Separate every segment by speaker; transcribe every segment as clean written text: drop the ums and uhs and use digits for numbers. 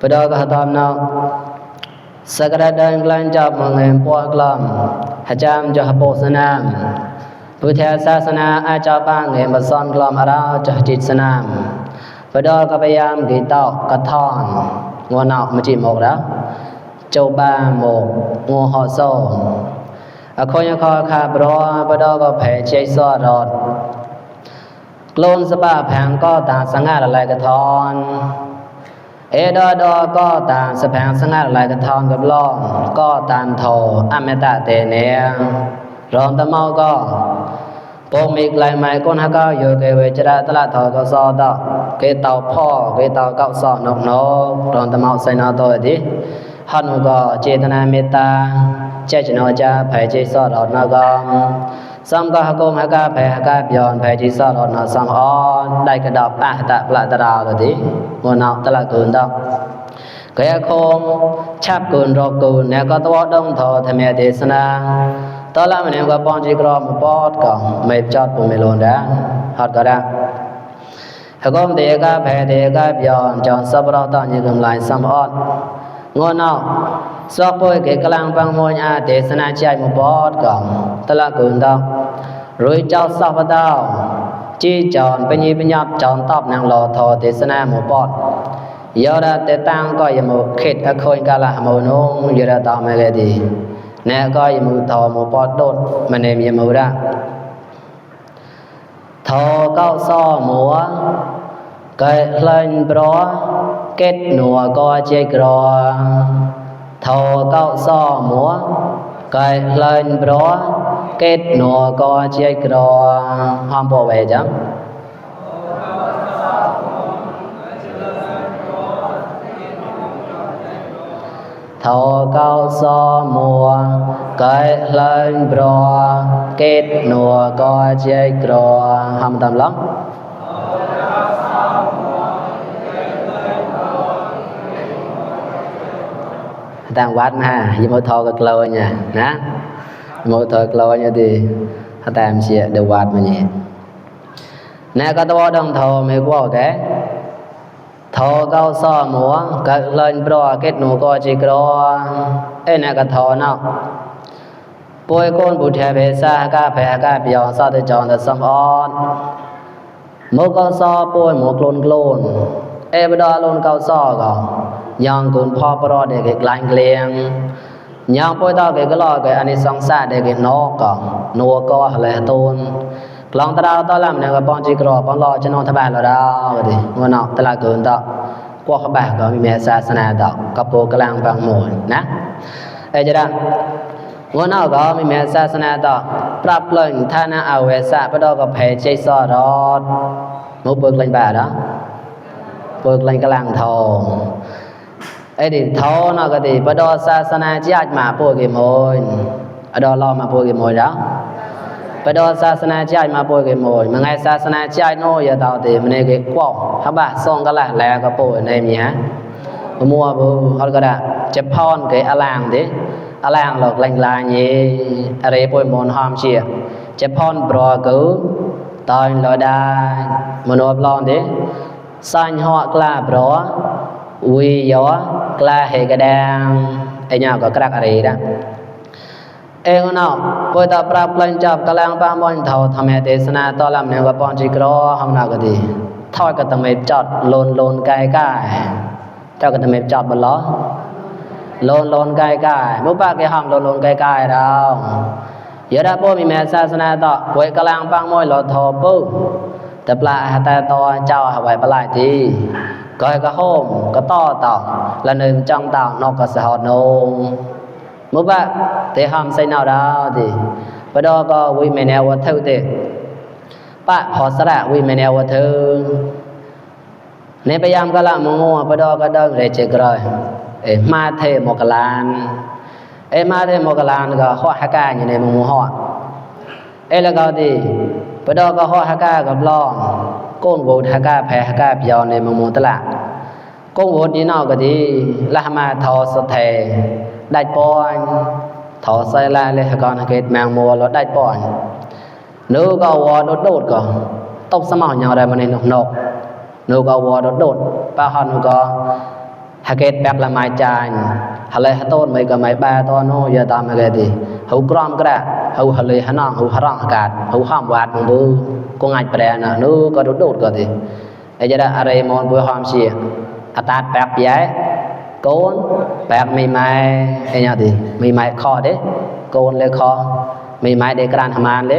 Speaker 1: បដកហតំណោសក្តានក្លាញ់ចាប់មកងពកក្លំហចាំចហពោសនាមពុទ្ធសាសនាអាចបាងងបសនក្លំអរោចจิตสนามបដកបយ៉ាមគីតោកថនងួនអមជីមករចោបាមកងហោសោអខយខខាប្របដកភេជិសរតក្លូនសបាផាំងក៏តាសងារឡៃកថនเอดอดอก็ตามสะแพงสงัดหลายกระทองกับล้อก็ตามโทอเมตะเตเนรอมตะเมาก็ปงมีไกลไม้ก้นหาก็อยู่เกเวจระตละทอก็ซอดอกเกเตาพ่อเกเตาเก้าซอนกนกรอมตะเมาใส่นอตัวดิหันก็เจตนาเมตตาเจจโนจะไผเจซอดอกนกสัมก็หกงหกาไผหกาบย้อนไผเจซอดอกนสัมออนได้กระดอกปะตะปละตะราวดิงวนเอาตะละกุนดอกกะคงชับกุนรอกุนแนก็ตวดงทอธรรมเทศนาตอละมะเนก็ปองจิกรอมปอดก็ไม่จอดปุเมโลนดาฮอดก็ได้หกงเตกะไผเตกะย้อนจอนสับรอตอญิกำลายสัมออนงวนเอาสอกป่วยเกกลางปังมวยอาเทศนาใจมปอดก็ตะละกุนดอกรุยเจ้าสัพดาวจีจอนปญีปญับจอนตอบนางรอทอเทศนาหมู่ปอดยอดาเตตังก็ยมูเขตอโคยกาละหมู่นงยอดาตอมะเลดีแนก็ยมูทอหมู่ปอดโดดมะเนมยมูระทอเก้าซ้อหมัวไกเล่นปรอเกตหนัวก็เจกรอทอเก้าซ้อหมัวไกเล่นปรอเกตหนัวก็เจกรอห้ามบ่ไว้จังทอเก้าซ้อมัวไกเล่นปรอเกตหนัวก็เจกรอห้ามตามหลังต่างวัดนะยมทอก็กลัวเนี่ยนะยมทอกลัวเนี่ยดิถ้าตามเสียเดวัดมาเนี่ยนะก็ตัวดองทอไม่กว่าแกทอเก้าซ้อหมัวก็เล่นปลอเกตหนูก็จิกรอเอ้นะก็ทอเนาะป่วยก้นบุตรเพศาก็แผลก็เปียวซอตจอนแต่สมออนหมูก็ซ้อป่วยหมูกลนเอบดอลนเก้าซ้อก็ยังกุนพ่อปรอเด็กกลางเกลียงยังป่วยต่อเกก็รอเกอันนี้สองซาเด็กนอกก็นัวก็อะไรตูนกลองตะดาวตะลำเนี่ยก็ปองจิกรอปองรอจะนอนทบาลเราดาวดิงัวนอกตะละเกินต่อกว่าขบะก็มีแม่ศาสนาต่อกับโปกลางปังหมดนะเอจะได้งัวนอกก็มีแม่ศาสนาต่อปรับเปลี่ยนท่านะเอาเวสะปะดอก็เพจซอรอดมุเบิกลันบาดเบิกลันกลางทองไอ้ดิทอเนาะก็ดิปะดอศาสนาญาติมาป่วยกี่โมยอดอรอมาป่วยกี่โมยแล้วปะดอศาสนาญาติมาป่วยกี่โมยมันไงศาสนาญาติโนอย่าตาวติมันนี่กว่าหะบะส่งกะละแลก็ป่วยในมีฮะมัวบ่ฮอดก็ได้จะพรเกอลางติอลางหลอกลังลานี่อะไรป่วยมนหอมเชียจะพรปรอกูตอนลอได้มโนบลอนติสัญหอกลาปรอวิยอกลาเหกะแดงไอ้หยังก็กรักอะไรดะเองเนาะป่วยตาปราบลันจับกะลางปามอนเฒ่าทำให้เทศนาตอลำเนี่ยก็ปอนจิกรอหำนาก็ดีทอดก็ตะเมจอดโลนกายเจ้าก็ตะเมจอดบ่ล้อโลนกายมุปะแกหำโลนกายดาวอย่าได้บ่มีแม่ศาสนาตอป่วยกะลางปางมอยลอทอปุแต่ปลาแต่ตอเจ้าไว้ปลายทีก็ให้ก็โฮมก็ต่อละนึงจังต่านอกก็สะฮอดโนมุบะเตหำใส่นาวดาวติปะดอก็วิเมแนววัตถุติปะพอสระวิเมแนววัตถุในพยายามกะละมงัวปะดอก็ดังเรเจกรอยมาเทมกลานมาเทมกลานก็ฮอหากาอยู่ในมงัวฮอแล้วก็ติปะดอก็ฮอหากากับล้อก้นโวหากาแผหากาเปียวในมงัวตะละก้นโวนี่นอกก็ดีละมาทอสเทได้ปอนถอใส่ลายเลยก่อนเกตแมงมัวรถได้ปอนนูก็วอโดดก็ตบสมองอย่างไรมันในนกนูก็วอโดดป้าฮอนก็ห haket pek la mai chan hale haton mai ka mai ba to no ya ta ma ke ti hu krom kra hu hale hanang hu harang akat hu ham wat mong bu ko ngai pre na nu ko dot ko ti ai ja da are mon bu ham si atat pek pi con pek mi mai ai nya ti mi mai kho de con le kho mi mai de kran haman le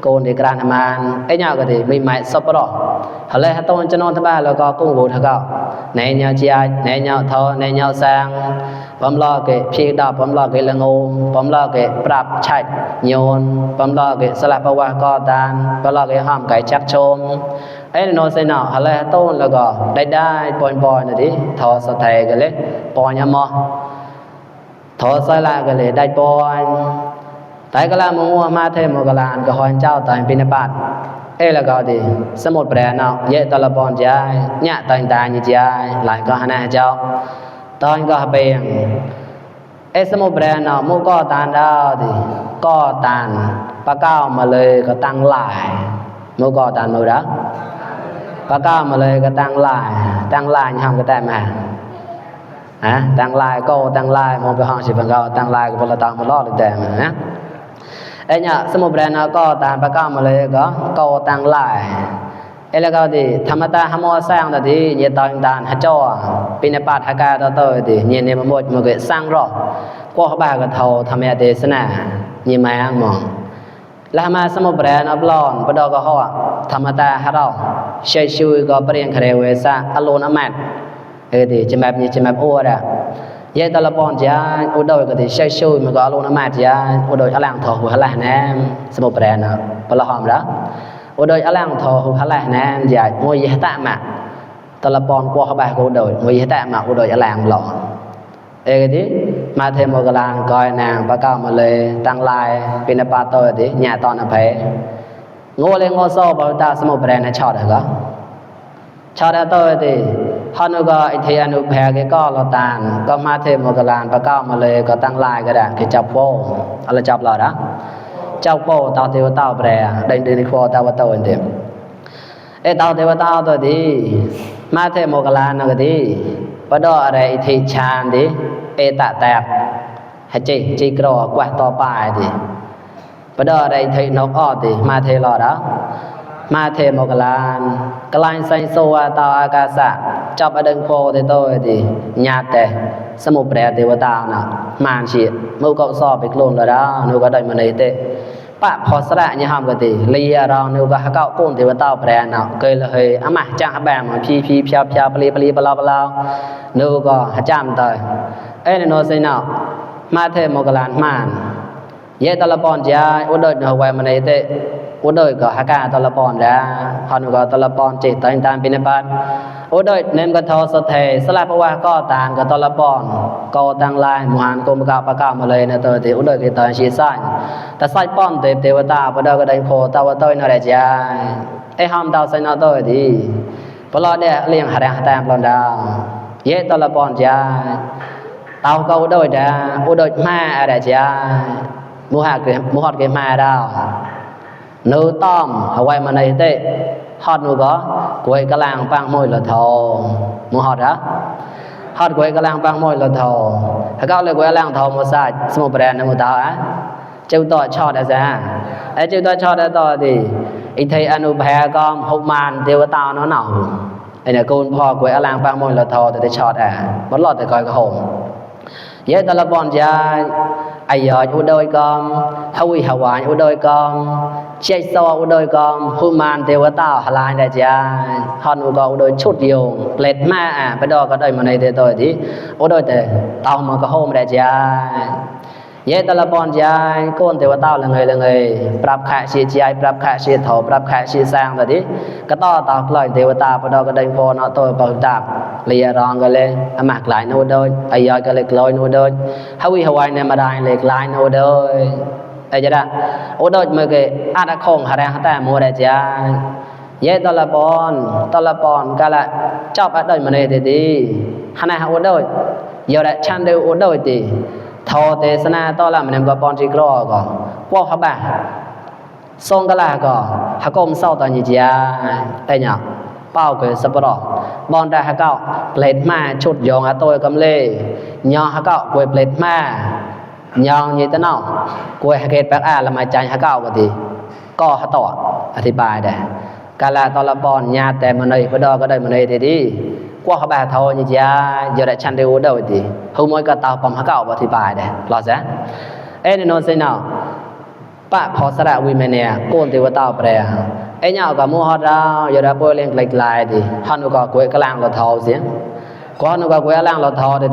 Speaker 1: con de kran haman ai nya ko ti mi mai sop ro hale haton chanon ta ba lo ko kung bu tha koในแนวจีในแนวทอในแนวสร้างผมรอเกะพี่ดาผมรอเกะละงูผมรอเกะปรับชัดโยนผมรอเกะสลับประวัติก่อตานผมรอเกะห้ามไก่ชักชมไอ้โนเซนาอะไรต้นแล้วก็ได้ปอยๆนะดิทอสะเทกันเลยปอยมอทอสละกันเลยได้ปอยแต่ก็ละมัวมาเทมกลานก็หอนเจ้าตายปินปัดแล้วก็ดีสมุดแปรเนาะเยตะละปอนใจเนี่ยตายนี่ใจหลายก็หาเจ้าตอนก็เปียงสมุดแปรเนาะมูก็ตานดาวดิก็ตานปะก้าวมาเลยก็ตั้งหลายมูก็ตานมูดะปะก้าวมาเลยก็ตั้งหลายทำก็ได้มาตั้งหลายก็ตั้งหลายมองไปห้องสิบังก็ตั้งหลายก็พลตามมาลอดเลยแต่มานะไอ้เนี่ยสมุทรแดนก็ตามประกาศมาเลยก็ตั้งหลายแล้วก็ดิธรรมตาหมอสร้างตะดิเยตอนตานหะจ้อปินปาทากาตะเตอดิเยเนมหมดมกสร้างรอกว่าบาก็เท่าธรรมเทศนาเยมาอังมองแล้วมาสมุทรแดนอบลอนปดก็ฮอธรรมตาหะเราใช้ชื่อก็เปลี่ยนคเรเวซะอโลนอมัดดิจะแบบนี้จะแบบโอ้ดะเยตะละปอนจาอุดอยก็สิใช้ช่วยมันก็อารมณ์มาจาอุดอยอลังทอหัวหลาแนมสมุปแปรนะปละหอมละอุดอยอลังทอหัวหลาแนมใหญ่มวยยะตะมะตะละปอนกว่าเข้าไปก็อุดอยมวยยะตะมะอุดอยอลังหลอก็ดิมาเทมกลางกอยนางปะก้าวมาเลยตั้งลายปินปาโตดิญาตอนอภัยโง่เลยโง่โซบ่ตาสมุปแปรนะชอดก็ชอดโตดิฮานุก็ไอเทียนุแพกก็เราตานก็มาเทมกลานปะก้าวมาเลยก็ตั้งลายก็ได้คือจับโป้อะไรจับเราละจับโป้ตาเทวตาแปรได้เดินคอตาวตาอันเดิมตาเทวตาตัวดีมาเทมกลานก็ดีปะดออะไรไอทีชานดิตะแตกให้จีกรอกว่าต่อไปดิปะดออะไรไทนกอ้อดิมาเทรอละมาเทมกลานกลายไซโซวาตาอากาศะจับอดึงโพเตโตดิญาแต่สมุปแปรเทวตานะมานชีมูก็สอบไปโคลนแล้วนะนูก็ได้มาในเตปะพอสระเนี่ยห้ามกันติลีเรานูก็หาเก้าโกนเทวตาแปรนะเคยเลยอ่ะมาจ้างแบมพีพยาปลีปลานูก็หาจ้ามตายโนเซนามาเทมกลานมานเยตละปอนจาอุดดไว้มาในเตอุดอยก็หากาตะละปอนแล้วพอนุก็ตะละปอนจิตตามปินปานอุดอยเนมก็ทอสเทสลาภวะก็ตานก็ตะละปอนก็ตั้งลายมหานกมกะปะกะมาเลยนะเตติอุดอยก็ตานชีซ่านแต่ไสป้อนเทวตาปะดก็ได้โพตาวะตอยนะแรจาห้ามดาวไสนะตอยดิปลอเดเลี้ยงหะแรงหะแตมปลอนดาเยตะละปอนจาตาวก็อุดอยดาอุดอยมาอะไรจามุฮอดเกมาดาวนูต้อมเอาไว้มาในเตะฮอดนูก็กวยกะลางปังมวยละทอมูฮอดฮอดกวยกะลางปังมวยละทอถ้าก็เลยกวยกะลางทอมูซาสมุปแปรนะมูตาเจ้าต่อชอดอะซะเจ้าต่อชอดต่อดิไอ้ไทอนุแพก็หกมานเทวตาเนาะเนาะเนี่ยกูนพอกวยกะลางปังมวยละทอแต่ชอดบ่รอดแต่กอยก็โหมเยตะละปอนจาไอยออุดอยกอมทวิหวานอุดอยกอมเชยซออุดอยกอมผู้มานเทวตาหลายได้จ้าฮอนอุกออุดอยชุดเดียวเล็ดมาไปดอก็ได้มาในเตโตดิอุดอยแต่เตามาก็โฮมได้จ้าเยตละปอนจาโกนเทวตาละไงปรับขะชีใจปรับขะชีถอปรับขะชีสร้างตะดิก็ต่อตากลอยเทวตาปดอก็ได้พอเนาะตัวปตับเลียรองก็เลยอมากหลายโนโดยไอยอยก็เลยกลอยโนโดยฮาวิฮวายในมาได้เลยหลายโนโดยไอจะได้โอโดยเมื่อกี้อาตะคงหาแรงหาแต่โมได้จ้าเยตละปอนก็ละชอบได้มาในเตดิหาในโอโดยเยอะได้ชันเดโอโดยติทอเทศนาต่อละมันก็ปอนจิกรอก็ว่าเขาบ่ทรงกะลาก็หากมเศร้าตอนนี้จ้าไอ้เนี่ยป bao cái sập đó bọn đại hắc cạo plate mà chốt dòng à tôi cầm lê nhò hắc cạo quay plate mà nhò như thế nào quay hắc kết bạc à là mà chạy hắc cạo thì có hắc tọaอธิบายได้กาลาตอละปอนญาแต่มันเลยบ่ดอก็ได้มันเลยดีกว่าเขาบาทอนี่จ้าอยู่ได้ชันเดโอดดีฮู้มวยก็ตาปอมหะเก่าอธิบายได้รอซะเอ้นนสินาปะพอสระวิเมเนียโกนเทวตาแปรไอ้เหยาก็มูฮอดาอยู่ได้ป่วยเล่นไกลๆดิฮันก็กวยกลางละทอเสียก่อนก็กวยกลางละทอดิ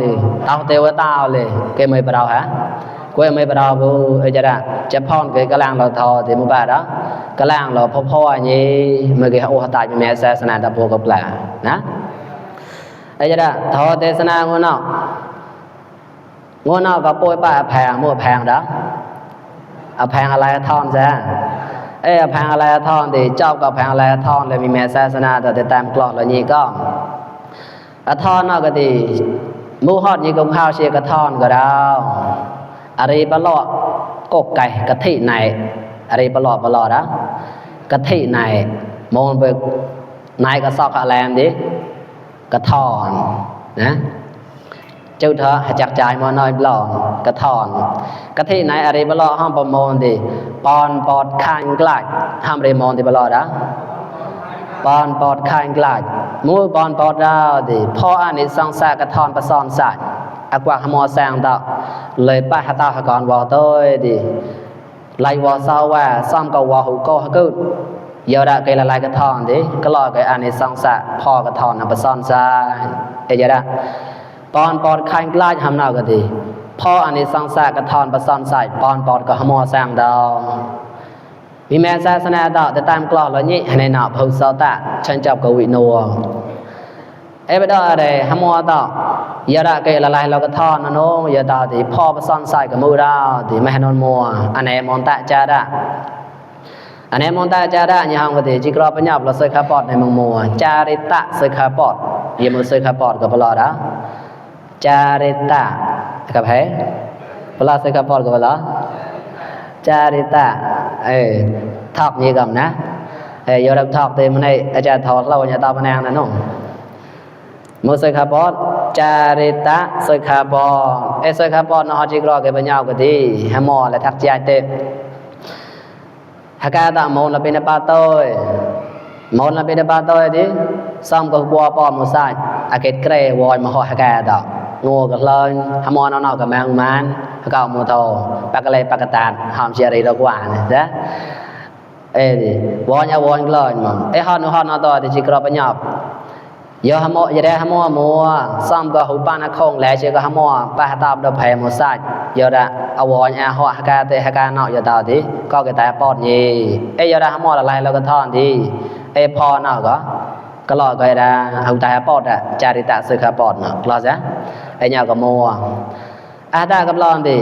Speaker 1: ตาเทวตาเลยเกไม่ปราวฮะกวยไม่ปราวบ่ไอ้จะได้จะพรกวยกลางละทอดิมุบาดากลางเราพ่อๆนี่มื้อกี้โอหตายแม่ศาสนาตะโปกับปลานะไอ้จะได้ทอเทศนางวนอกก็ป่วยป้าแพงมั่วแพงดอกอแพงอะไรทอนซะอแพงอะไรทอนดิเจ้าก็แพงอะไรทอนเลยมีแม่ศาสนาแต่ตามกลอดแล้วนี่ก็ทอนนอกก็ดีหมู่ฮอดนี่ก็ข้าวเชียกระทอนก็ดาวอะไรปลอดกกไก่กะทิไหนอะไรปลอดนะกะทิไหนมองไปไหนก็ซอกอะแลมดิกระทอนนะเจ้าเถอะจักจ่ายมาน้อยบลอนกระทอนกะทิไหนอะไรบลอห้องประมงดิปอนปอดคานกลาดห้ามเรมอนดิบลอนะปอนปอดคานกลาดมูปอนปอดดาวดิพ่ออันนี้สังสากระทอนประซอนสายอกว่าขโมยแซงดอกเลยป้าหาตาหกรวอต้อยดิไล่วอซาว่าซ้อมก็วอหูโกฮะกูเยอะละเกลลายกระทอนดิก็รอไกอันนี้สังสะพ่อกระทอนประซอนสายเยอะละปอนปอดคานกลาดทำนาก็ดีพ่ออันนี้สังสะกระทอนประซอนสายปอนปอดก็ขโมยแซงดอกมีแม่ศาสนาดอกแต่ตามกลอดแล้วนี่ในหน้าภูเสาตะฉันจับกวินัวไปดออะไรขโมยดอกยาระเกลลายเราก็ทอนนะโน้ยาดาที่พ่อประซอนใส่กับมือดาวที่ไม่ให้นอนมัวอันไหนมองตาจาระอันไหนมองตาจาระยี่ห้องก็ที่จิกรอปัญญาเราเสกขาปอดในมังมัวจาริตะเสกขาปอดยี่มือเสกขาปอดกับพลอดะจาริตะกับเฮ้พลอเสกขาปอดกับพลอจาริตะทอกยี่กับนะยอรับทอกเต็มในอาจารย์ทอดเราอย่าตอบแนงนะน้องมือเสกขาปอดจาริตะเสกขาปอดเสกขาปอดนะฮอจิกรอกับปัญญาก็ที่หมอและทักใจเต็มหากาตะมนละเป็นปาโต้มนละเป็นปาโต้ดิซ้ำกับบัวปอมมุสายอาเกตเกรวอยมาหอหากาตะงูกับเลยหมอนอนกับแมงมันหากามูโตปากเลยปากตานหอมเชียรีดอกหวานนะดิวอนอย่าวอนเลยมั้งฮอนนอต่อที่จิกรอปัญญาโยหมอยได้หมอมัวซ้ำกับหูปานะคงแล้วเชื่อกับหมอปาตาบดอกแผ่มุสายโยดะอวอนหอหากาเตหากาเนาะโยดาดิก็เกตแต่ปอดยี่โยดะหมอละลายเราก็ทอนดีพอเนาะก็รอก็ได้หูแต่ปอดอะจาริตะสึกปอดเนาะรอซะเนี่ยก็มัวตากับรอนดิ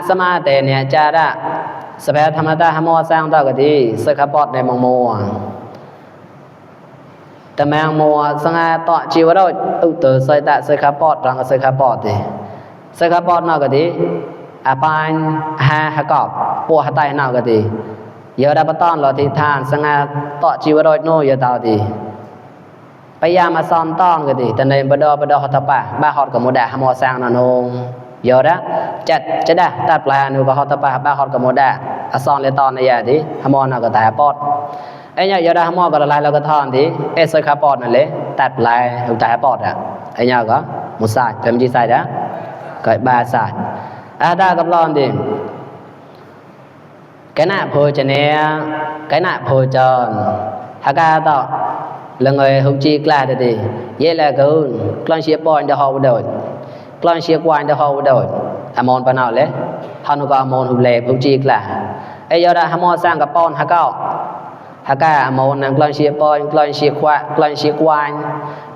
Speaker 1: สมาเตเนี่ยจาระสภาธรรมตาหมอสร้างตาก็ดีสึกปอดในมังมัวแต่แมงมัวสังอาต่อชีวเราเตอใส่ตะสึกปอดรังสึกปอดดิสึกปอดเนาะก็ดีปานหากอบปัวหาไตเนาะก็ดีเยอะได้ปต้อนรอที่ทานสังอาต่อชีวเราโนเยอะตาดีพยายามมาซ้อมต้อนก็ดีแต่ในบดอฮอตปะบ้าฮอตกับโมดาหมอสร้างนนงเยอะนะจะได้ตัดปลายนูกับฮอตปะบ้าฮอตกับโมดาซ้อนเลยตอนในยาดิหมอเนาะก็แต่ปอดเนี่ยเยอะได้หมอก็ละลายเราก็ทอนดิเสกขาปอดนั่นเลยตัดปลายหูแต่ปอดอ่ะเนี่ยก็มุสายเป็นจีใส่นะก็บาสายได้กับรอนดิcái nạ phô cho nè cái nạ phô cho haka to là người hữu chi là thì vậy là cái con chia point để họ đổi con chia quan để họ đổi amon pan nào lấy họ nó có amon hữu lệ hữu chi là giờ đã amon sang cái point haka amon năng con chia point con chia quan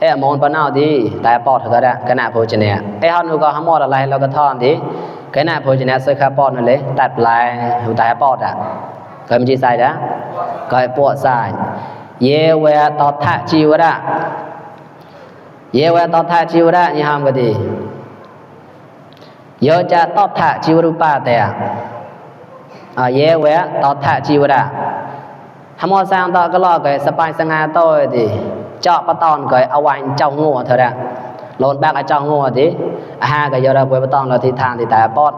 Speaker 1: amon pan nào thì tại point haka đã cái nạ phô cho nè họ nó có amon là lạiเราก็ทอนthì cái nào phơi trên sợi khá pon nàyตัดlạiหูตาปอดอ่ะเคยมันจีใส่นะก็ปวดใส่เยเวตอทะจิวระเยเวตอทะจิวระนี่ห้ามก็ดีเยจะตอทะจิวรุปาแต่เยเวตอทะจิวระหมอสร้างต่อก็รอก็สปายสงาโตดี เจาะปะตอนก็เอาไว้เจ้างัวเท่านั้นโลนแบกเจ้างัวติอาหาก็ยอราป่วยปะตอนเราที่ทางที่แต่ปอด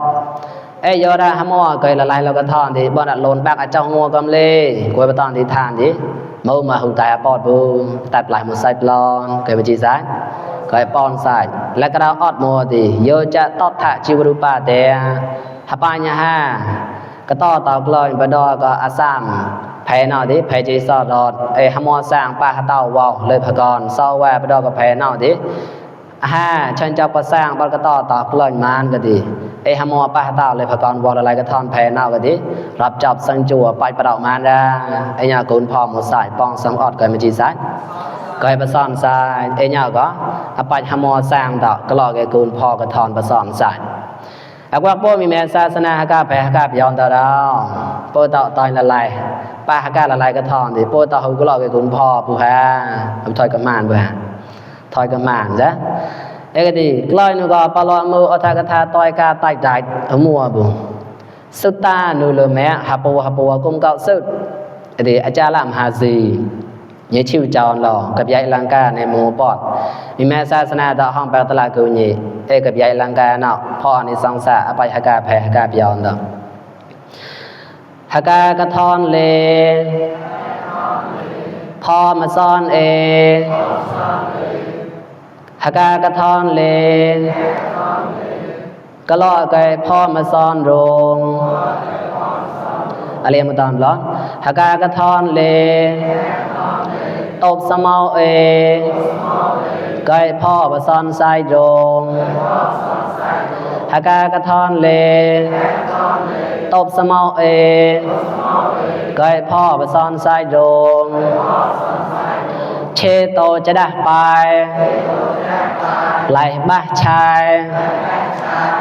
Speaker 1: ยอราหมอก็ละลายเราก็ทอนที่บ่น่ะโลนแบกเจ้างัวกำเลป่วยปะตอนที่ทางติมื้อมาหุตายปอดบูตัดปลายมือใส่ปลอนก็บ่จีซายก็ปอนใส่แล้วก็เราออดมัวติโยจะตอดทะชีวรูปาแต่หปาญะหาก็ต่อตอกลอยบ่ดอก็อาสามไผเนาะติไผจิซอดอดหมอสร้างป้าเต้าเว้าเลยพะกรซอแวบ่ดอก็ไผเนาะติฉันจะประสร้างบ่ก็ต่อตอกลอยมานก็ดีหมอป้าเต้าเลยพะกรบ่อะไรก็ทอนไผเนาะก็ดีรับจอบสังจัวไปประดอกมานดาญากุนพ่อหมดสายปองสังออดก็ไม่จีซายก็ให้ประสอนสายญาก็ไปหมอสร้างตอกก็รอแกกุนพ่อก็ทอนประสอนสายว่าโปมีแม่ศาสนาหากาแผ่หากาย้อนตาเราโปต่อตอยละลายป้าหากาละลายก็ทอนดิโปต่อเฮาก็รอแกกุนพ่อผู้ฮาถอยกับมานบ่ฮะถอยกับมานซะก็ดีกลอยนูก็ปลอมืออทากทาต้อยกาใต้ใจมัวบุสุตานูเลแม่หาปูกุมเก่าสุดดีอาจารย์ลามหาซียี่ชิวจอนหล่อกับยายลังกาในหมู่ปอดมีแม่ศาสนาต่อห้องแปลตลาดกูนี่กับยายลังกาเนาะพ่อในสังสะอภัยหากาแผ่หากาย้อนต่อหากากระทอนเลพ่อมาซ่อนเอหากากระทอนเลก็ล่อไก่พ่อมาซ่อนโรงอะไรมาตอนร้อนหากากระทอนเลตบสมเอาไก่พ่อมาซ่อนใส่โรงหากากระทอนเลตบสมเอาไก่พ่อมาซ่อนใส่โรงเชโตจะได้ไปไหลบ้าชาย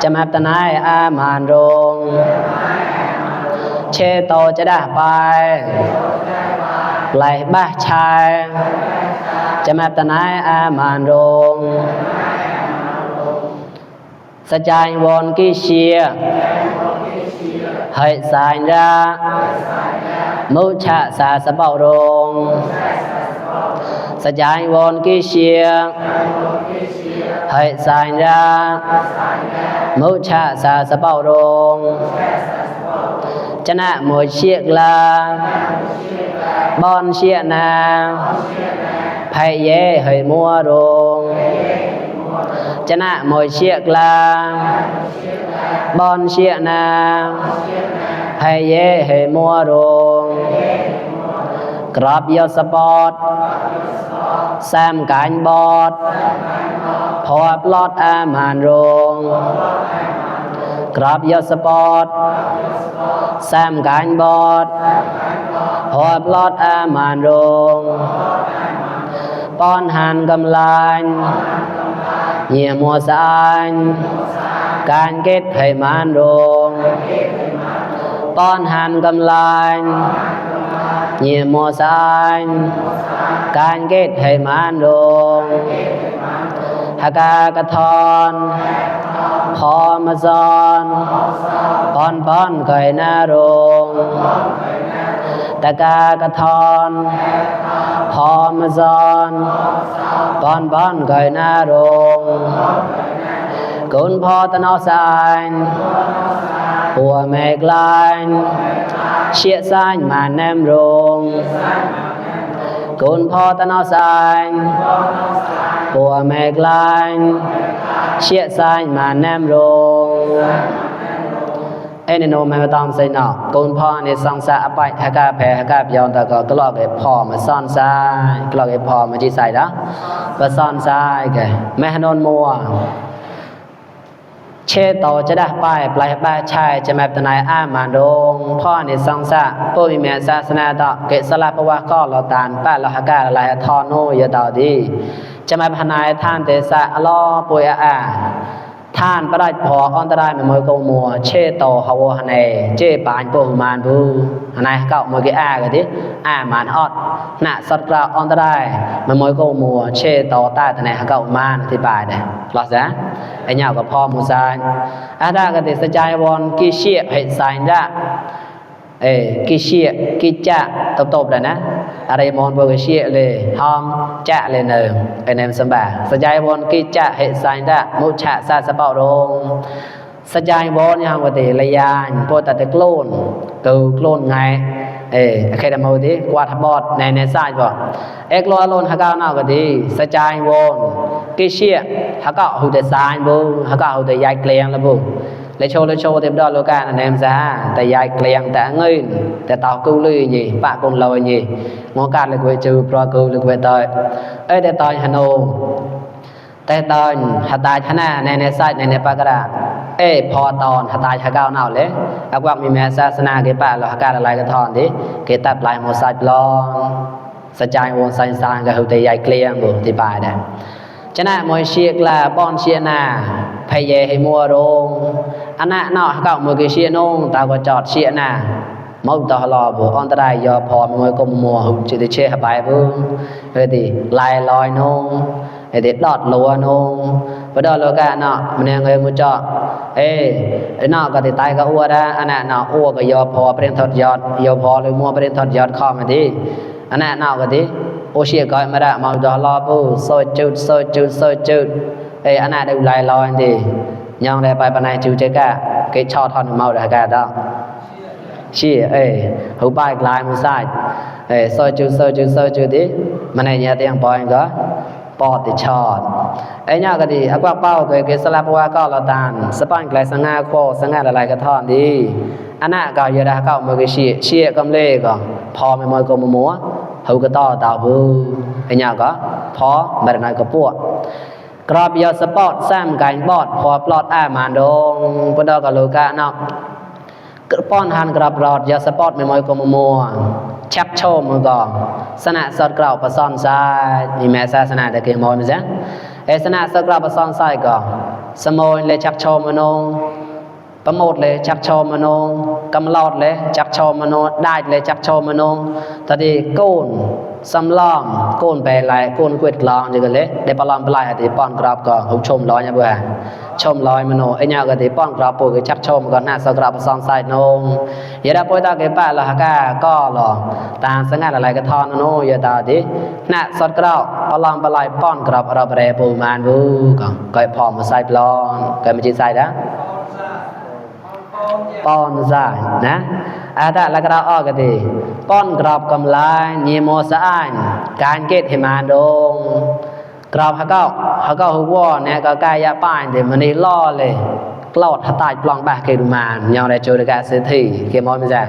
Speaker 1: จะมาตนายอามานโรงเชโตจะได้ไปไหลบ้าชายจะมาตนายอามานโรงสจายวอนกิเชียให้สายรามุชะสาสะเบาโรงสจายวอนกิเชียให้สายรามุชะสาสะเบาโรงชนะมวยเชียกลาบอนเชียนาไผเย่ให้มัวโรงชนะมวยเชียกลาบอนเชียนาไผเย่ให้มัวโรงกรอบยศปอดแซมการบอดพอปลอดอามานโรงกรอบยศปอดแซมการบอดพอปลอดอามานโรงป้อนหันกำลังเหี่ยมัวสายการเก็ดให้มานโรงป้อนหันกำลังเหี่ยมัวสายการเก็ดให้มานโรงหากากระทอนพอมาซอนป้อนไก่หน้าโรงตะกากระทอนพอมาซอนป้อนไก่หน้าโรงกุนพ่อตะนอสายปัวแม่กลายเชี่ยสายมาแนมโรงกุนพ่อตะนอสายปัวแม่กลายเชี่ยสายมาแนมโรงในโนแม่ต้องใส่หนอกกุนพ่อในสังสะอภัยหากาแผ่หากาย้อนตะก็กลอกไอ้พ่อมาซ่อนสายกลอกไอ้พ่อมาที่ใส่ละมาซ่อนสายแกแม่นนมัวเชโตจะได้ไปปลายบ้าชายจะแมบตนายอามานโรงพ่อในสังสะผู้มีแม่ศาสนาต่อเกศลาปวะก็เราตานป้าเราหากาลายทอโนยต่อดีจะแมบพนายท่านเตสะลอปุยอาท่านประดับพออันตรายไม่มวยกมัวเชโตฮาวฮันเอเจปานปูมานบูฮันไอเก่ามวยกีอากันดิอามานอดน่ะสัตว์กล่าวอันตรายไม่มวยกมัวเชโตใต้ทนายเก่ามานที่ปลายเด้หรอจ๊ะไอ้เหยากับพ่อมูซาอาดากันติสจายวอนกิเชียให้สายละ ki sia ki cha top dah na are mon bo ki sia le hom cha le ne nem samba sajai bon ki cha he sai da mu cha sa sa pao dong sajai bon yang wa te la yan po ta te klon tu klon ngai khai da mo ti kwa tha bot ne sai bo klon lon ha ka na ka ti sajai bon ki sia ha ka hu te sai bo ha ka hu te yai kleng la bo le cho tiếp đó loka là nem ra tại dai kleng ta ngơi tại tao cứu lư gì bạn con lôi gì ngó cát le quê chư pro cứu le quê tơi để tơi hanoแต่ตอนหาตายชนะในไซต์ในปากระพอตอนหาตายหาก้าวหนาวเลยเอาว่ามีแม่ศาสนาเกป่าเราหาการอะไรก็ทอนดิเกตัดลายโมไซต์ลองสจายวงไซน์ซานก็หุตใหญ่เกลียงบุที่ปลายได้ชนะมวยเชียกลาป้อนเชียนาพยเยให้มัวรงอันน่ะเนาะก็มือเชียนงตาก็จอดเชียนามอบต่อรอบุอันตรายยอพอมวยกมัวจิตเชหบายบุเฮ้ยดิลายลอยนงไอ้เด็ดดอดลัวนงพอดอโลกาเนาะมันยังเงยมุจอไอ้เนาะก็ติตายก็อ้วได้อันน่ะเนาะอ้วก็ยอพอเปลี่ยนทอดยอดยอพอเลยมัวเปลี่ยนทอดยอดข้อมาดิอันน่ะเนาะก็ดิโอเชียก็มาได้มอบต่อรอบุโซจุดอันน่ะได้ลายลอยดิยังได้ไปปานไหนจูเจกะเกชอทอนเมาได้กะดอกชี้หูป้ายกลายมือซ้ายโซจุดดิมันไอ้เนี่ยเตียงปอยก็ปอดติชอดไอ้เนี่ยก็ดีอักว่าเป้าเกสลับว่าก็ละตานสปันไกลสังงาโคสังงาอะไรก็ทอนดีอันน่ะก็ยดาก็มือก็ชี้กำเล่ก็พอไม่มวยก็มัวหูก็ต่อตาบูไอ้เนี่ยก็พอไม่ได้น้อยก็ปวดกรอบยอสปอร์ตแซมไก่บอดพอปลอดอ้ามาดงปดก็โลกะเนาะป้อนหันกรับรอดยาสปอร์ตไม่มวยกมัวชับโชมมือก่อนสนะสดกล่าวประซอนซ้ายมีแม่ศาสนาแต่เกี่ยมอยมั้ยจ๊ะสนะสดกล่าวประซอนซ้ายก่อนสมอยเลยชับโชมมโนประโมทเลยชับโชมมโนกำลอดเลยชับโชมมโนได้เลยชับโชมมโนตอนนี้กูนสำล้อมกูนไปหลายกูนกวดกลองจังเลยได้ปลอมปลายที่ป้อนกราบก่อนหุบชมร้อยเนี่ยบ่ชมลอยมโนไอ้เนี่ยก็ที่ป้อนกราบปู่ก็ชักชมก่อนหน้าสกราบซองไซนงอย่าได้ป่วยตาเก็บป้าละหากาก็หรอตามสังกัดอะไรก็ทอนโนอย่าตาดิหน้าสดกราบปลอมปลายป้อนกราบเราเรปูมานบูก็พอมาใส่ปลอนก็ไม่ใช่ใส่นะป้อนใส่นะแต่ละกราบออกก็ดีป้อนกราบกำลายเนียโมสะอ้ายการเกตให้มาดงกราบหาเก้าหัวเนี่ยก็กายะป้ายเดี๋ยวมันนี่ล่อเลยกลอดหาตายปลองบาเกดูมานยองได้โจรกาเศรษฐีเกมอยไม่ใช่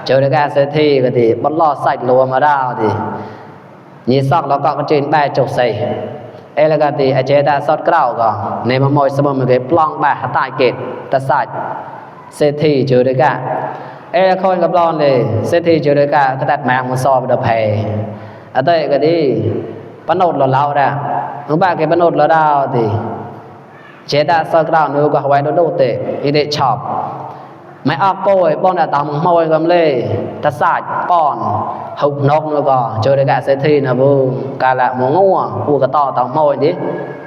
Speaker 1: โจรกาเศรษฐีก็ดีบอลล่อใส่รัวมาดาวดิยี่ซอกแล้วก็จีนแปะจกใส่แล้วก็ดีเจตาสดกล้าวก็ในมะมอยสมมันก็ปลองบาหาตายเกตตะใส่เศรษฐีโจรกาคนกับร้อนเลยเศรษฐีโจรกาก็ตัดแมงมันซอบดเพย์แต่ก็ดีปนดเราเล่าได้หนูบ้าเก็บปนดเราดาวดิเจตาสกราวนูก็ไว้โดเตอีเดชอบไม่ออกโป้ยป้อนแต่ตามมวยกันเลยตะสายป้อนหุบนกนูก็เจอได้แก่เศรษฐีนะบูกาละมงัวกูก็ต่อตามมวยดิ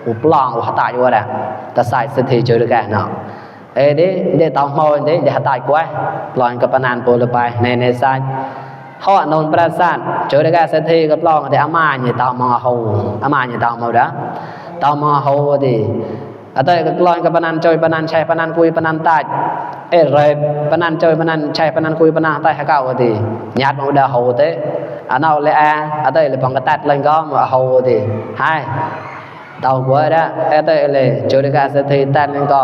Speaker 1: อุปลองอุปตายอยู่แหละตะสายเศรษฐีเจอได้แก่เนาะดิเดตามมวยดิเดี๋ยวตายกว่าปล่อยกับปนานโปลไปในสายเขาอนนประสานเจอได้แก่เศรษฐีกับลองแต่อามาเนี่ยตามมาหูอามาเนี่ยตามมาเด้อตามมาหูดิแต่ก็ลอยกับปนันจอยปนันชัยปนันคุยปนันตายเลยปนันจอยปนันชัยปนันคุยปนันตายหาเก่าดิญาติมาเดาหูเตอันเอาเลยแต่เลยปองกระตัดเลยก็มาหูดิให้เต่าหัวได้แต่เลยเจอได้แก่เศรษฐีตัดเลยก็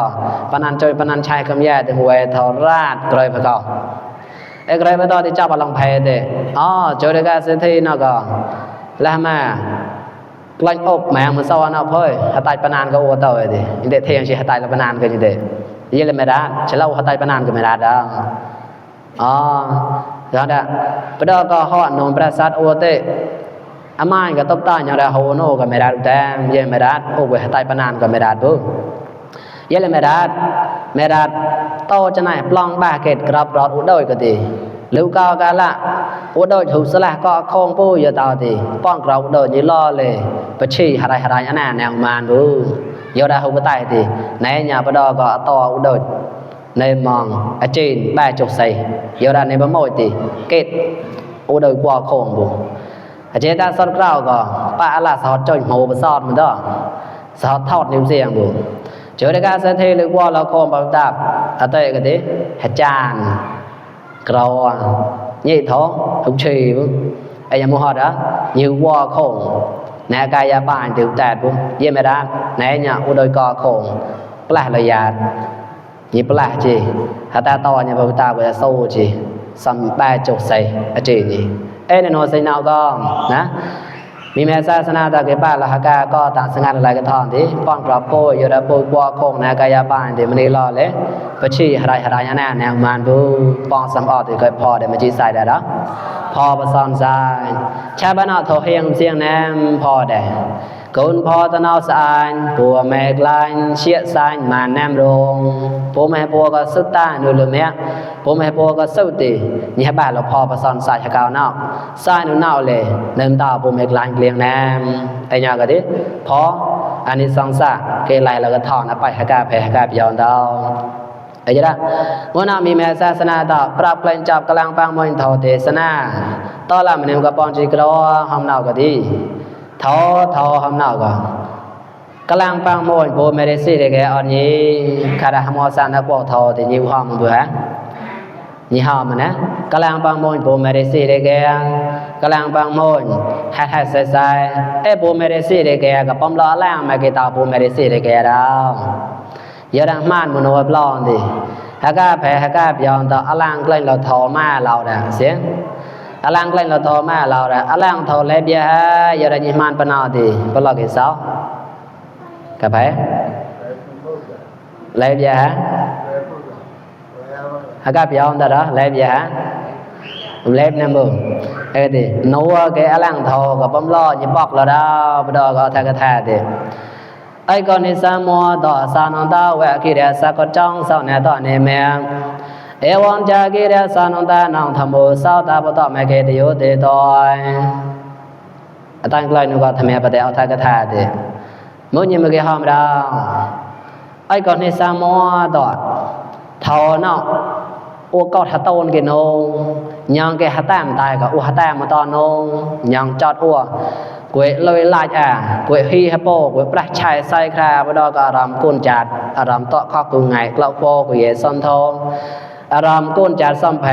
Speaker 1: ปนันจอยปนันชัยคำแย่ถึงเวทราชกลอยไปก่อนกลายไปตอนที่เจ้าบาลังเพเดเจอได้แก่เศรษฐีนั่นก็แล้วมากลายอบแมงมันซ้อนเอาเพื่อหาตายปนานก็โอ้ต่อเลยดิเด็กเที่ยงชีหาตายแล้วปนานก็ยังเด็กยี่เลยไม่ได้ฉันเล่าหาตายปนานก็ไม่ได้ดาวแล้วเด็กไปดูก็ห่อหนุ่มประสาทโอเตอามาก็ตบตาอย่างเดียวโฮโน่ก็ไม่ได้แต่ยี่ไม่ได้โอ้ไปหาตายปนานก็ไม่ได้ปุ๊บยี่เลยไม่ได้โตจะไหนปลองบาเกตกรับรอดอุดโดยก็ดีลูกก็กันละอุดโดยถูกสละก็คงปูอยู่ต่อดีป้องกราบอุดโดยยี่ล้อเลยไปชี้หาไรอันนั้นแนวมานบูยอดาหูก็ตายดีในnhàไปดอก็ต่ออุดโดย ในมองอาจีนแปจุกใส่เยอะในบะโมยติเกตอุดยกว่าโคงบุอาเจตาสอดกล่าวก็ป้าละสอดจอยโหบสอดมันดอสอดทอดนิ้วเสียงบุเจอในการเสถียรหรือว่าเราโคงบำดับอาเตยกันดิหจานกรอยี่ท้องทุกชีบุไอ้ยามหอดอ่ะnhiềuว่าโคงในกายบ้านติวแตดบุเยี่ยมไม่ได้ในเนี่ยอุดยกว่าโคงปลาระยายี่ปลาจีหาตาต่อเนี่ยพระพุทธาก็จะสู้จีสัมแปจุกใส่อาจีนี่เอ้ในโนใส่นาวก็นะมีแม่ศาสนาตะเกบ้านละหากาก็ต่างสังกัดอะไรกันทอนที่ป้อนกรอบโป้ยระปูกว่าโคงในกายบ้านที่มันนี่รอเลยปชีหรายยานาแนวมันบูป้อนสัมออที่เคยพอเดี๋ยวมันจีใส่ได้แล้วพอประสานใจชาบ้านเอาโถเฮียงเสียงแนมพอได้คุณพอตะนาวสานปัวแม่กลายเชี่ยสานมาแนมรงปัวแม่ปัวก็สุดตาหนูลืมเนี้ยปัวแม่ปัวก็สุดตีนี่บ้านเราพอประสานสายชะกาวนอกสายหนูเน่าเลยเนิมตาปัวแม่กลายเกลียงแนมไอ้ยาก็ดิพออันนี้สังสะเกลัยเราก็ถอนไปหากาแผ่หากาบยอนดาวไอ้จ้ะวันนั้นมีแม่ศาสนาต่อปรับเปลี่ยนจับกำลังปังมวยเท่าเทศนาต่อละมันก็ปอนจิกรอหอมเน่าก็ดีthọ hôm nào cả các lang bang môi bố mẹ đi để cái anh nhỉ khai ra ham san đã qua thọ thì nhiều hôm bữa hả nhiều hôm mà nè các lang bang môi bố mẹ đi để cái các lang bang môi hai sai bố mẹ đi để cái cái bom lo lang mà cái tàu bố mẹ đi để cái đó giờ đang man một nồi lon thì hai cái bèo tàu lang lên là thọ ma lầu nè xíอลังเล่นเราโทมาเราละอลังโทเลเบียยาดานิมานปนาติปลอกอีสาวกับไปเลเบียฮะกับยาวนั่นละเลเบียเลบนั่นบุไอ้ดินัวแกอลังโทกับปั๊มล้อยิบบอกเราดาวปดก็ทากระแทดิไอ้ก่อนนี้สามัวต่อสานองตาแวะกิเดสักก็จ้องเศร้าแน่ต่อในเมียงเอวังจากิเรสานองตานองธรรมโมสาวตาปตอแมเกติโยเตตอยตั้งไกลนึกว่าทำไมปฏิเอาทากระทาดิมุ่งยิมเกหอมดาวไอ้ก่อนนี้สามัวต่อเท่าเนาะอุกอดฮัตโตนกินโนยังแกฮัตแตมตายกับอุฮัตแตมมาตอนโนยังจอดอัวกวยลอยลายกวยฮีฮะโปกวยปลาชายไซคราบดอกอารามกุนจัดอารามโตข้อกุงไงกล่าวโปกวยซอนทองอารามกุนจัดซ่อมเพ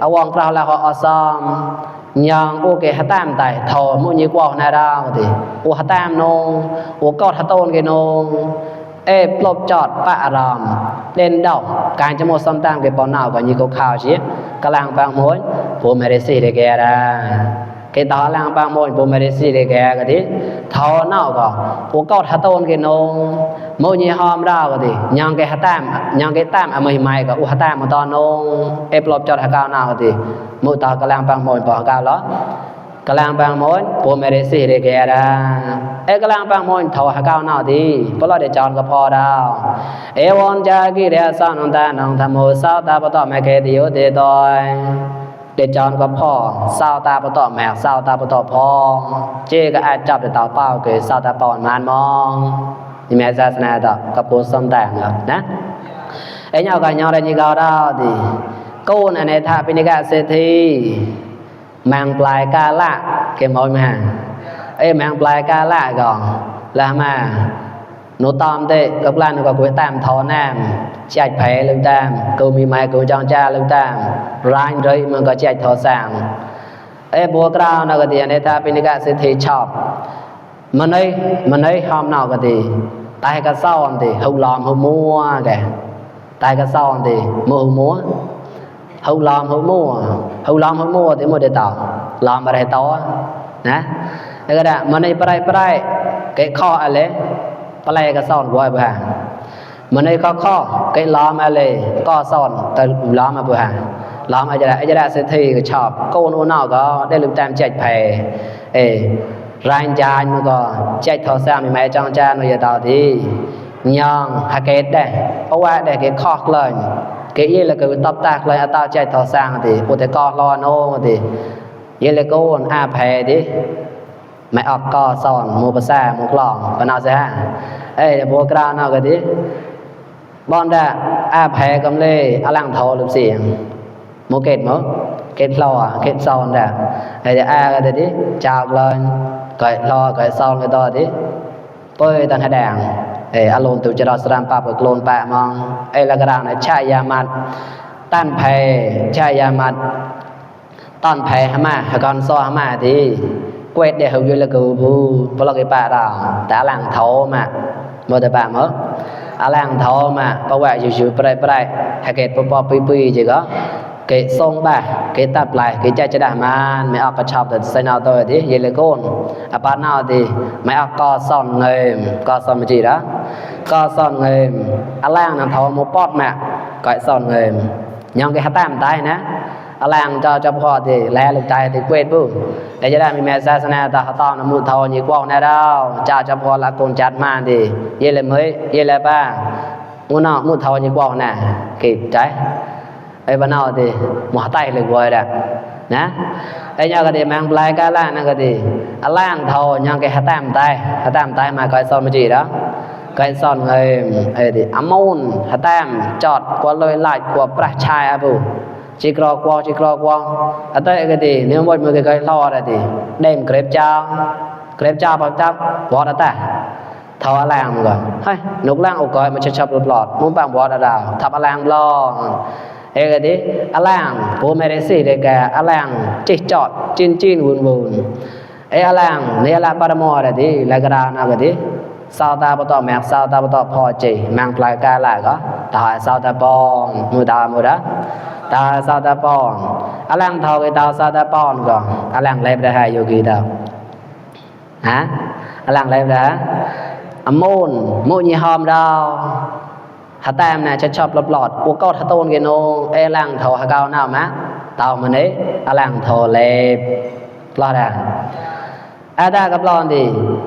Speaker 1: อวงกล่าวละหอซ้อมยังอุเกฮัตแตมตายทอมุญิกว่านาดาวติอุฮัตแตมโนอุกอดฮัตโตนกินโนปลบจอดปะอารามเล่นดอกการจะหมดซ้ำตามเก็บปอนาวกับยีโกข่าวชี้กำลังบางมวยผู้ไม่ได้สิได้แก่ละเกตอลังบางมวยผู้ไม่ได้สิได้แก่ก็ดิเท่าเน่าก็ผู้กอดฮัตโตนกินนงโมยีหอมดาวก็ดิยังเกฮัตแตมยังเกแตมอเมย์ใหม่ก็อุฮัตแตมมาตอนนงปลบจอดฮักกาวนาวก็ดิมุตากำลังบางมวยปอฮักกาวล้อกำลังบางมวยผู้ไม่ได้สิได้แก่ละกำลังบางมวยเท่าฮักกาวนาวดิเพราะเราได้จอนก็พอดาวเอวันจากิเรสานองตานองธรรมโมสาวตาปตอแมเกติโยเตตอยเดจอนก็พ่อสาวตาปตอแมกสาวตาปตอพ่อเจก็อาจจับได้เต่าเป้าเกยสาวตาปอนมานมองนี่แม่ศาสนาต่อกับโพสต์แต่งนะไอ้เนากันเนาได้ยิกาวดาวดิกูนอันในท่าปิณิกะเศรษฐีแมงปลายกาละเกมอยมาแมงปลายกาละก่อนแล้วมาหนูตอมเตะกับร้านก็คุยตามทอแนมใจแผลลืมตามกูมีไม้กูจองจ้าลืมตามร้านเลยมันก็ใจทอสั่งบัวกราวนักเรียนในท่าปิณิกะเศรษฐีชอบมันได้หอมหนาวก็ดีตายก็เศร้าอันดีหูหลอมหูมัวแกตายก็เศร้าอันดีมัวหูมัวหูหลอมหูมัวหูหลอมหูมัวที่มัวได้ต่อหลอมอะไรต่อนะแล้วก็ได้มันได้ไปcái khoอะไรปลายก็ซ่อนไว้บ่ฮะมันได้ข้อcáiล้อมอะไรก็ซ่อนแต่ล้อมมาบ่ฮะล้อมอาจจะได้เศรษฐีก็ชอบโกนโอนเอาก็ได้ลืมตามใจแผ่รายจ่ายมันก็ใจทอซ้ำมีแม่จ้องจ้าหน่อยต่อที่ยังหาเกตได้เพราะว่าได้เกข้อเลยเกยี่แล้วก็ตบตากเลยเอาตาใจทอซ้ำที่อุตกรรอโน่ที่ยี่เลยก็วนอาแผ่ดิไม่ออกก็สอนมูภาษามูกลองก็น่าจะฮะบัวกราวน่าก็ดิบอนได้ แพ้กำเลยอลังทอหรือเสียงโมเกตมั้งเกตรอเกตซอนด่ะไอ้เดี๋ยวก็เดี๋ยวดิจากเลยก็รอก็ซอนก็ต่อดิเป้ยตันแดงอารมณ์ตุจรสรามปาปกลนแปะมองละกระดานชายามัดต้านแพ้ชายามัดต้านแพ้หมาก่อนซอหมาทีเกวดเดี๋ยวอยู่ละกูบูพลกิปะเราแต่อลังทอมาโมเดปะมั้งอลังทอมาเพราะว่าอยู่ๆไปให้เกตปอปีจีก็เกตทรงบ่าเกตตัดไหลเกตใจจะได้มันไม่ออกกระชับแต่ใส่นาวตัวที่เยลโกนปานาวที่ไม่ออกก็ซ่อนเงินก็ซ่อนไม่จีละก็ซ่อนเงินอลังนั้นทอโมปอดมาก็ซ่อนเงินยังเกตตามตายนะอลังจะพอที่แลลูกใจที่เกวดบุแต่จะได้มีแม่ศาสนาตาตอนมุทอยี่กวางแน่ดาวจะพอละกนจัดมาที่เยลเมยเยลป้ามุทอยี่กวางน่ะกิดใจไอ้บ้านเราที่หมอไตเลยกว่าด่ะนะไอ้ยังก็ดีแมงปลายกาล่านั่นก็ดีอล่างเท่ายังแกหัตามตายมาก็ซ่อนไม่จีแล้วก็ซ่อนเงินไอ้ดิอมูลหัตามจอดกว่าเลยไล่กว่าประชายอ่ะบุจิกรอกว่าอันนั้นก็ดีเนื้อหมดมือก็รอได้ดีเด่มเกรบเจ้าปักจับบอดแต่เท่าอล่างมันก่อนเฮ้ยนกล่างอกก้อยมันชอบหลอดมุ่งปังบอดดาวทับอล่างรอก็ดีอล่างผู้ไม่ได้สิได้แก่อล่างจิจอดจินวุ่นอล่างนี่ละปรมอได้ดีแล้วก็ดานะก็ดีสาวตาบ่ตอแมกสาวตาบ่ตอพอใจแมงปลายกาละก็ตาสาวตาปองมือตามือดะตาสาวตาปองอล่างเท่ากับตาสาวตาปองก็อล่างเล็บได้ให้อยู่กี่ตาฮะอล่างเล็บได้อมูลยี่หอมดาวหาแต้มน่ะจะชอบหลอดกูก็ถ้าโตนกันโนล่างเท่าหาเก้าหน้ามะเต่ามันนี้ล่างเท่าเล็บรอดอ่ะอาดากับรอนดี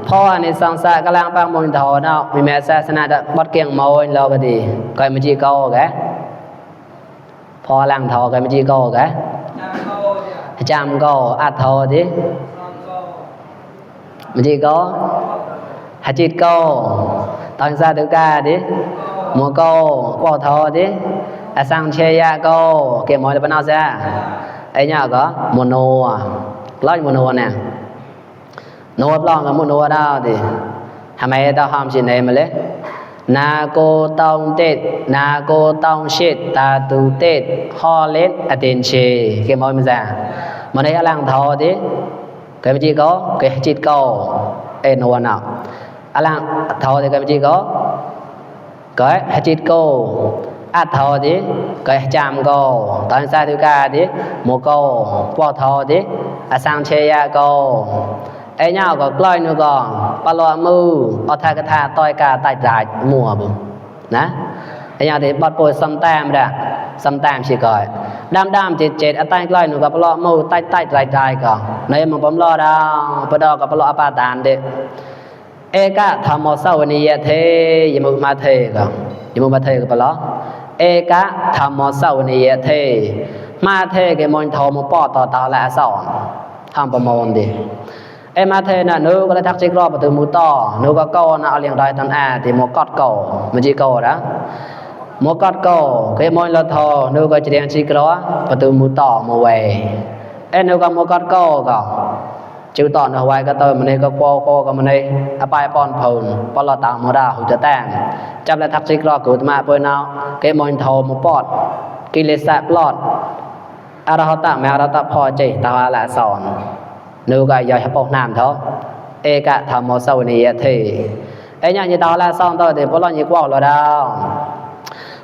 Speaker 1: พ่อในสังสารกำลังปังมนเท่าเนาะมีแม่ศาสนาบัดเกียงมอยเราก็ดีก็ไม่จีโก้แกพอล่างเท่าก็ไม่จีโก้แกจำโก้อัดเท่าดิไม่จีโก้หาจิตโก้ตอนซาตุกาดิมัวโก้ว่าเท่าดิสังเชียโก้เกี่ยมอยเป็นเอาซะไอ้เนี่ยก็โมโนร้อยโมโนเนี่ยโนบลองกับโมโนดาวดิทำไมต้องห้ามสิ่งไหนมาเลยนาโกตองเต็ดนาโกตองเช็ดตาตูเต็ดฮอเล็ดอเตนเชเกี่ยมอยมันซะมันได้อลังเท่าดิเกี่ยมจีโก้เกี่ยจิตโก้โนวันเอาอลังเท่าดิเกี่ยมจีโก้ก็ให้จิตโก้อัดเท่าดิก็ให้จำโก้ตอนซาตุกาดิโมโก้ปอเท่าดิสังเชียโก้ไอ้เนี่ยก็กล้อยนู่ก็ปลอมือเอาทากระทาต่อยกาไต่จ่ายมัวบุนะไอ้เนี่ยที่บัดป่วยซ้ำแต้มด่ะซ้ำแต้มสิก่อยดำเจ็ดอัตใต้กล้อยนู่ก็ปลอมือไต่จ่ายก่อนในมันผมรอดาวปดอกับปลออปาตานเด็เอกะธรรมสาวนิยเทยมุมาเทก็ยมุมาเทก็ปลอเอกะธรรมสาวนิยเทมาเทก็มนทอมปอต่อตาและสอนทำประมวลดิมาเทน่ะนูก็เลยทักจิกรอบประตูมูต่อนูก็ก้อนเอาเลี้ยงได้ตอนที่มกอดก่อมันจีก่อนะมกอดก่อก็มนละทอนูก็จะเลี้ยงจิกรอประตูมูต่อมูเวนูก็มกอดก่อก็จิวตอนเอาไว้ก็เติมมันนี่ก็โคก็มันนี่อภัยปอนพลปลอตามโมดาหูจะแต่งจับเลยทักจิกรอกูมาเปิดเอาก็มนทอมูปอดกิเลสปลอดอรหัตแมวรัตพอใจตาละสอนนูก็ย่อยปอกน้ำเถอะเอกะธรรมสาวนิยเทไอ้เนี่ยยี่ตาละสอนตัวเดี๋ยวพวกเรายี่กว่าเราดาว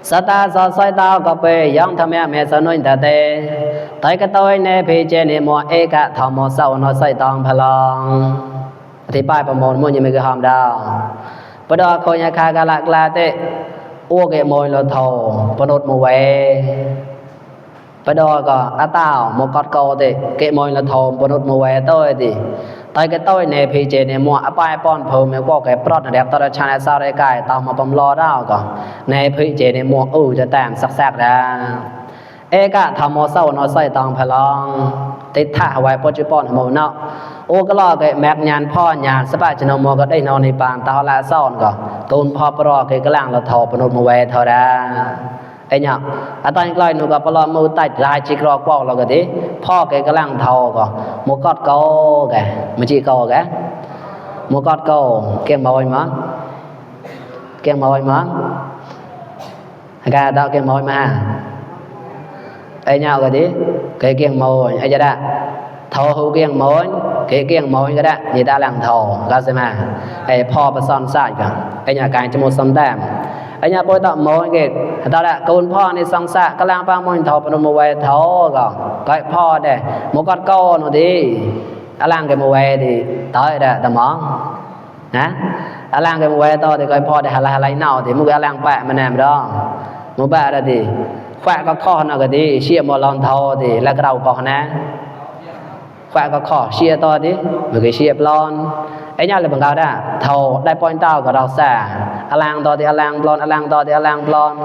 Speaker 1: สตาสอสอยดาวก็ไปยังทำแม่เมสนุนตาเตไตก็ตัวในพิเจนิมัวเอกะธรรมสาวนอสอยตองพลังอธิบายประมวลมุ่งยังไม่คือหามดาวปดอโคยคากาลักลาเตอ้วกเอโมยโลโทปนดมเวปดอก็อาตาวมกอดโกเตเกมอยละทอมปนุษมเวต้อยติไตก็ต้อยในพีเจในมัวอปายป้อนเพิ่มแม่ก็แกปรอดแดกตระชาในซาได้กายตามมาปมรอดาวก็ในพีเจในมัวจะแต่งสักๆดาเอกะธรรมโสนอใส่ตองพลังติดท่าไว้ปัจจุบันโมเนาะ โอกลอเกแมกญาณพ่อญาณสปะจนมก็ได้นอนในปานตาละซ่อนก็ตูนพ่อปรอเกกลางละทอปนมเวทอดาไอ้เนี่ยอาตอนกลอยหนูก็ปลอมือใต้ลายจิกรอกว่าเราก็ดิพ่อเกกลางทอก็มกอดโกแกมจิโกแกมกอดโกเกียงบ่อยมั้งเกียงบ่อยมั้งกาตาเกียงบ่อยมาไอ้เนี่ยก็ดิเกเกียงบ่อยไอ้จะได้thọ hữu kiêng mối cái kiêng mối cái đó người ta làm thọ ra xem mà ai pho và son sai cả ai nhà cái cho một son đam ai nhà bôi tạo mối cái ta đã côn pho này son sa cái lang bang mối thọ bên một vài thọ cái pho đây một con câu nó đi lang cái một vài thì tới đây tầm món hả lang cái một vài to thì cái pho để hà lại nào thì một cái lang bẹ mà làm đó một bẹ đó thì khoa có kho nào cái đi chia một lon thọ thì là cái đầu còn nè khoa có khỏ chia to đi một cái chia plon ấy nhau là bằng cao đã thầu đại point tao của đào xả alang to thì alang plon alang to thì alang plon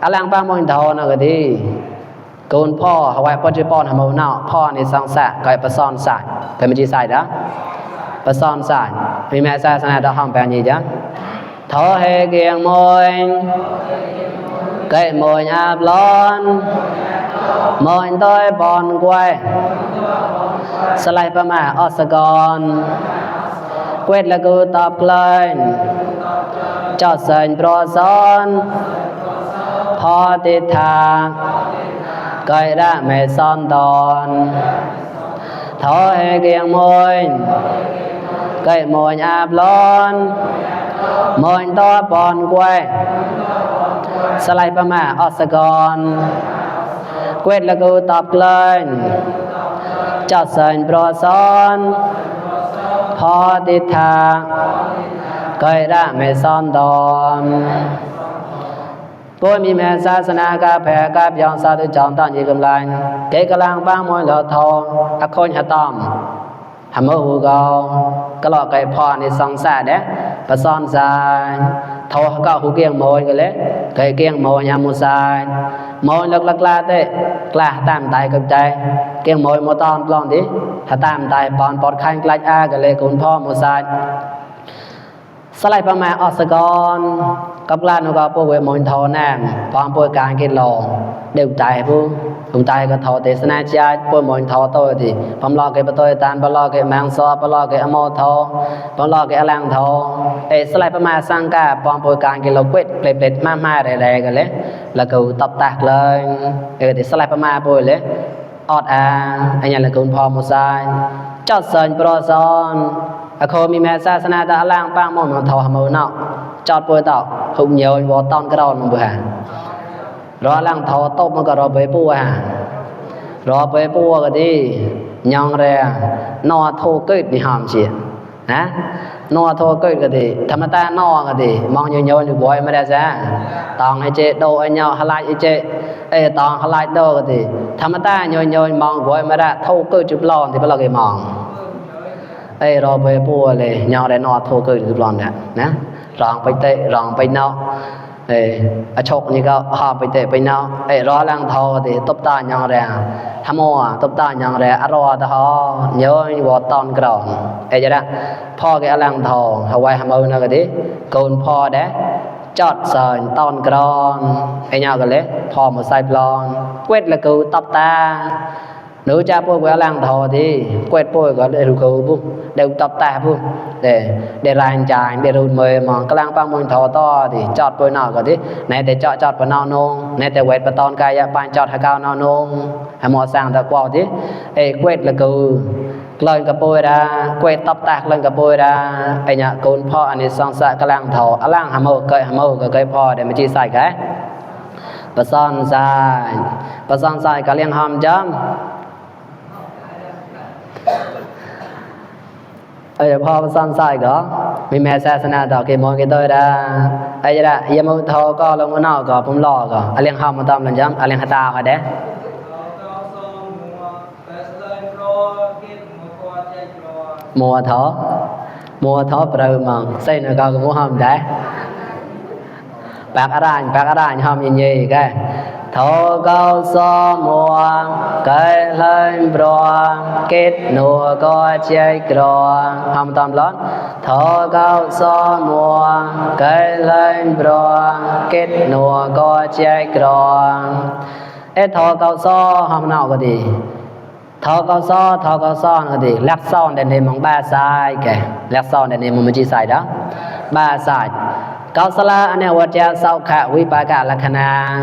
Speaker 1: alang ba môn thầu nào cái đi cônพ่อ Hawaii ปัจจุบันทำเอาหน้าพ่อในสังสะก็ไปซ่อนสายก็ไม่ใช่สายนะไปซ่อนสายมีแม่ศาสนาดอกห้องแปลงนี้จ้ะthọ hệ kiêng môi cái môi áp lon môi tôi bòn quayสไลด์ประมาออสกอนเวทละกูตอบเลยจอดเสินโปรซอนพอติดทางก้อยได้ไม่ซ่อนตอนถอให้เกียงมวยก้อยมวยอาบร้อนมวยตัวปอนกวยสไลด์ประมาออสกอนเวทละกูตอบเลยจอดเสินโปรซอนพอติดทางก้อยได้ไม่ซ่อนตอนผู้มีแม่ศาสนากาแผ่กาบยองสาธุจอมตั้งยีกำลังเกกำลังบ้างมวยหลอดทองอคอนหะตอมหำมือหูกอกลอไก่พอในสองสาเด้ประซ่อนสายทอก็หูเกียงมวยกันเลยไก่เกียงมวยยามุสายมวยลักลักลาเต้กล้าตามตายกับใจเกียงมวยมอตอนปลอนดิถ้าตามตายปอนปอดคันกลายอากันเลยคุณพ่อมุสายสไลด์ประมาออสกอนกับลานนก็พวกเวมอนทอแนมพร้อมพวกการกินลองเดือดใจผู้ถุงใจก็ทอเตสนาชียพวกมอนทอโตดิพร้อมรอเก็บประตูตานพร้อมรอเก็บแมงซอพร้อมรอเก็บอโมทอพร้อมรอเก็บอลังทอสไลด์ประมาสังกาพร้อมพวกการกินลองเวทเปล็ดๆมาๆแรงๆกันเลยแล้วก็ตบแตกเลยติสไลด์ประมาพวกเลยออดอันนี้แหละคุณพ่อมุสายจอดเซินโปรซอนโคมีแม่ศาสนาตะล่างป้างมองมันทอหมือเนาะจอดป่วยต่อหุ่นเหี่ยวบ่ตอนกระดอนมันบ่ฮะรอล่างทอตบมันก็รอไปปัวฮะรอไปปัวก็ดียองแรนอโทเกิดนี่หอมเสียนะนอโทเกิดก็ดีธรรมตานอก็ดีมองโยนอยู่บ่อยไม่ได้ซะตองไอ้เจโดไอ้เหยาหลายไอ้เจตองหลายโดก็ดีธรรมตาโยนมองบ่อยไม่ได้โทเกิดจุบลอนที่บ่เราเคยมองรอไปปัวเลยยาวได้นอโทเกิดจุบลอนเนี่ยนะรองไปเตะรองไปเนาะอโชคนี่ก็หอบไปเตะไปเนาะรอลังทอที่ตบตายองแรงทำมัวตบตายองแรงอรอตะฮอเยอะวอตอนกรองจะได้พ่อแกลังทอเอาไว้ทำเอานะก็ดิโกนพ่อเด้จอดเสินตอนกรองเงากันเลยพ่อมาใส่ปลอนเวทละกูตบตาnếu cha bôi của lang thọ thì quét bôi có để rủ bu đều tập tạ bu để làm trái để rồi mời mà cái lang băng môi thọ to thì chọt bôi nào có thế này để chọt vào nào nông này để quét vào ton cây ban chọt hai cao nào nông hay mò sang ta qua thế quét là cứ lên cái bôi ra quét tập tạ lên cái bôi ra nhà cônพ่ออันนี้สองสะcái lang thọ lang hàm mơ cáiพ่อđể mà chia sẻ cái và son sai cái liên hàm chấmพ่อซ่อนใส่ก็มีแม่ศาสนาต่อเกมองกันตัวได้ไอ้จะได้ยามอุทอก็ลงมานอกก็ผมรอก็อะไรห้ามมาตามหลังย้ำอะไรหาตาเขาเด้มัวท้อเปล่ามังใส่หน้าก็มัวห้ามได้ปากอะไรห้ามยิงๆก็ thọ cao so mùa cái lên bro kết nùa có chạy cro không tóm lót thọ cao so mùa cái lên bro kết nùa có chạy cro thọ cao so không nào cái gì thọ cao so cái gì lắc son để nên mong ba sai kìa lắc son để nên mong chỉ sai đó ba sai cao sa la anh em vợ sau khả vi ba cả là khana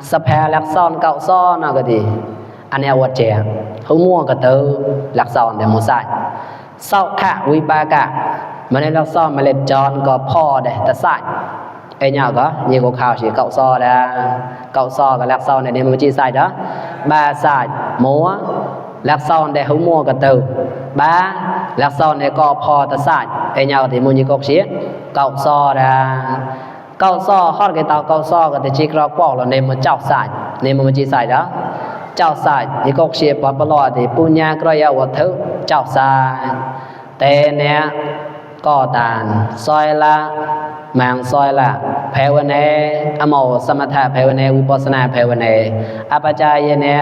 Speaker 1: sập hè lạc son cạo son nào cái gì anh em vợ không mua cái từ lạc son để mua sai sau khả vi ba cả mà nên lạc son mà lên tròn có pho để ta sai ai nhau có nhiều cô khảo chỉ cạo so đã cạo so cái lạc son này nên mua chi sai đó ba sai múa lạc son để không mua cái từ ba lạc son để có pho ta sai ai nhau thì mua như cốc xía cạo so ra cạo so hót cái tàu cạo so cái chỉ có quao là nên mà chảo xài nên mà chỉ xài đó chảo xài thì cốc xía bỏ bỏ thì punya kroya vật thứ chảo xài tên nè co tàn soi la mang soi la phevane amo samatha phevane vipassana phevane apachayane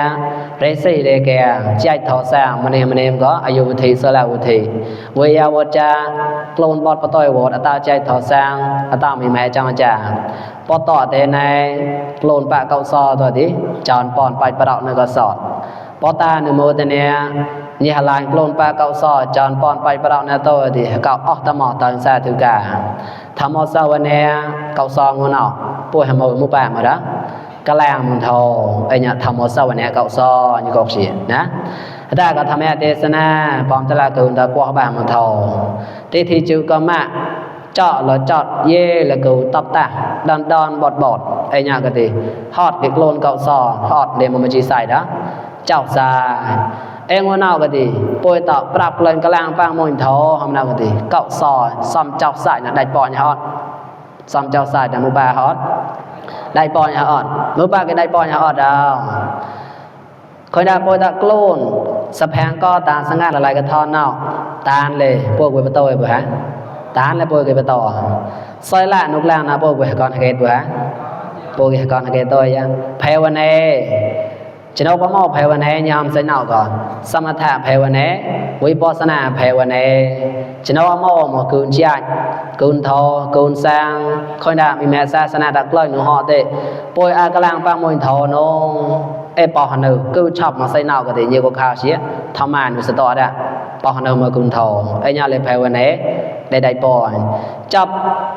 Speaker 1: resi de kya chai tho sang manem có ayu thi sala uthi veya vacha klon bot patoi vot ata chai tho sang ata mi mai chang cha poto te nai klon pa kau so to ti chon pon pai padau ne ko sot pota ne mo te ne ni halan klon pa kau so chon pon pai padau ne to ti kau oh ta mo tan sa thu ka tham mô sa vane cậu so ngon nào bôi hàm mồi mua bạc mà đó cái làng mình thầu ai nhặt tham mô sa vane cậu so như cậu gì nè ta có tham gia desana bom ta là cừu ta qua bạc mình thầu thì chữ có mạ chọn là chọn ye là cừu tập ta đòn bọt ai nhặt cái gì hot cái clone cậu so hot để mà mình chỉ xài đó chọc xa ngon nào cái gì bôi tạo bạc lên cái làng bang mồi thầu hôm nào cái gì cậu so xăm chọc xài là đại bò nhà hot xăm chọc xài là mua ba hot đại bò nhà hot mua ba cái đại bò nhà hot đâu khơi đa bôi tạo clone sập hàng co tàn sang ngàn là lại cái thon nào tàn lề bôi cái tôi bữa hả tàn là bôi cái to soi lại nục làng nào bôi cái con cái bữa hả bôi cái con cái tôi nha phèo này chỉ đâu có một phèo này nhom sẽ nào còn samatha phèo này vipassana phèo này chỉ đâu có một cún chạy cún thọ cún sang khơi đa mi mẹ sa sana đặt lời nó họ thế bôi a cái lang bang mồi thọ nó bỏ hẳn nữa cứ chọc mà xây nào có thể nhiều có khao xía thao màn nó sẽ to ra bỏ hẳn nữa mà cún thọ ai nhau lên phèo này để đại bỏ chọc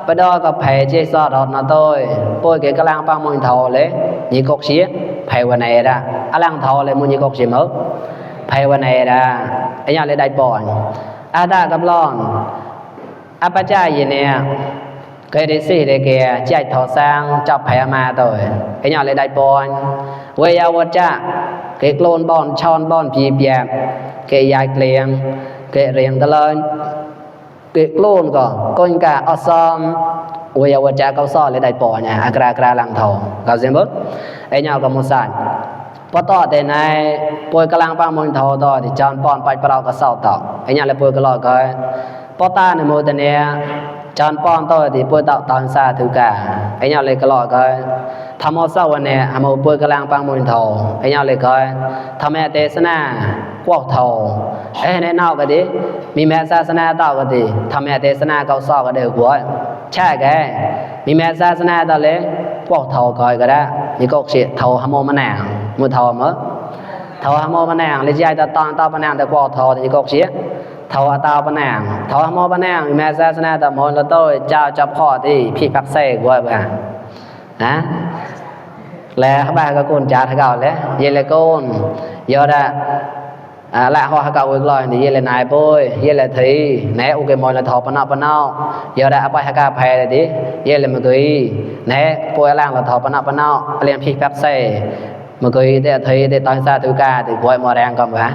Speaker 1: bây giờ có phèo chơi so đó nó tôi bôi cái lang bang mồi thọ lấy nhiều cốc xía phèo này ra lang thọ lấy mua nhiều cốc xía mới phèo này ra ai nhau lên đại bỏ ta gặp lon apachai nè cái đấy xí để kìa chạy thọ sang chọc phèo mà tôi ai nhau lên đại bỏ với nhau vật cha cái clone bon chon bon pi bia cái dài liền cái riêng ta lên cái clone có con cả awesome với nhau vật cha cao so lên đại bỏ nhà agra lang thầu cao xem bớt ai nhau có một sảnพอต่อแต่ในป่วยกำลังปังมนทอต่อที่จอนปอนไปปรากฏเศร้าต่อไอ้ยังเลยป่วยก็รอก็พอตาในโมแต่เนี่ยจอนปอนต่อที่ป่วยต่อตอนซาถือกาไอ้ยังเลยก็รอก็ทำเอาเศร้าวันเนี่ยทำเอาป่วยกำลังปังมนทอไอ้ยังเลยก็ทำแม่เตสนากวกทอไอ้ในนอกก็ดีมีแม่ศาสนาต่อก็ดีทำแม่เตสนาเกาซอก็เดือดหัวใช่แกมีแม่ศาสนาต่อเลยกวกทอก็ก็ได้มีก็เสียทอหโมมะนาวmua thầu mới thầu hâm mô bên nàng lấy dây tao bên nàng ta qua thầu thì có xía thầu tao bên nàng thầu hâm mô bên nàng mẹ ra sana ta muốn là tôi chào chọc họ thì phi bác xe của bà hả lẽ ba cái con cha thằng gạo lẽ vậy là con giờ đã lại họ cậu được rồi thì vậy là này bôi vậy là thì nè ok mọi là thầu bên nào giờ đã ba cà phê thì vậy là một cái nè bôi lang là thầu bên nào liền phi bác xe mà cười thấy để tao xa thứ ca thì gọi mà đang cầm cả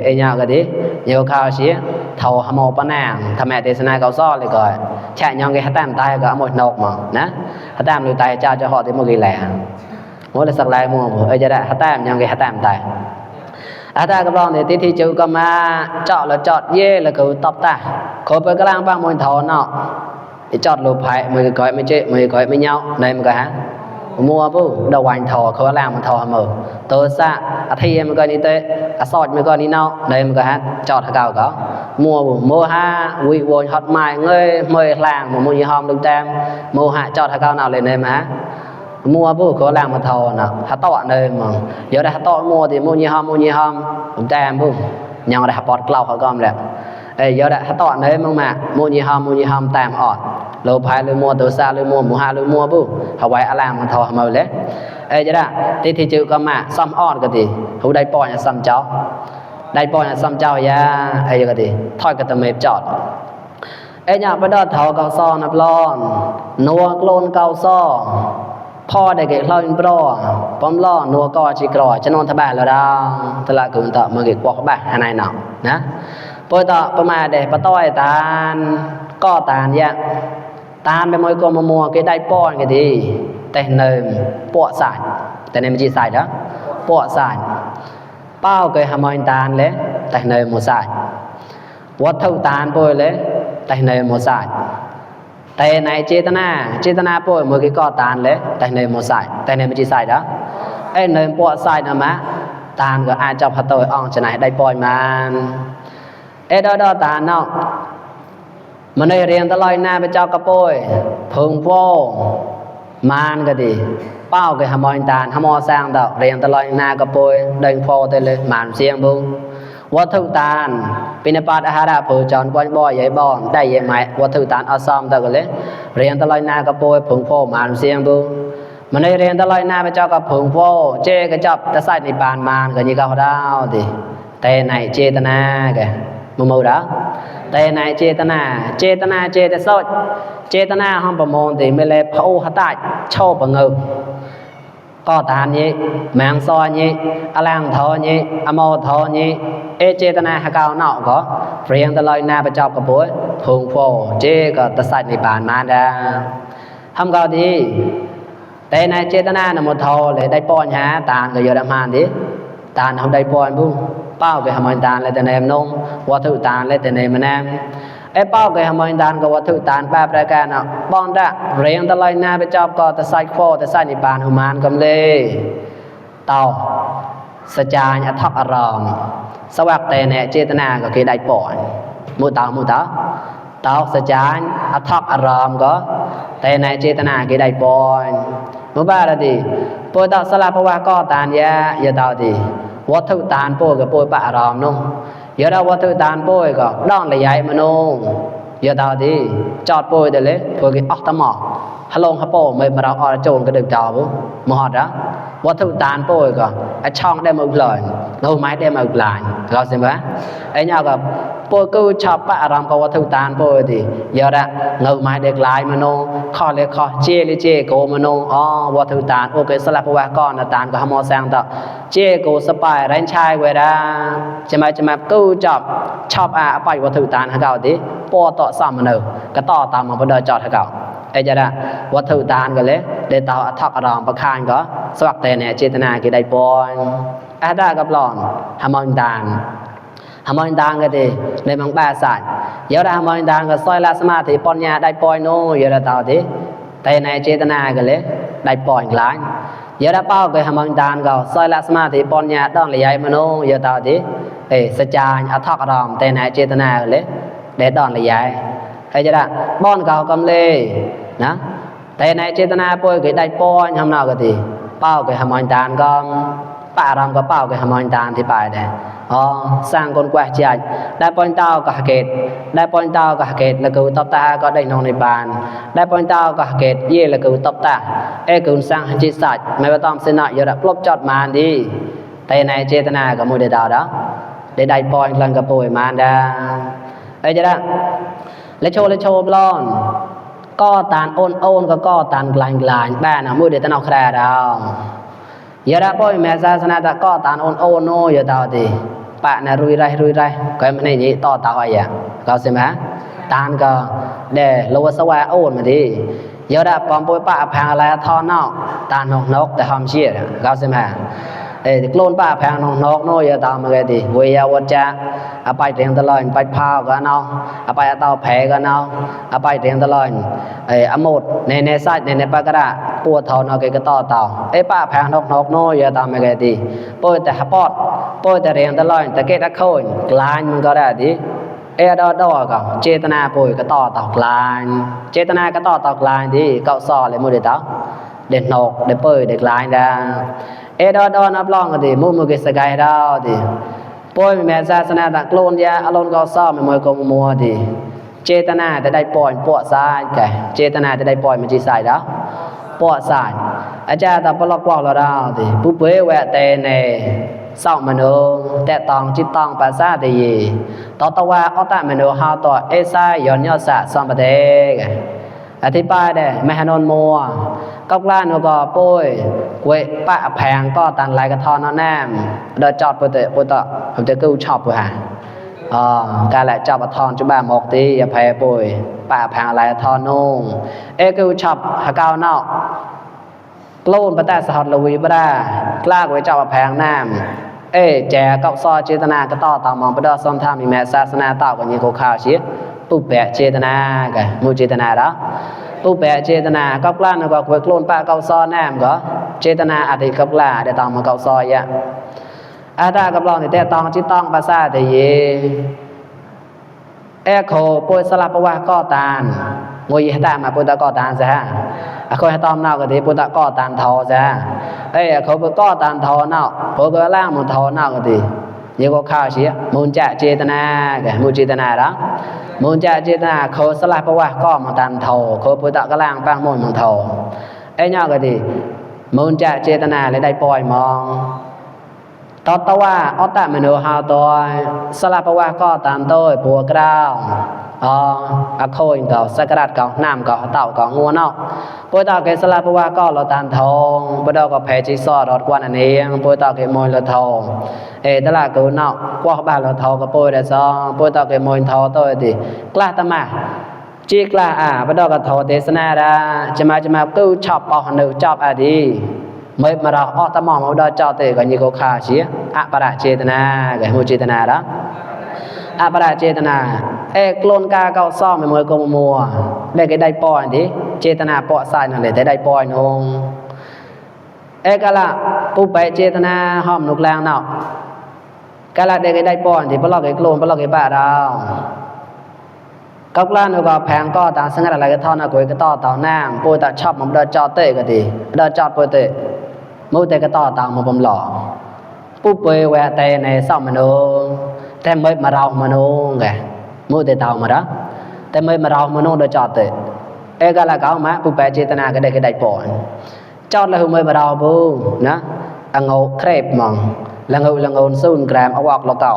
Speaker 1: ê nhau cái đi nhiều khao xí thầu hâm mộ bán nàng thầm mẹ thì sana cao so lại gọi chạy nhau cái hát tam tay cả một nộp mà nè hát tam lưu tay cho họ thì một cái lẻ mỗi là sặc lại mua ơi giờ đã hát tam nhau cái hát tam tay ta các bạn thì thi chữ cầm mà chọn là chọn ye là cứ tập ta khối với cái lang bang mồi thầu nọ thì chọn lục phải mười gọi mới chơi mười gọi với nhau đây một cái hả มัวปุ๊ดาวันทอเขาล่างมันทอมือตัวซะอาทิมันก็นี่เตะอาสอดมันก็นี่เนาะเลยมันก็ฮะจอดเก่าก็มัวมัวฮะวิวนฮอตไม้เงยเมยล่างมัวยี่ห้อมดึงแต้มมัวฮะจอดเก่าเนาเลยเนี่ยมามัวปุ๊เขาล่างมันทอเนาะฮะต่อเลยมึงเดี๋ยวได้ฮะต่อมัวที่มัวยี่ห้อมดึงแต้มปุ๊ยังได้ฮะปอดเกล้าเขาก็มแหละเดี๋ยวได้ฮะต่อเลยมึงมามัวยี่ห้อมแต้มออดโลภายเลยมัวตัวซาเลยมัวหมูฮาเลยมัวปุ๊เอาไว้อารามมันทอมาเลยจะได้ที่จื้อก็มาซ้ำออดก็ดีเขาได้ปล่อยซ้ำเจ้าได้ปล่อยซ้ำเจ้ายาก็ดีถอยก็ตะเมบจอดเนี่ยไปดอดเถาเกาซ้อนับล้อนนัวโกลนเกาซ้อพ่อได้เก็บเล่าอินปลอป้อมล้อนัวก็ชิกรอจะนอนทบายแล้วดาวตลาดกุมต่อมาเก็บปอกบ้านไหนหนาวนะพอต่อประมาณเด็กปะต้อยตาลก็ตาลยะตาลไปมวยกมัวก็ได้ป้อนก็ดีแต่เนิมปวดสายแต่ในมันจีสายđóปวดสายเป้าเคยหามอยตาลเลยแต่เนิมหมดสายวัดเท่าตาลป่วยเลยแต่เนิมหมดสายแต่ในเจตนาป่วยมือก็ตาลเลยแต่เนิมหมดสายแต่ในมันจีสายđóเนิมปวดสายนะมะตาลก็อาจจะพัดตัวอ่องจะไหนได้ปล่อยมันดอตาลเนาะมันได้เรียนตลอดหน้าไปเจ้ากระโปยเพิ่งโฟมานก็ดีเป้าก็หามอยตาลหามอสร้างดอกเรียนตลอดหน้ากระโปยเดินโฟเตเลยมานเสียงบุงวัตถุตาลปินปาตอาหารผู้จอนบ่อยใหญ่บ่อนได้ยังไหมวัตถุตาลเอาซ้อมตะกันเลยเรียนตลอดหน้ากระโปยเพิ่งโฟมานเสียงบุงมันได้เรียนตลอดหน้าไปเจ้ากับเพิ่งโฟเจก็จับตะไส้ในปานมานก็ยี่ก้าวดาวดิแต่ในเจตนาแกมือđóแต่ในเจตนาเจตสดเจตนาห้องประมงที่ไม่เลยพระโอหตาโชว์ประเงินก็ตานนี้แมงซอยนี้อลังทอนี้อโมทอนี้เจตนาหาเก่าเนาะก็เรียงตลอดหน้าไปจับกับปุ้ยพุงโฟเจก็ตะใส่ในบานมาดาทำเก่าดีแต่ในเจตนาหมดทอเลยได้ป้อนหาตานก็เยอะดำหานดิตานทำได้ป้อนบุ้งเป้าcái hàm tàn lại tên em nôngวัตถุตานlại tên em emเป้าcái hàm tànกับวัตถุตานแบบรายการอ่ะบอนดะเรียงตะลอยหน้าไปจอบก็ตะไซโฟตะไซนิบานหุมานกำเลยเต่าสจายอัทอารามสวักแต่เนี่ยเจตนาก็คือได้ปล่อยมูเต่าสจายอัทอารามก็แต่ในเจตนาคือได้ปล่อยมูบ้าละดิปวดต่อสลับเพราะว่าก็ตานยาอย่าเต่าดิวัตถุตานโป้กับโป้ปะอารามนุ่งเยอะแล้ววัตถุตานโป้ก็ด้องเลยใหญ่มานุ่งเยอะดาวดีจอดโป้เดี๋ยวเลยโป้กิออกตะหมอกฮัลโหลฮัปโป้ไม่มาเราออโจนก็ดึกจอบุมหอดนะวัตถุตานโป้ก็ไอช่องได้มาอุกลอยเราไม้ได้มาอุกลายเราใช่ไหมไอเนี่ยกับโป้กูชอบปะอารามกับวัตถุตานโป้ดีเยอะละเงาไม้เด็กลายมานุ่งข้อเล็กข้อเจโกมานุ่งวัตถุตานโอเคสลับเพราะว่าก้อนตานก็หมอแซงต่อเจโกสปายแรงชายเวลาจะมากูชอบไปวัตถุตานให้เก่าดิปอต่อซ้ำมันก็ต่อตามมาพอเดินจอดให้เก่าจะได้วัตถุตานก็เลยได้ต่อทักอารามประคานก็สวักแต่เนี่ยเจตนาคือได้ปอนได้กับหลอนหามอนตานก็ดีในบางบ้านสายเยอะได้หามอนตานก็ซอยละสมาธิปอนยาได้ปอยโนเยอะได้ต่อดิแต่ในเจตนาก็เลยได้ปอนหลายเยอะได้เป้าก็หามอนตานก็ซอยละสมาธิปอนยาต้องเลยใหญ่มาโนเยอะต่อดิสจายอัทอารามแต่ในเจตนาก็เลยได้ดอนเลยใหญ่จะได้บ้อนเก่ากำเลยนะแต่ในเจตนาป่วยก็ได้ป้อนทำนาวก็ดีเป้าก็หามอนตานก็ป้ารำก็เป้าก็หามอนตานที่ไปได้สร้างคนกว่าใจได้ป้อนเต้าก็หเกตได้ป้อนเต้าก็หเกตแล้วก็ตบตาก็ได้นอนในบ้านได้ป้อนเต้าก็หเกตเย่แล้วก็ตบตาก็สร้างจิตสัจไม่ว่าต้องเสนาอย่าได้ปลบจอดมาดีแต่ในเจตนาก็มูได้ดาวđóได้ป้อนกลางกระโปยมาได้จะได้และโชว์บลอนก็ตานโอนก็ตานกลางบ้านมือเดือดตนเอาแคร์ดาวอย่าได้ป่อยแม่ศาสนาตะก็ตานโอนโนอย่าตาวดีปะน่ะรุยไรก็ไม่ได้ยี่ต่อตาวอ่ะก็ใช่ไหมตานก็เดโลวสวาโอนมาดีอย่าได้ปอมป่วยปะพังอะไรทอนอกตานนกแต่หอมเชี่ยก็ใช่ไหม โกลนป้าแพงนอกโนอย่าตามมาดิเวียวัจจะอไปเรียงตลอดไปพาวกันเอาอไปเตาแผกันเอาอไปเรียงตลอดอโมดในไซต์ในปากกระปวดเท่านาก็ต่อเตาป้าแพงนอกโนอย่าตามมาดิปอยแต่ปอดปอยแต่เรียงตลอดแต่เกตะโคนกลายมันก็ได้ดิดอก็เจตนาปอยก็ต่อเตากลายเจตนาก็ต่อเตากลายดิเกาซอเลยมื้อเด้เตาเด็กนอกเด็กปอยเด็กลายดาดอนับรองกันดิมุกสกายดาวดิป่วยแม่ศาสนาตะโกลนยาอารมณ์ก็ซ้อมมวยกงมัวดิเจตนาจะได้ปล่อยปวดซ้ายแกเจตนาจะได้ปล่อยมันจีสายดาวปวดซ้ายอาจารย์ตะปลอกว่าเราดาวดิผู้เผยแวะเตในเศร้ามโนแต่ตองจิตตองภาษาดีต่อตะว่าอตะมโนฮาต่อเอซายย้อนยอดสะสัมปเดกอธิบายได้แม่นนมัวกอกล้านก็ป่วยกวยปะแพงก็ตันลายกระทอนแนมเดจอดปตผมจะกู้ชอบป่ะการแหละจับทอนจุบ้าหมกตีอย่าแพ้ป่วยปะแพงลายทอนนุ่งกู้ชอบหาเก้าเนาะกลูนปะแต่สหัสลวีบ่ได้กล้าไว้จับแพงน้ำแจกอกซอเจตนาก็ต่อตามมองไปดอซ้อมทำมีแม่ศาสนาต่อกันยี่โกข่าวชี้ปุ๊บแปะเจตนากันมูเจตนาแล้วปุ๊บแปะเจตนาก็กล้านะก็โคลนป้าเกาซอแนมก็เจตนาอธิกับกล้าได้ตามมาเกาซอยะอาตากับเราเนี่ยแต่ตองจิตตองภาษาแต่เยโคป่วยสลับประวัติก็ตานงวยตามมาปุตตะก็ตานซะคอยให้ตอมเนาก็ดีปุตตะก็ตานทอซะเขาไปก็ตานทอเนาพอก็ล่างมันทอเนาก็ดียี่ก็ข่าวเสียมูลจะเจตนาแกมูลเจตนาแล้วมูลจะเจตนาเขาสลับประวัติก็มันตานทอเขาปุตตะก็ล่างปังมูลมันทอเนาก็ดีมูลจะเจตนาเลยได้ปล่อยมองต่อตะว่าอตะมโนฮาตัวสลับประวัติก็ตานโต้ปัวกราวโคอินก็สักการะก็น้ำก็เต่าก็งัวเนาะปุตตะเกสลับประวัติก็เราตานทองปุตตะก็แพ้จีซอรอดกวนอันเองปุตตะเกมอยละทองตะละกูเนาะกว่าบ้านละทองก็ปุยได้ซองปุตตะเกมอยทองตัวดิกล้าตะมาจีกล้าปุตตะก็ทอเทศนาดาจะมากูชอบเอาหนูชอบอดีmới mà ra ở tâm mong đó cho tới cái như có khá xí para chetana cái mu chetana đó para chetana clone ca cao so mới có mùa đây cái đai poi đi chetana poi sai nó để đai poi nông cái là pu bảy chetana hòm nục lang nào cái là đây cái đai poi thì bắt lọc cái clone bắt lọc cái bà đâu các lan nó có phèn có ta sinh ra lại cái thon nó cái to tàu nam poi ta chop mà đó cho tới cái gì đó cho poi tớiมูแต่ก็ต่อตามมาบ่มหล่อปุ๊บเปแวะแต่ในซ่อมมโนแต่ไม่มาเรามโนไงมูแต่เตามาđóแต่ไม่มาเรามโนโดยจอดแต่ก็ละเขามาปุ๊บแปเจตนาก็ได้ปอนจอดแล้วไม่มาเราบูนะงงเครปมองละงงซูนแกรมเอาออกเราเก่า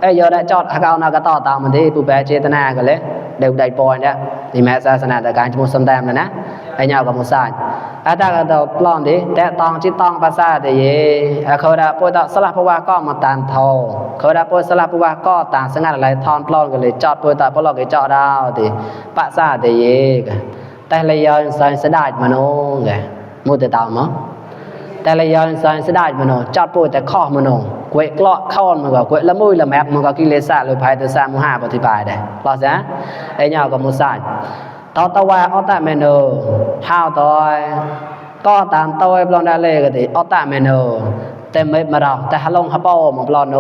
Speaker 1: giờ đã chọnเขานาก็ต่อตามมันที่ปุ๊บแปเจตนาก็เลยเดี๋ยวได้ปอนเนี่ยนี่แม่ศาสนาแต่การมุสลิมแต้มนะยาวกับมุสลิมอาตาก็ต้องปลอนดิแต่ตองจิตตองภาษาแต่เยเขาได้ปวดสลับประวัติก็มาตานทอเขาได้ปวดสลับประวัติก็ต่างสังกัดอะไรทอนปลอนกันเลยจอดปวดปลอกก็จอดดาวดิภาษาแต่เยแต่ละยอนสายสดายมโนไงมูแต่ตามมั้งแต่ละยอนสายสดายมโนจอดปวดแต่ข้อมโนกวยกล้อเข้ามันก็กวยละมุยละแมบมันก็กิเลสเลยภายตัวสามห้าปฏิบัติได้หรอจ๊ะยาวกับมุสลิมต่อตะว่าอตะเมโนห้าวตอยก็ตามตอยปลอนได้เลยก็ติอตะเมโนแต่ไม่มาเราแต่ฮัลโหลฮับเป้ามันปลอนโน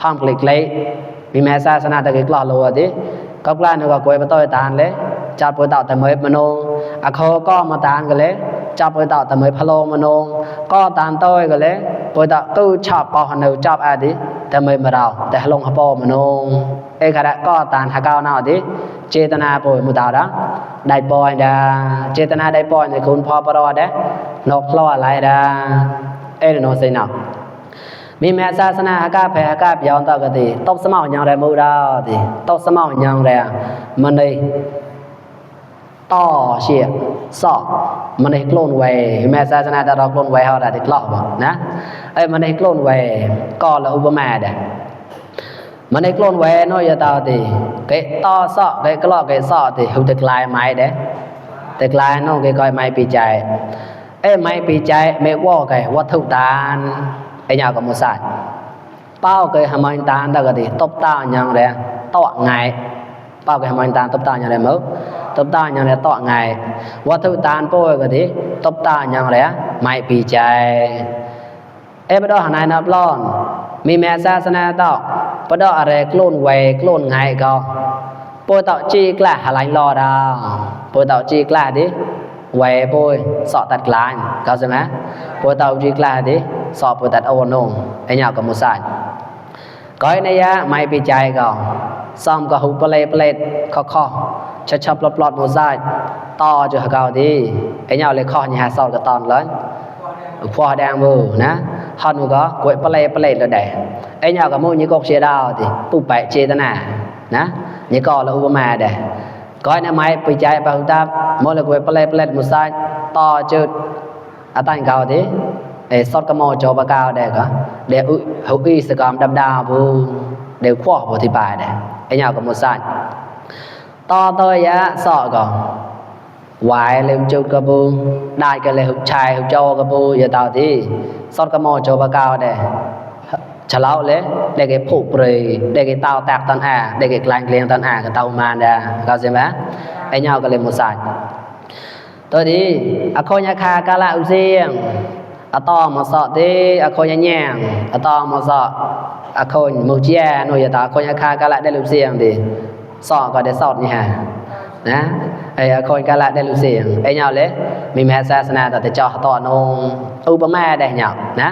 Speaker 1: ห้ามกลิกเลยมีแม่ศาสนาตะกิกลอโลติก็กล้านึกว่ากวยมาตอยตานเลยจับปวยเต่าแต่ไม่มโนเขาก็มาตานกันเลยจับปวยเต่าแต่ไม่พะโลมโนก็ตามตอยกันเลยปวยเต่าตู้ชอบปอหันเนวจับอาดิแต่ไม่มาเราแต่ฮัลโหลฮับเป้ามโนขณะก็ตานหาเก้าหน้าดิเจตนาปวยมุตาระได้ปอยดาเจตนาได้ปอยในคุณพอปรอดนกล้ออะไรดาโนเซนมีแม่ศาสนาอากาแผ่อากาย้อนต่อกันดิตบสมองยังแรงมูดาดิตบสมองยังแรงมันเลยต่อเชียสอบมันเลยกลนไว้แม่ศาสนาแต่เรากลนไว้เขาได้ติดล้อบ่นะมันเลยกลนไว้ก็ละอุปมาเด้มันได้กลนไว้น้อยตาติเกต่อซอเกกลอเกซอติหุตกลายไม้เด้แต่กลายน้องเกก้อยไม้ปีใจ ไม่ปีใจไม่ว่าไงวัตถุตานnhà có một sai bao cái hàm anh tán ta cái gì tóc ta nhang đấy tọa ngày bao cái hàm anh tán tóc ta nhang đấy mới tóc ta nhang đấy tọa ngày vật thực tán bôi cái gì tóc ta nhang đấy mai bị chạy bây giờ hàng này nó lon mi mẹ sa sana tao bây giờ ở đây clone về clone ngày co bôi tạo chi là hà lạnh lo đào bôi tạo chi là đi về bôi sọ tạt lại cao xem á bôi tạo chi là điสอบตัดเอาโนไอ้ยาก็มุสายก้อยในยะไม่ปีใจก็ซ้อมก็หุบเปลเปลข้อชับปลอดมุสายต่อจะเก่าดีไอ้ยาเลยข้อนี่หาสอบก็ตอนเลยพอแดงมือนะฮอนก็กวยเปลแล้วได้ไอ้ยาก็มูนี่ก็เสียดาวดิปุ๊บไปเจตนานะนี่ก็แล้วอุปมาได้ก้อยในไม่ปีใจไปหุบตาโมเลยกวยเปลมุสายต่อจุดอัตานเก่าดิสอดกระมอจอบกาวได้ก็เดี๋ยวหุยสกอมดำดาวบูเดี๋ยวขวบอธิบายได้ไอ้ยาวกับมุสานต่อตัวยะสอก่อนวายเลี้ยงจุดกระบูได้กันเลยหุบชายหุบโจกระบูอย่าต่อที่สอดกระมอจอบกาวได้ฉลาดเลยได้แก่ผูกปรีได้แก่เตาแตกตอนได้แก่กลางเกลียงตอนกับเตามาได้เข้าใจไหมไอ้ยาวกับเลยมุสานตัวนี้อโคยคากาลาอุเซียงตอมาสอดีอโคยแย่งตอมาสออโคยมูเจียโนยตาโคยคากะละได้ลูกเสียงดิสอก็ได้สอดนี่ฮะนะไอ้อโคยกะละได้ลูกเสียงไอ้เหยาเลยมีแม่ศาสนาแต่เจ้าตอนงอุปมาได้เหยานะ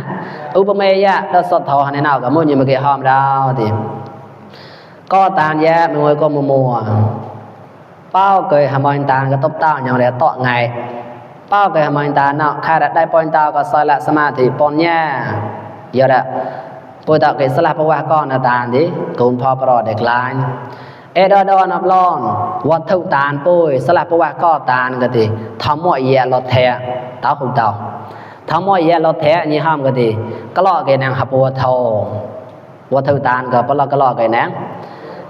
Speaker 1: อุปเมยะดสดทอในนาวกับมุ่นอยู่เมื่อกี้หอมดาวดิก็ตานแย่ไม่มวยก็มัวเป้าเกยหามอยตานก็ตบเต้าอย่างไรต่อไงเป้าเกยหามอยตานเนาะข้าได้ปอยตาก็สละสมาธิปอนแย่เยอะละปอยตาเกยสละเพราะว่าก้อนตานดิกุนพอปรอเด็กลายดอนอับลอนวัดทุกตานปุ้ยสละเพราะว่าก้อตานก็ดิทำมั่วเยี่ยรถแท้เต้าของเต้าทำมั่วเยี่ยรถแท้นี่ห้ามก็ดิก็ล่อเกยนางหับวัวทองวัดทุกตานก็ปลก็ล่อเกยนาง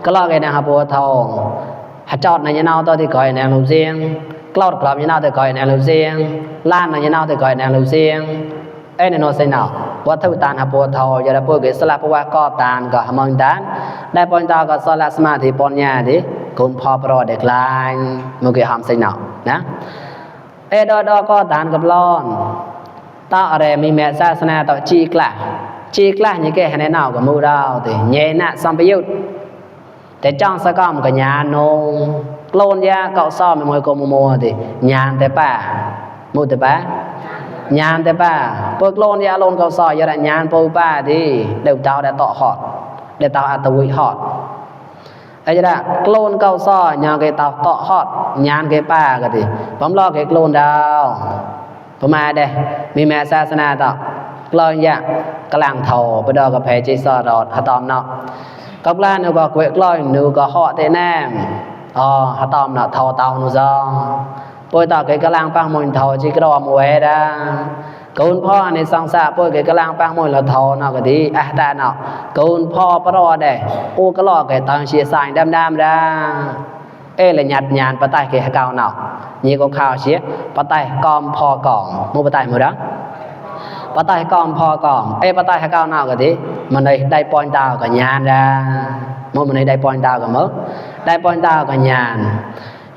Speaker 1: ก็ล่อเกยนางหับวัวทองหาจอดในยันเอาตัวที่ก่อยนางลูกเสียงกลอดกลับยันเอาตัวก่อยนางลูกเสียงล้านในยันเอาตัวก่อยนางลูกเสียงในโนเซนเอาวัดทุกตานหับวัวทองอย่าได้ปุ้ยเกยสละเพราะว่าก้อตานก็หามองตานได้ปอนตาก็สละสมาธิปอนญาดิคุณพอปรอเด็กลายเมื่อกี้หามเซนเอานะดอก็ตานกับล้อนตาอะไรมีแม่ศาสนาต่อจีกล้านี่แกให้แนะนำกับมูดาวติเยนะสัมปยุตแต่จ้องสะก้อมกับญาโนโกลนยาเก่าซ้อมมวยโกมโมติญาณแต่ป้ามูแต่ป้าญาณแต่ป้าพวกโลนยาโลนเก่าซ้อยาได้ญาณปูป้าดิเดี๋ยวเจ้าได้ต่อหอดได้เตาอัตวิหอดไอ้จ้ะโกลนเก่าซ้อยาเกเตาต่อหอดญาณเกป้าก็ดิผมรอเกโกลนดาวผมมาเด้มีแม่ศาสนาต่อโกลนยากลางเท่าไปดอกกับเพจิสอดอดหะตอมเนาะกับล้านนูก็เกวกลอยนูก็เหาะเตแนมหะตอมเนาะเท่าเตานูซอปอยตาเกกลางปังมวยเท่าจิกรอมวยดาคุณพ่อในสังสารปอยเกกลางปังมวยละเท่าเนาะก็ดีตาเนาะคุณพ่อปรอได้อูก็ลอเกตังเชียสายดำดาเลยหยัดญาณปะไตเกเก่าเนาะนี่ก็ข่าวเชียปะไตกอมพอกองมูปะไตหมดแล้วปะไตกอมพอกองปะไตเก่าเนาะก็ดีมันได้ปอยตากับญาณดามันได้ปอยตากับมื้อได้ปอยตากับญาณ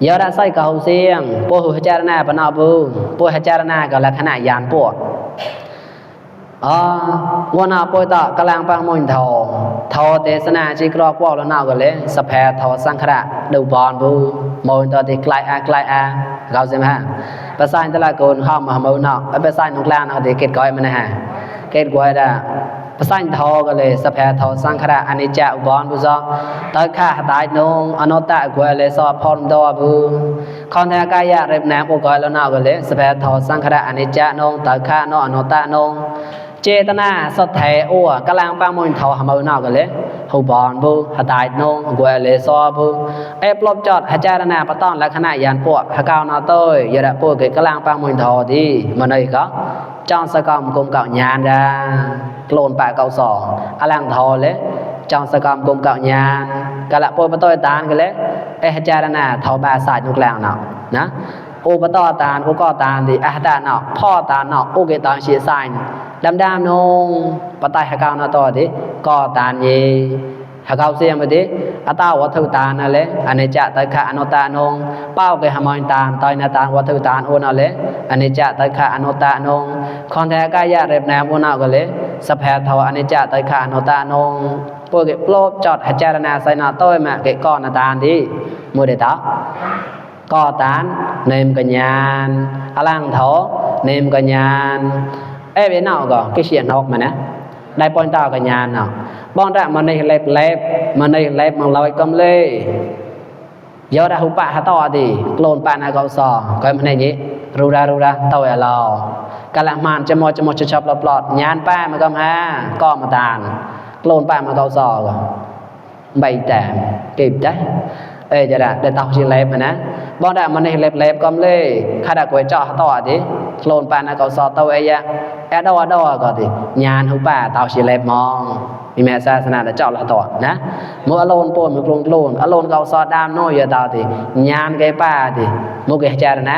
Speaker 1: ยอดใส่เก่าเสียงพวกหัวจารณาปนอบูพวกหัวจารณาก็ลักษณะยานพวกวันน่ะพวกตะกำลังปังมวยเท่าเทศนาจิกรอกว่าแล้วน่าก็เลยสแพทเท่าสังขะดูบอลบูมวยตัวที่ไกลเขาใช่ไหมภาษาอังกฤษละคนห้ามมาเมื่อน่ะภาษาอังกฤษละน่ะที่เกิดก้อยมันนะฮะเกิดก้อยได้ภาษาอังกฤษก็เลยสแพทเท่าสังขะอนิจจอุบลบุษตะข้าตายนงอนัตตะก้อยเลยสอบพรดอบูคอนเทกายะเร็บแนมก้อยแล้วน่าก็เลยสแพทเท่าสังขะอนิจจนงตะข้านงอนัตตะนงเจตนาสดแท้อ้วกำลังปังมวยเท่าหามือนอกกันเลยหูบอลบูหาตายนงกวยเลยซอบูปลบจอดหาจารณาปะต้อนและขณะยานปวดหาก้าวนาโต้ยยาดะปวดเกิดกำลังปังมวยเท่าที่มันเลยก็จ้องสกอมกลมเก่าญาณดาโกลนปะเก่าสองอลังทอเลยจ้องสกอมกลมเก่าญาณกะละปวดปะต้อยตานกันเลยหาจารณาเท่าบาศาสตร์นุกแรงเนาะนะ ô bà to tàn ô co tàn thì tàn nào pho tàn nào ô cái tàn xịa sai đam đam nông bà tay hạ cao nó to thì co tàn gì hạ cao xem mà thì tao vật thư tàn này lấy anh ấy chạ tới khả nó tàn nông bao cái hàm anh tàn tay nó tàn vật thư tàn ô nào lấy anh ấy chạ tới khả nó tàn nông còn thế cái giá rệp nè ô nào cái lấy sắp hẹt thầu anh ấy chạ tới khả nó tàn nông bôi cái plop chọt hạt chả na sai nào tôi mà cái con nó tàn đi mua để tao co tán nêm cả nhàn lang thổ nêm cả nhàn ê bên nào có cái chuyện học mà nè đại point tao cả nhàn nào bon ra mà này lẹp mà này lẹp mà lòi cầm lê giờ đã hụp bạ to thì clone bạn này có sò cái này nhỉ ru ra tôi à lò cả lạc màn cho một chập lọt nhàn pa mà cầm ha co mà tàn clone bạn mà có sò rồi bày tạm kịp đấy ê giờ đã để tao chỉ lẹp mà nè bọn đã mà này lẹp cầm lê khai đã quay trọ to thì clone bạn này có sò tôi ấy à đâu có thì nhàn hụp bạ tao chỉ lẹp mongมีแม่ศาสนาเจ้าละต่อนะมื้ออโลนโปนมื้อโลนอโลนเกาซอดามน้อยอยู่ตาติญาณแกป้าติมุกจารณะ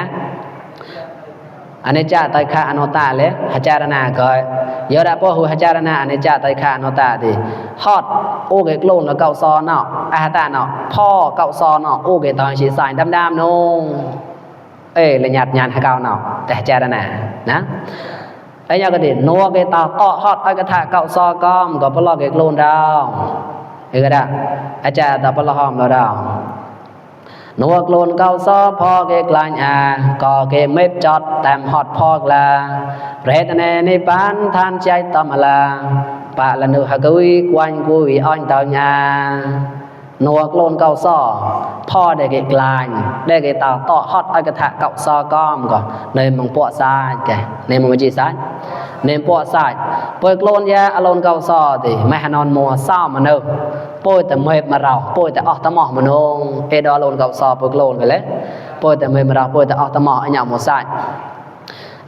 Speaker 1: อนิจจตัยขะอนัตตาเลยหจารณะก็ยอดะพ่อหูหจารณะอนิจจตัยขะอนัตตาติฮอดโอเกโลนแล้วเกาซอเนาะอาหตาเนาะพ่อเกาซอเนาะโอเกตอนสิสายดำๆนงละหยัดญาณหะเกาเนาะแต่หจารณะนะไอ้ยาก็ดินัวเกตาต่อฮอดไอ้กระทะเก่าซอกอมก็ปลอกเกกลูนดาวไอ้กระดาอาจารย์ตาปลหอมเราดาวนัวกลูนเก่าซอพอเกกลายก็เกเม็ดจอดแต้มฮอดพอกลาเรตเนนิปานทานใจตอมลาปะละนึหะกุยกวนกุยอ้อยเตาญานัวกลูนเก่าซอพ่อได้เกกลายได้เกตาต่อฮอดไอ้กระทะเก่าซอกอมก็ในมังปวดซ้ายแกในมังจิซ้ายเนมปวดสายปวยกลนยาอารมณ์เก่าซอติไม่หนอนมัวเศร้ามาเนอปวยแต่เมย์มาเราปวยแต่ออกตะหมอกมาโนงเอดอารมณ์เก่าซอปวยกลนไปเลยปวยแต่เมย์มาเราปวยแต่ออกตะหมอกอันหยาบมัวสาย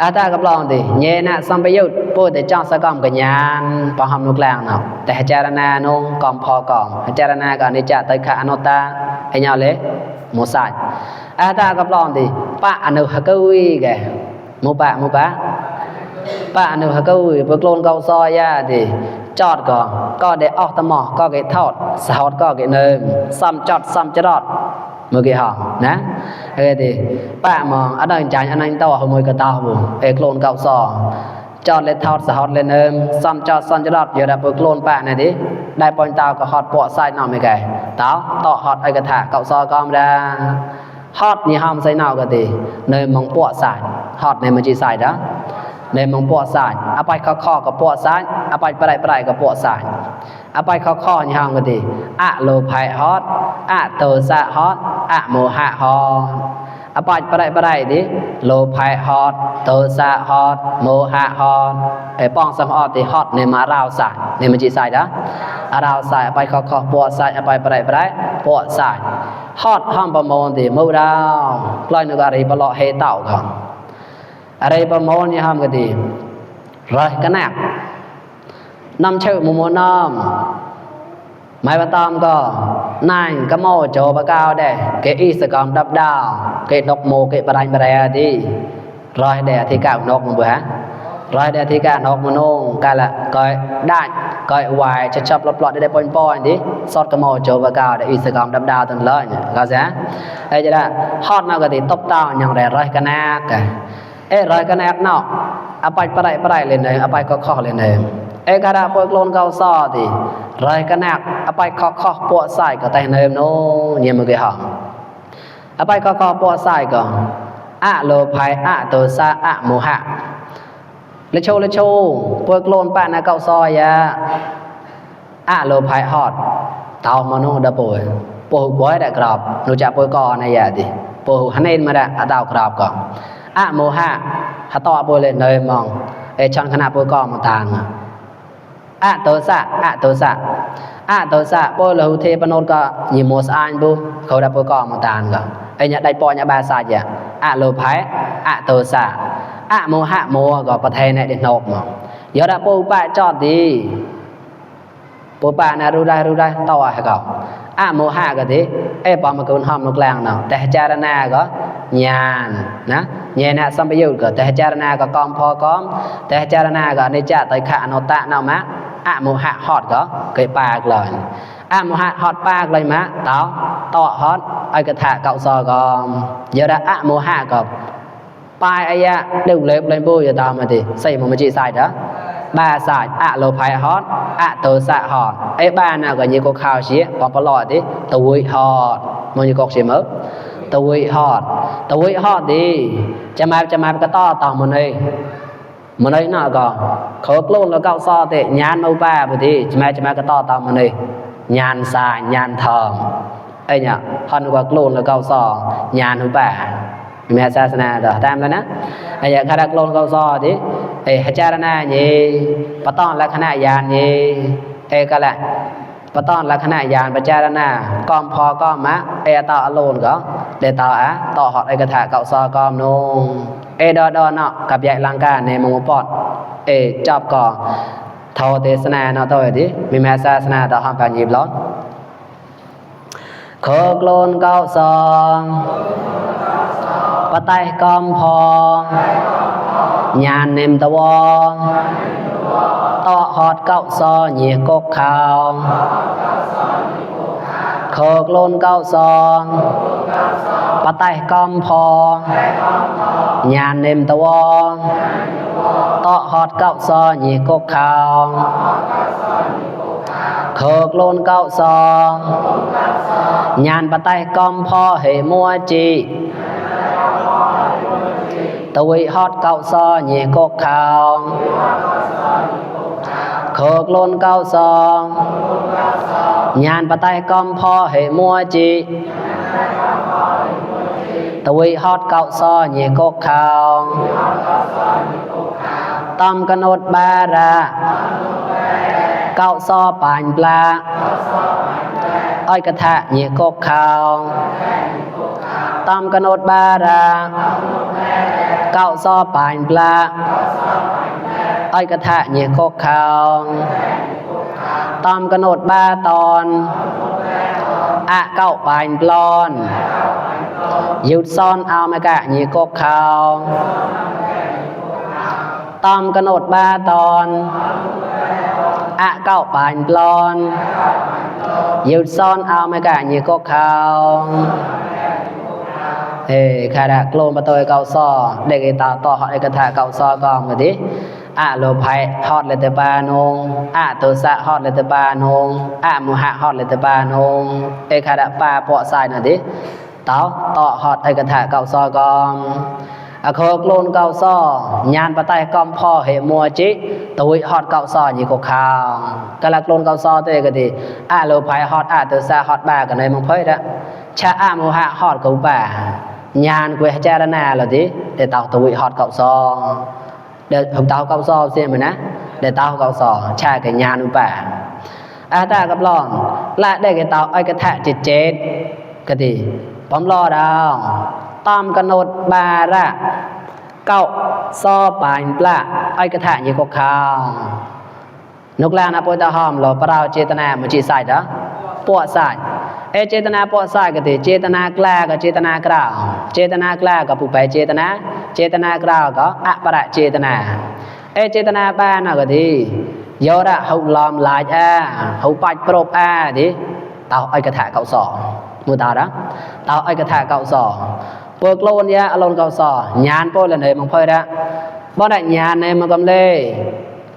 Speaker 1: อาตากับลองติเยนะสัมปยุตปวยแต่จ้องสะกอมกับญาณปะหอมนุกแรงเนาะแต่หจารณานงกอมพอกอมหจารณากับนิจจตัยขะอนัตตาอันหยาบเลยมัวสายอาตากับลองติปะอนุหะกุยแกมุปะป้าอนุหะกุยปกลนเกาซอยาติจอดก็ได้ออกตะหมอก็เกทอดสาวก็เกเนิมซ้ำจอดซ้ำจะรอดเมื่อกี้หอมนะเอ้ติป้ามองอันนั้นจานอันนั้นต่อขโมยกระตาบุกลนเกาซอจอดเลยทอดสาวเลยเนิมซ้ำจอดซ้ำจะรอดอยู่ได้ปกลนป้าน่ะดิได้ปอนตาก็ฮอดปอใส่หน่อไม่ไกลเต้าต่อฮอดไอกระทะเกาซอก็ไม่ได้ฮอดนี่ห้ามใส่หน่อก็ติเนิมมองปอใส่ฮอดในมันจีใส่ด้ในมังปวดสายเอาไปข้อกับปวดสายเอาไปปลายกับปวดสายเอาไปข้อนี่ห้องก็ดีอะโลภะฮอดอะโทสะฮอดอะโมหะฮอดเอาไปปลายดิโลภะฮอดโทสะฮอดโมหะฮอดไอ้ป้องสังฮอดที่ฮอดในมาราวสายในมันจีสายนะราวสายเอาไปข้อปวดสายเอาไปปลายปวดสายฮอดห้องประมวลที่มือดาวปล่อยนึกอะไรปลอเฮเต่าก่อนอะไรประมวลนี่ห้ามกันดีรอยกันแนบนำเชื่อมุมน้ำไม่ประตามก็นายก็โม่โจปะก้าวได้เกอีสกอมดับดาวเกนกโมเกปรายมาเรียดีรอยแดดที่ก้าวนกมันเบื่อรอยแดดที่ก้าวนกมันงกันละก็ได้ก็วายจะชอบหลอดได้ปนปอนดิซอดก็โม่โจปะก้าวได้อีสกอมดับดาวตั้งเลยก็ใช่ไอ้จะได้ฮอดน่าก็ติดตบเต้าอย่างไรรอยกันแนบกันรอยกันแนบเนาะเอาไปปลายเลยเนยเอาไปข้อเลยเนยกระดาษปวยกลนเกาซอติรอยกันแนบเอาไปข้อปวดใส่ก็แต่เนยโน่เนี่ยมือกี่หอมเอาไปข้อปวดใส่ก็อะโลภะอะโทสะอะโมหะเลโชปวยกลนป้านะเกาซอยาอะโลภะฮอดเตามาโน่ดะปวยบ่อยได้กรอบหนูจะปวยกอในยาติปวยหันเอ็นมาได้อะดาวกรอบก็อะโมหะหะต่อปวยเลยเนยมองชันขณะปวยกอมาตางอะโทสะปวยละหุเทปโนดก็ยิโมสอานบุเขาได้ปวยกอมาตางก็เนี่ยได้ปอยบาซาจ้ะอะโลภะอะโทสะอะโมหะโมก็ประเทศในเด็กนกมองยอดปวยป้าจอดดีปวยป้านะรู้ได้ต่อให้เขา อะโมหะก็ติปอมกุลหอมนุกแรงเนาะแต่จารณาก็ญาณนะญาณสัมปยุตก็แต่จารณาก็กอมพอกอมแต่จารณาก็อนิจจตไตรอนัตตะเนาะมะอะโมหะฮอดก็เคยปากเลยอะโมหะฮอดปากเลยมะตอต่อฮอดไอกะทะเกาซอก็เยอะอะโมหะก็ปายอายะดึกเล็บเลยปูอย่าตามมาติใส่มันจิใส่เด้อba sai a lo phai hot a to sa hot ai ba nàoก็ยี่ก็ข่าวเสียปอปลอติตุยฮอดมันยี่ก็เสียมั้งตุยฮอดดิจะมาก็ต่อมันเลยน่ะก็เขาโกลนแล้วก็ซอติญาณเอาป้าบ่ติจะมาก็ต่อมันเลยญาณสายญาณทองไอ้เนี่ยฮอนก็โกลนแล้วก็ซอญาณเอาป้าแม่ศาสนาต่อตามแล้วนะไอ้คารักโลนก็ซอติหจารณานี่ปะตอนลักษณะญาณนี่ก็แหละปะตอนลักษณะญาณปจารณากอมพอกอมมะต่ออโลนก็ได้ต่อต่อฮอดกะทะเกาซอกอมนงดอเนาะกับใหญ่ลังกาในมงปอดจอบก็ทอเทศนาเนาะต่อดิมีแม่ศาสนาต่อห้ามปานยิบร้อนโคกโลนเกาซอปะไตกอมพอญาณเนมตะวองต่อฮอดเก้าซอเหยียกกขาวโคกโลนเก้าซองปะไตกอมพอญาณเนมตะวองต่อฮอดเก้าซอเหยียกกขาวโคกโลนเก้าซองญาณปะไตกอมพอเหมัวจีตุยฮอดเก้าซอเหยียกกขาวโคกโลนเก้าซองญาณปะไตกอมพอเหมัวจีตุยฮอดเก้าซอเหยียกกขาวตอมกนดบาระเก้าซอปานปลาอ้อยกระทะเหยียกกขาวตอมกนดบาระเก้าซอปานปลาอ้อยกระทะเหยียกกขาวตอมกนดบาตอนเก้าปานปลอนยุดซ้อนเอามากะเหยียกกขาวตอมกนดบาตอนเก้าปานปลอนยุดซ้อนเอามากะเหยียกกขาวคาระโกลนปะตอยเกาซอเด็กตาต่อฮอดกะทะเกาซอกอมดิโลไผฮอดเลตบานงโตสะฮอดเลตบานงโมหะฮอดเลตบานงคาระปาปอสายน่ะดิต่อฮอดกะทะเกาซอกอมโคกโลนเกาซอญาณปะไตกอมพอเหมัวจิตุยฮอดเกาซอยี่กกขาวกะละโกลนเกาซอเตก็ดิโลไผฮอดโตสะฮอดบากันในมังเผยละชะโมหะฮอดกูป่าญาณกูจารณาแล้วดิได้ตาตุยฮอดเกาซอเดี๋ยวผมตาเกาซอเสียมั้ยนะได้ตาเกาซอชากับญาณอุป่าตากับลอนละได้กับตาอ้อยกระทะจิตเจตก็ดิปอมรอดาวตอมกนดบาระเก้าซอปานปลาอ้อยกระทะยี่กกขาวนกลานะปอยตาหอมรอปราวเจตนามันจิใส่ดะปวดใส่เจตนาปอดใส่ก็ติเจตนากล้ากับเจตนากล่าวเจตนากล้ากับผู้ไปเจตนากล่าวก็ประเจตนาเจตนาบ้านก็ติโยระเฮาลอมลายเฮาปัดปรบดิเตาอ้อยกระทะเก้าซอมูตาดะเตาอ้อยกระทะเก้าซอเปิกโลนยะอลนเก้าซอญาณโปละเนยมังเผยดะบ่ได้ญาณในมันกำเลย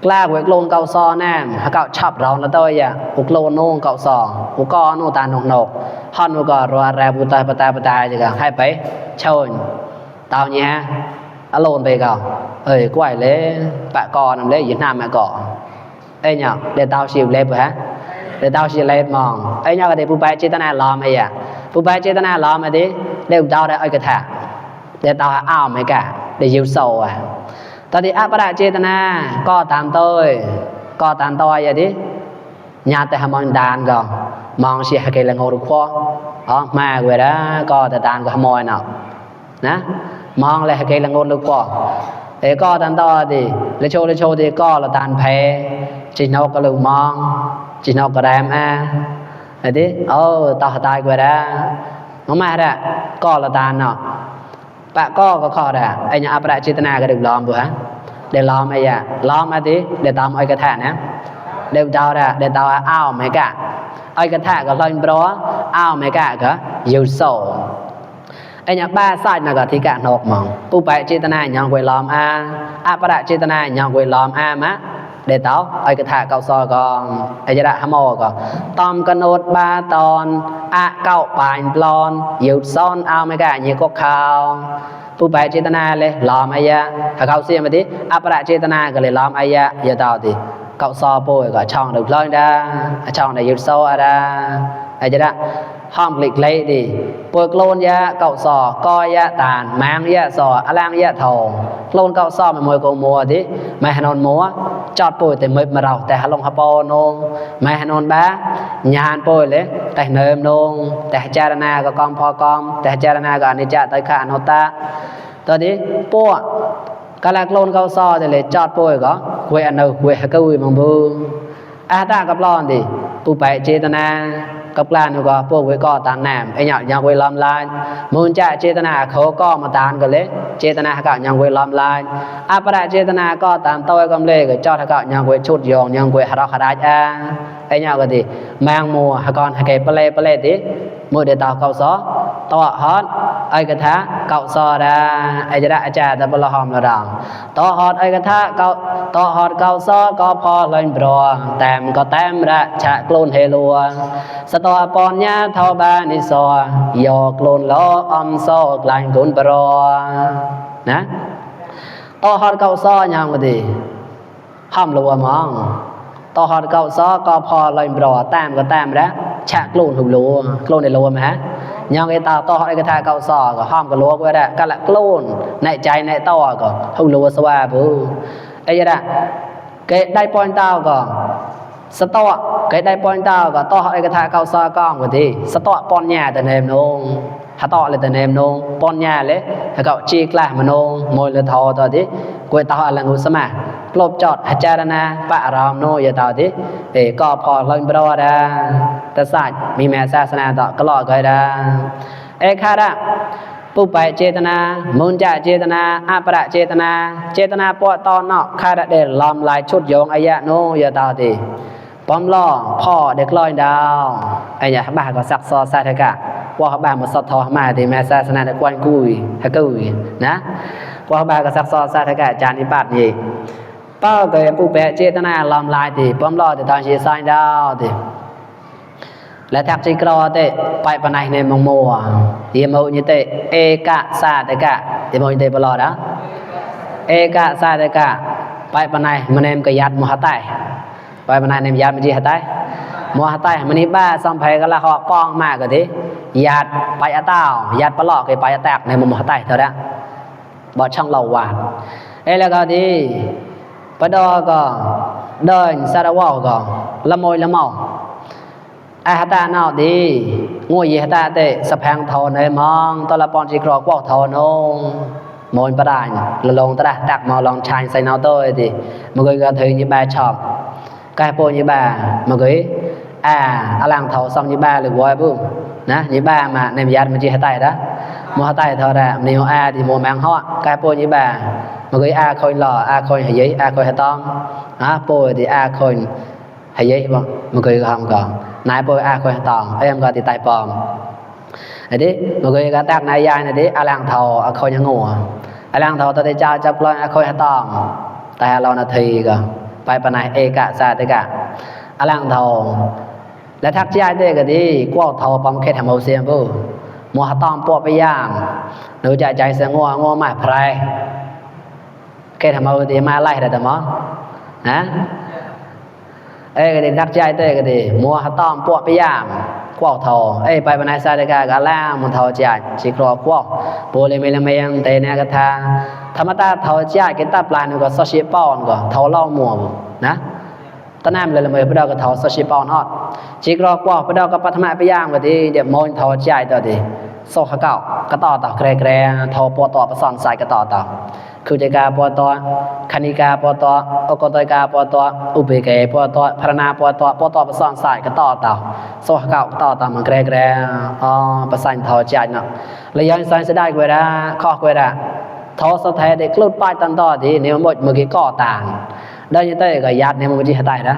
Speaker 1: กล้าเวกโลนเกาซอแน่หาเกาชับเราแล้วตัวอย่าอุกโลนโนเกาซออุกอโนตานนกฮอนอุกอรัวแรบุตาปตาจังให้ไปเชิญเตาเนี่ยอโลนไปเกากล้วยเลยปะกอนำเลยยืนหน้ามาก่อเนี่ยเดี๋ยวเตาชิวเล็บฮะเดี๋ยวเตาชิวเล็บมองเนี่ยก็เดี๋ยวผู้ไปเจตนาล้อมไอ้ผู้ไปเจตนาล้อมดิเดี๋ยวเตาได้อ้อยกระทะเดี๋ยวเตาอ้าวไม่กะเดี๋ยวยิวโซตอนที่ประเจตนาก็ตามตัวอย่างนี้ญาติหามองดานก็มองเสียเกลังโอรุควอมาเวลาก็แต่ดานก็ขโมยเนาะนะมองเลยเกลังโอรุควก็ตามตัวดิเลโชดิก็ละดานเพจีนกก็ลืมมองจีนกก็แรม Jadi, oh, tao tai gue dah. Mama dah, kau lah tanah. Pak kau kau dah. Anh apa dah cerita nak ada belum bu ha? Để lom ai ya, lom ai đi, để tao ai cái thà nè. Để tao dah, để tao ao mấy cả. Ai cái thà có lên bro, ao mấy cả cả, yêu sầu. Anh ba sai là có thì cả nộp mong. Pu bài cerita nak yang gue lom a, apa dah cerita nak yang gue lom a má. Để tao ai cái thà cậu so con aiจะได้หมอก็ตอมกระโนดบาตอนอะเก้าปานปลอนอยู่ซ่อนเอาไม่กะยี่กกขาวผู้ไปเจตนาเลยล้อมอายะถ้าเขาเสียมาดิอัปราเจตนาก็เลยล้อมอายะอย่าตาวดิcậu soป่วยก็ช่องđược lôi raช่องnàyอยู่โซra aiจะได้ห้องหลีกเลยดิป่วยโคลนยะเก่าซอก้อยยะตานแมงยะซออลังยะทองโคลนเก่าซอมันมวยกงมัวดิแม่นอนมัวจอดป่วยแต่มืดมาเราแต่ลงฮะปอนงแม่นอนบ้ายานป่วยเลยแต่เนิมนงแต่จารณาก็กองพอกองแต่จารณาก็อนิจจตยขานตาตอนนี้ป่วยกะละโคลนเก่าซอแต่เลยจอดป่วยก็เวอันเอาเวหะกะวิมังบูอาตากับร้อนดิผู้ไปเจตนากับกลานก็พวกไว้ก็ตานแหนมไอ้หยายังไว้ล้อมลายมูลจะเจตนาเขาก็มาตานกันเลยเจตนาก็ยังไว้ล้อมลายอาปราเจตนาก็ตานโต้กำเลยก็จอดก็ยังไว้ชุดยองยังไว้หาเราหาได้ไอ้หยาก็ดิแมงมัวหากรหาเก็บเปลดิมือเดตาเก่าซอตัวฮอตไอ้กระทะเก่าซอดาไอ้จะได้อาจารย์ตะบลหอมระดังตัวฮอตไอ้กระทะเก่าตัวฮอตเก่าซอก็พอเล่นบรัวแต้มก็แต้มระชะกลูนเฮลัวสตอปอนยาเท่าบานิซอยอกลูนล้ออมโซกลายกุนบรัวนะตัวฮอตเก่าซอยังก็ดีห้ามลัวมองตัวฮอตเก่าซอก็พอเล่นบรัวแต้มก็แต้มระชะกลูนหุบลัวกลูนในลัวไหมฮะยังไอ้ตาต่อไอ้กระทาเก่าซอก็ห้ามก็ลัวก็ได้ก็ละกลูนในใจในต่อก็หุบลัวสว่าบูไอ้ยะดะเกได้ปอนเต้าก็สตอเกได้ปอนเต้าก็ต่อไอ้กระทาเก่าซอก้องก็ดีสตอปอนหญ้าแต่เนมนงหาต่อเลยแต่เนมนงปอนหญ้าเลยให้เขาจีกล้ามนงมวยเลยทอต่อดิกวยต่ออะไรงูสมาปลบจอดหจารณาปะรามโนอย่าต่อดิก็พอลงบรอดาแต่ศาสตร์มีแม่ศาสนาต่อก็ลอก็ได้เอคาระผู้ไปเจตนามุนจะเจตนาอาปะเจตนาเจตนาปอตอนอกคาระเดลอมลายชุดโยงอายะโนอย่าต่อดิป้อมล่อพ่อเด็กลอยดาวไอ้ยะบ้าก็ซักซอซาทกะว่าบ้ามาสอดทอมาที่แม่ศาสนาตะกวนกุยฮะกุยนะว่าบ้าก็ซักซอซาทกะจานิปาตนี่เป้าเกยผู้แปะเจตนาลอมลายที่ป้อมล่อที่ตอนชีซายดาวที่และทักจิกรอเตไปปนัยในมงมัวเดียมเอาอยู่เตเอกะซาตกะเดียมเอาอยู่เตปลอดนะเอกะซาตกะไปปนัยมันเนมกยัดมหาไตไปปนัยเนมยัดมันจีหาไตมหาไตมันนี่บ้าสัมเพก็ละเขาป้องมากกว่าที่ยัดไปอาต้ายัดปลอกไปอาแตกในมหาไตเท่านั้นบ่ช่องเหล่าหวานแล้วก็ที่ปดอก็เดินสารวอก็ละโมยละเมาอาหตาเนาดีงูยีหตาเตสะแพงทอนให้มองตละปอนจีกรอกวอกทอนงมอยปะดานละลงตะตักมาลองชายใส่เนาโต้ดิมันก็ถือยี่บาชอบกายโปยี่บามันก็อลังเท่าซองยี่บาหรือวอยบุ้งนะยี่บามาในยัดมันจีหตาได้มัวหตาเท่าไรนิวที่มัวแมงฮอกายโปยี่บามันก็คอยหล่อคอยหายยี่คอยหต้องโปที่คอยหายยี่บ้างมันก็ทำก่อนนายโปคอยตองเอ็มก็ติดตายปอมไอ้ดิมันก็การตักนายยายไอ้ดิอลังเท่าคอยยังงัวอลังเท่าตัวเจ้าจับลอยคอยตองแต่เรานาทีก็ไปปนัยเอกะซาติกะอลังเท่าและทักใจเด็กก็ดีกว่าเท่าปอมเคทำเอาเสียมบูมัวตองปวดไปย่างหนูใจเสียงัวมาไพรเคทำเอาดีมาไล่ได้แต่หมอนะก็ดีนักใจเต้ก็ดีมัวหาต้อมปวดไปย่ามกว่าเท่าไปปนัยซาติกะกะล่ามันเท่าใจสิครอกว่าโปเลเมลเมยังเตเนกะทาธรรมตาเท่าใจกินตาปลานี่ก็ซอชิปอนก็เท่าเล่ามัวนะตะน้ำเลยละเมพระดอกก็เท่าซอชิปอนฮอดสิครอกว่าพระดอกก็ปัทมะไปย่ามก็ดีเดี๋ยวมอนเท่าใจต่อดีโซหะเก่าก็ต่อเกรเท่าปวดต่อประสอนใส่ก็ต่อ คุจกาปอตอคณิกาปอตออกตอยกาปอตออุเบเกปอตอพรณาปอตอประสานสายก็ต่อเต่าโซเก่าต่อมันแกรประสานทอใจเนาะระยะสายจะได้กว่าดาข้อกว่าดาทอสะแทเด็กลุดป้ายตันต่อที่เนี่ยหมดเมื่อกี้ก่อต่างได้ยังไงก็ยัดเนี่ยมันจะหายนะ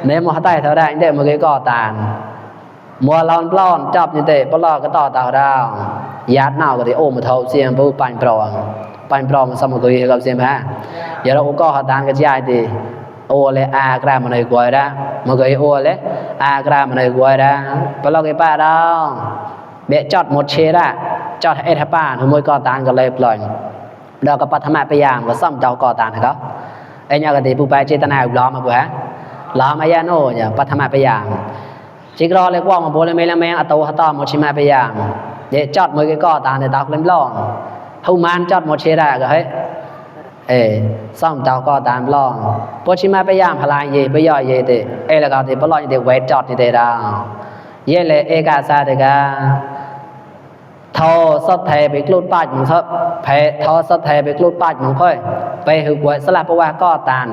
Speaker 1: เนี่ยมันหายเท่าได้เนี่ยเมื่อกี้ก่อต่างมัวลอนปล้อนจับยังไงปล้อก็ต่อเต่าดาวยัดหน้าก็ที่โอ้มาเท่าเสียงผู้ปันปลอมสมกุยกับเสียงแพ้อย่าเราก็หาทางกระจายดีโอเลยอากรามันเลยกว่าได้มันก็โอเลยอากรามันเลยกว่าได้ปล้อก็ป้าดาวเบะจอดหมดเชด้จอดเอทป้าขโมยก่อตานก็เลยปล่อยดอกกับปัทมาพยายามก็ซ่อมเจ้าก่อตานเขาไอ้เนี่ยก็ตีผู้ไปเจตนาล้อมาบ่ฮะล้อมายาโน่เนี่ยปัทมาพยายามจิกรอเลยว่ามาโบเลยไม่ละแมงอโตหะตอหมดชิมาพยายามเดจอดมือก็ก่อตานในตาเล่มล่องเฮามานจอดหมดเชด้ก็เฮ้ซ่อมเจ้าก่อตานล่องปชิมาพยายามพลายเยไปย่อยเยติแล้วก็ติปล่อยติเวทจอดนี่เตดาเยเลยเอกาซาเดกาทอสดแทไปกลุดป้ายมันซะแพ้ทอสดแทไปกลุดป้ายมันค่อยไปหือวยสลับเพราะว่าก่อตาน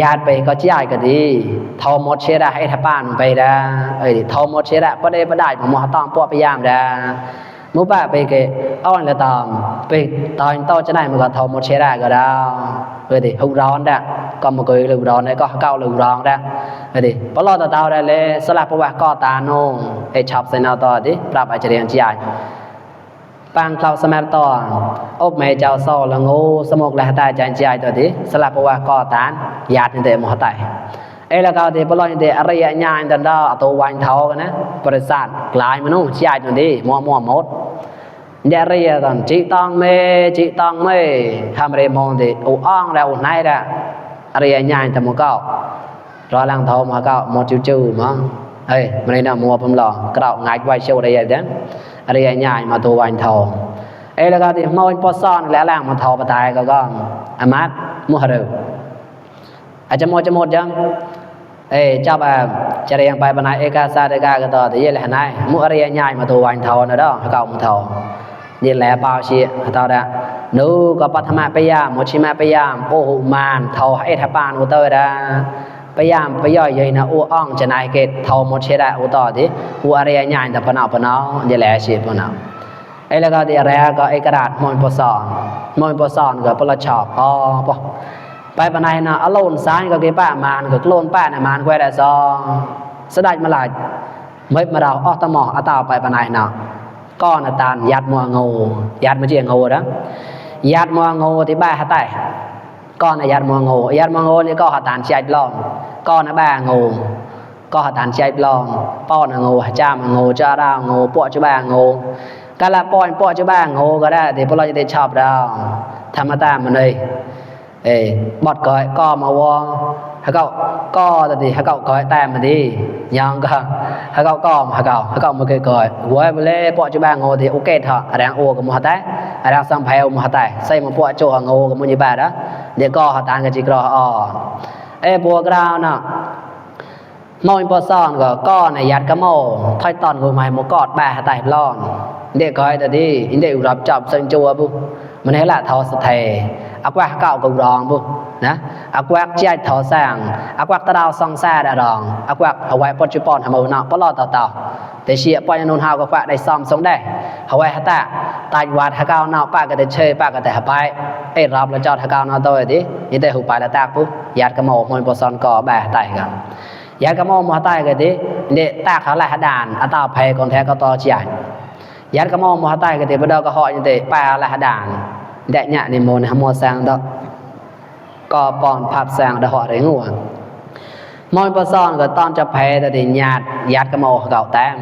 Speaker 1: ญาติไปก็จ่ายก็ดีทอหมดเชด้ให้ทป้านไปดาทอหมดเชด้บ่ได้ผมว่าต้องพยายามดามุป้าไปเกอ้อนละตามไปตอนโตจะได้มันก็ทอหมดเชด้ก็ได้ดิหุร้อนดะก็มาเกยลืมร้อนได้ก็เก้าลืมร้อนดะดิปลอตะเตาได้เลยสลับเพราะว่าก่อตาโนชอบใส่นาต่อดิปรับอาจารย์จ่ายปางคลาวสมัยต่ออบแม่เจ้าโซละงูสมกและตายใจใจตัวดิสลับเพราะว่าก่อตานญาตินี่เดมหตายแล้วก็ที่ปลอยเดอริยญาณดันดาตัววันเท่ากันนะบริษัทกลายมนุษย์ใจตัวดิมัวหมดเดอริยตอนจิตองเมทำเรมองดิอุอ่องแล้วไหนละอริยญาณแต่มัวเก่ารอลังเท่ามัวเก่าหมดจู่ๆมั้งมันนี่นะมัวผมหล่อกระเอาง่ายไว้เชียวอะไรอย่างนั้นอริยญาณมาตัววันเท่าแล้วก็ที่มองปอซ่อนแล้วล่างมาเท่าปตายก็อามัดมัวเร็วอาจจะหมดจังเจ้าแบบจะเรียงไปบรรณาเอกาซาเดกาก็ต่อแต่ยี่แหละนายมุอริยญาณมาตัววันเท่านะดอกเก่ามาเท่านี่แหละเปล่าเชียเท่าได้นู้ก็ปัทมาพยายามหมดชิมาพยายามโอ้โหมานเท่าให้ทับปานอุตเตอร์ได้พยายามไปย่อยยัยนะอ้องจะนายเกตเท่าหมดเชได้อุตต่อที่อุอริยญาณแต่ปนเอานี่แหละเชียปนเอาแล้วก็ที่แรกก็กระดาษมอนปสอนก็ปลชอบปไปปนายนะอโลนซ้ายก็เก็บป้ามานก็โลนป้านะมานแควได้ซอสดายมาหลายไม่มาเราตมอตาไปปนายนะก้อนตาลยัดมัวงูยัดมาเจียงงูนะยัดมัวงูที่บ้าหาไตก้อนยัดมัวงูนี่ก็หาตาลใจปลอมก้อนบ้างูก็หาตาลใจปลอมป้อนงูจ้ามงูจ้าดาวงูปวดจ้าบ้างูกะละปวดจ้าบ้างูก็ได้ที่พวกเราจะได้ชอบเราธรรมตามันเลยบอดก้อยก็มาวอเขาก็ตอนนี้เขาก้อยแต้มมาดียังก็เขาก็เขามาก้อยหัวไปเลยปวดจุบ้างโง่ที่โอเคเถอะอะไรโอ้กับมือแต่อะไรสัมเพลมือแต่ใส่มาปวดโจงโง่กับมือยี่บ้านะเดี๋ยวก็หัดตานกับจิกรอปวดกราวน่ะมองปวดซ่อนก็ในยัดกระโม่ถอยตอนกูใหม่มกอดบ้าหัดแต่ร้อนเด็กก้อยตอนนี้อินเดียรับจับเซนจัวปุ๊บมันให้ละทอสเทอักวักเก่ากับรองปุ๊บนะอักวักใจทอแสงอักวักตะดาวซองแซ่ดรองอักวักเอาไว้ปัจจุบันทำเอาหน้าปลอดต่อแต่เชียปอยนุนหาวกับว่าได้ซ้อมสงได้เอาไว้ฮัตตาตายวัดฮักเอาหน้าป้าก็ได้เชยป้าก็ได้หายไปรับแล้วจอดฮักเอาหน้าตัวดิยิ่งได้หูไปแล้วตากปุ๊บยัดกระโมมวยปอซอนก่อแบะไตกันยัดกระโมมาไตกันดิเนี่ยตากเขาไหลหัดด่านอัตราเพย์คนแท้ก็ต่อเฉียดยัดกระโมมาไตกันดิบดอกก็ห่อยิ่งได้ป้าไหลหัดด่านแดะเนี่ยในโมนหมัวแซงดอกก็ปอนภาพแซงดอกห่อได้งัวมอยปอซอนก็ตอนจะเพย์แต่ดิยัดกระโมเก่าแต้ม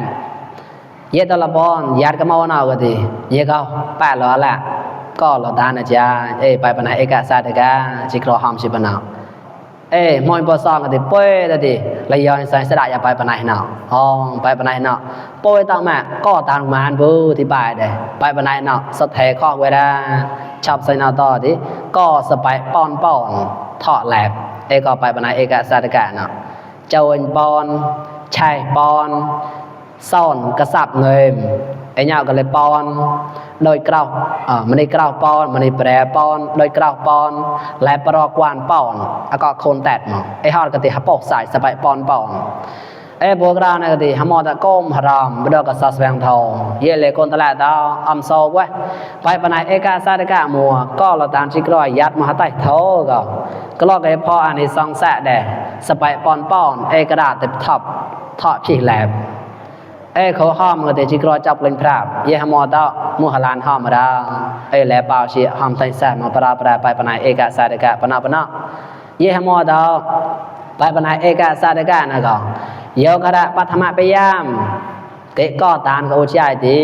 Speaker 1: เยตละบอนยัดกระโมนเอาก็ดีเยเขาป้าล้อละก็ล้อตานะจ๊ะไปปนัยเอกสารเดกาจิกรอหอมชิบนาวมอยปอซอนก็ดีป่วยแต่ดิเลยย้อนใส่สระอย่าไปปนัยนาวไปปนัยนาวป่วยตั้งมาก็ตามมานบูที่บ่ายเด้ไปปนัยนาวสะเทข้อเวลาชอบใส่นาวต่อดิก็สไปป้อนทอดแหลกก็ไปปนัยเอกสารเดกาเนาะโจนปอนชัยปอนซ่อนกระสับเงิม ai nhau cái lấy pon đôi cào mình đi cào pon mình đi bè pon đôi cào pon lại pro quan pon có khôn tẹt mà ai họ cái thì hấp bột xài sập pon pon aiพวกเราเนี่ยก็ที่หมอตะก้มหรอมบ่ดอกก็ซอสแวงทองเยเลยคนตลาดดาวอำโซกไว้ไปปานเอกาสาดกะมัวก็เราตามสิกร้อยยัดมาใต้โถก็ลอกให้พออันนี้ซองแซะแดสไปปอนป้อนเอกระดาษติดท็อปทอพี่แลบเขาห้อมก็แต่สิกร้อยจับเล่นพราบเยหมอตะมุหลานห้อมดาแลเปล่าสิห้อมใต้แซะมาปราไปปานเอกาสาดกะปนะเยหมอตะไปปานเอกาสาดกะนะก็โยกระปัทมะพยายามเกก็ตานก็อุจายดี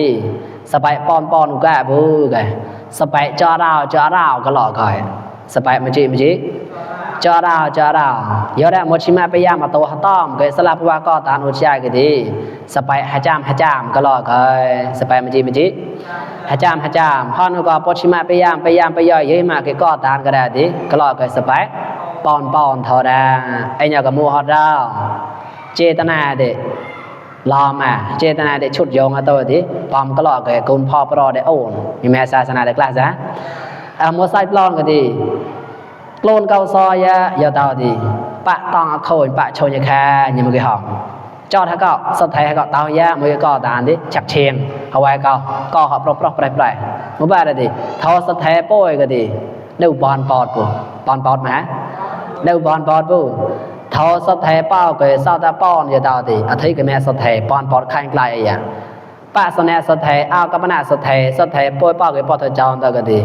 Speaker 1: สบายปอนกะบูกะสบายจอราวก็หลอกก่อยสบายมจิจอราวโยได้หมดชิมะพยายามมาโตหต้อมเกสลับว่าก็ตานอุจายก็ดีสบายหะจามก็หลอกก่อยสบายมจิหะจามพอนก็ปชิมะพยายามไปย่อยเยมาเกก็ตานก็ได้ดีก็หลอกก่อยสบายปอนเท่าดาไอ้เนี่ยก็มัวฮอดดาวเจตนาเดลอมาเจตนาเดชุดโยงตัวดิปอมก็หลอกกับคุณพ่อปรอได้โอนมีแม่ศาสนาได้กล้าซะมัวไซปลอนก็ดีโกลนเกาซอยยาตาดีปะตองโคนปะโชยแค่ยังมือหอมจอดให้ก็สดท้ายให้ก็เตายะมือก็ตานดิชักเชียงเอาไว้ก็หอบปลอกไปมุบ้าได้ดิทอสดท้ายโป้ยก็ดีเดือบอลปอดปุ๊บอลมาเดือบอลปอดปุ๊บทอสดแท้เป้าเกยซาตาป้อนอย่าดาวติอธิกแม่สดแท้ปอนปอดคันไกลอ่ะป้าสแนสดแท้อ้าวกับมนาสดแท้ป่วยเป้าเกยปอดจอมตะกะดี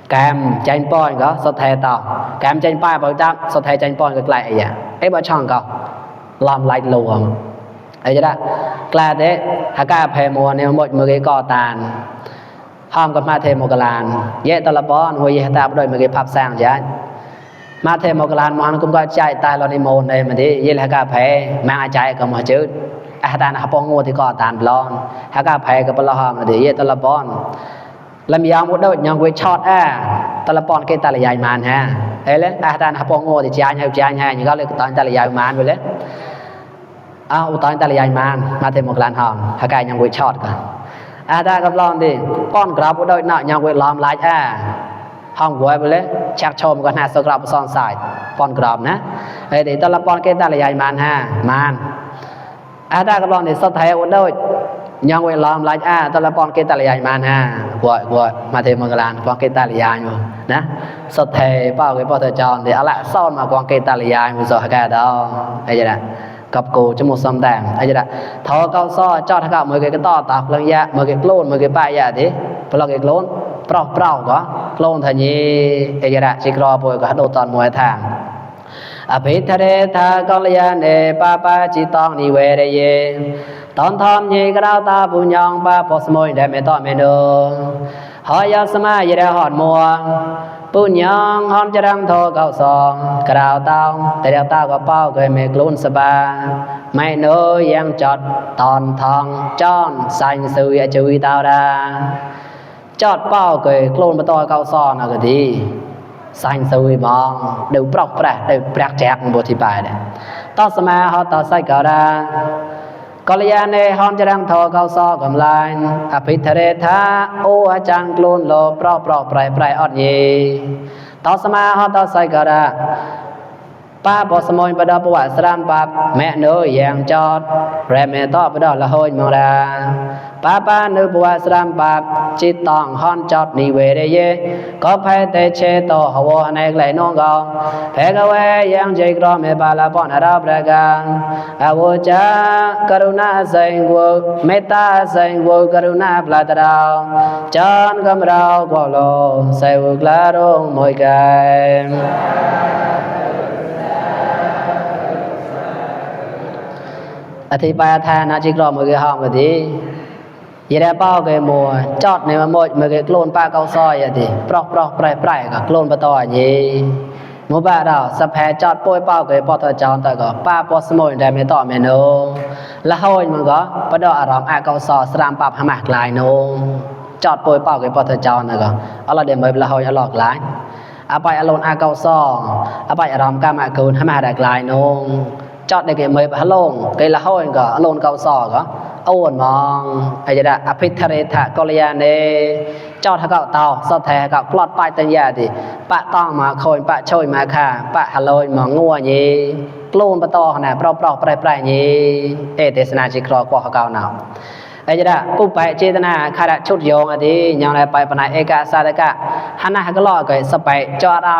Speaker 1: แกมใจป้อนก็สดแท้ต่อแกมใจป้ายบ่จักสดแท้ใจป้อนก็ไกลอ่ะไอ้บ่ช่องก็ลอมไล่ลวงไอ้จะได้กล้าเด้หากาแพมัวเนี่ยหมดมือเกยก่อตานห้อมกับมาเทโมกลานเยตะละป้อนหัวเยตาบ่ด้วยมือเกยพับสร้างจ้ะมาเทมกลานมันก็ใจตายเราในโมนในมันที่เยลฮากาแพมาใจก็มาจืดอาตานหาปองงูที่ก่อตานบลอนฮากาแพก็ปลาหอมมันที่เยตะละปอนลำยางมุดเดินยังไว้ช็อตตะละปอนเกตะละยายมันฮะเอ้เลยอาตานหาปองงูที่ใจให้ยังก็เลยตอนตะละยายมันไปเลยตอนตะละยายมันมาเทมกลานหอมฮากายังไว้ช็อตกันอาตากับลอนดิป้อนกราบมุดเดินเนาะยังไว้ล้อมลายห้องบัวไปเลยชักชมก็น่าสกรับซ้อนสายปอนกรอบนะเดี๋ยวตะละปอนเกตะละยายมันอาตากำลังเดี๋ยวสดแท้อุดด้วยยังเวลาลายตะละปอนเกตะละยายมันบัวมาเทมกลานปอนเกตะละยายอยู่นะสดแท้เป้าเกปอเตจอนเดี๋ยวละซ่อนมาปอนเกตะละยายมือสอหากาดอไอ้เจ้ากับกูจมูกซ้ำแดงไอ้เจ้าทอเก้าซ้อจอดทักมือเกตต่อตาพลังยะมือเกโกลนมือเกป้ายะดิพลังเกโกลนเปล่าก็โกลนทานีเอเจระชิกรอป่วยก็โดตอนมวยทางอภิธเรธากลยาเนปาปาจิตองนิเวเรเยตอนทอมเยกราวตาปุญญองปาปสมวยเดเมตอเมโดหอยาสมาเยเดหอดมัวปุญญองหอมจรังโทเก้าสองกราวเต้าแต่เดียวเต้าก็เป้าเคยเมกลุนสบาไม่โนยังจอดตอนทองจ้อนสันสุยจุยเต้าดาจอดเป้าเกยโคลนมาต่อเก้าซ้อนก็ดีสันสุยมองเดือปลอกแปรเดือแปลกแจกบทที่ปลายเนี่ยต่อสมัยเขาต่อใส่กระดากลยาเนฮอนจะดังทอเก้าซ้อกำลายอภิธเรธาโออาจังโคลนโลปลอกปลายอดเยต่อสมัยเขาต่อใส่กระดาป้าปอสมอยประดาประวัติสรามปับแม่เนยยังจอดแรมเมต่อประดาละโหยมองดาป้าเนยประวัติสรามปับจิตตองฮอนจอดนิเวเรเยก็แพ้เตเชโตหวในไหลน้องกองแพ้กเวยังใจกรอมเมบาลาปอนราบระกันอโวจากรุณาใส่หัวเมตตาใส่หัวกรุณาปลาตราวจานกำราวกว่าโลใส่หัวกลาโรงมวยกันอธิบายทานาจิกรอมือห้องก็ดียีได้เป้าเกยมัวจอดในมาหมดมือเกยโกลนป้าเก้าซอยดีปลอกปลายก็โกลนปะต่อยีมัวบ้าเราสะแพจอดป่วยเป้าเกยปอตจอนแต่ก็ป้าปอสมอยได้ไม่ต่อเมนูละห้อยมันก็ประดออารมณ์อาเก้าซอสรามปับหมากลายโนจอดป่วยเป้าเกยปอตจอนแต่ก็เอาละเดี๋ยวมือละห้อยหลอกหลายอาไปอารมณ์อาเก้าซออาไปอารมณ์กามากูนหมากลายโนจอดในเกมเมย์พะลงเกยละห้อยก็อารมณ์เก้าซอก็ โอนมองอาจจะอภิธเรทะกลยาเนเจ้าทะเกาเตาสอดแท้เกาปลอดป้ายตัญญาดิปะต้องมาโคนปะช่วยมาค่ะปะฮัลโหลมางัวยีกลูนปะตอขนาดเปล่าๆปลายๆยีเตสนาจิครอกว่าเกาหนาวอาจจะปุ๊บไปเจตนาคาระชุดโยงอดียังไรไปปนัยเอกาสาตกะหันหน้าก็ล่อก็สไปจอรา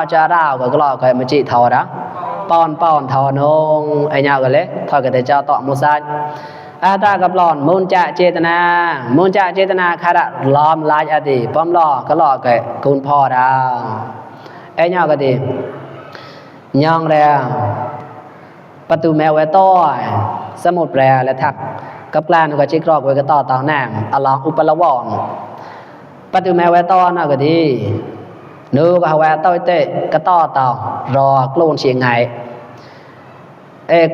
Speaker 1: วก็ล่อก็มจิทอระป้อนทอนงไอ้ยาวก็เลยทอก็ได้เจ้าต่อมุสัยอาตากับหลอนมุนจะเจตนาคาระล้อมลายอดีป้อมล่อก็ล่อก็กุนพ่อดาวไอ้ยาวก็ดียังแล้วประตูแมวไว้ต้อยสมุดแปรและทักกับกลางก็จิกรอกไว้ก็ต่อต่างแนมอลองอุปละวอนประตูแมวไว้ต้อน่ะก็ดีนูก็หาไว้ต้อยเตะก็ต่อต่อรอกลูนเชียงไง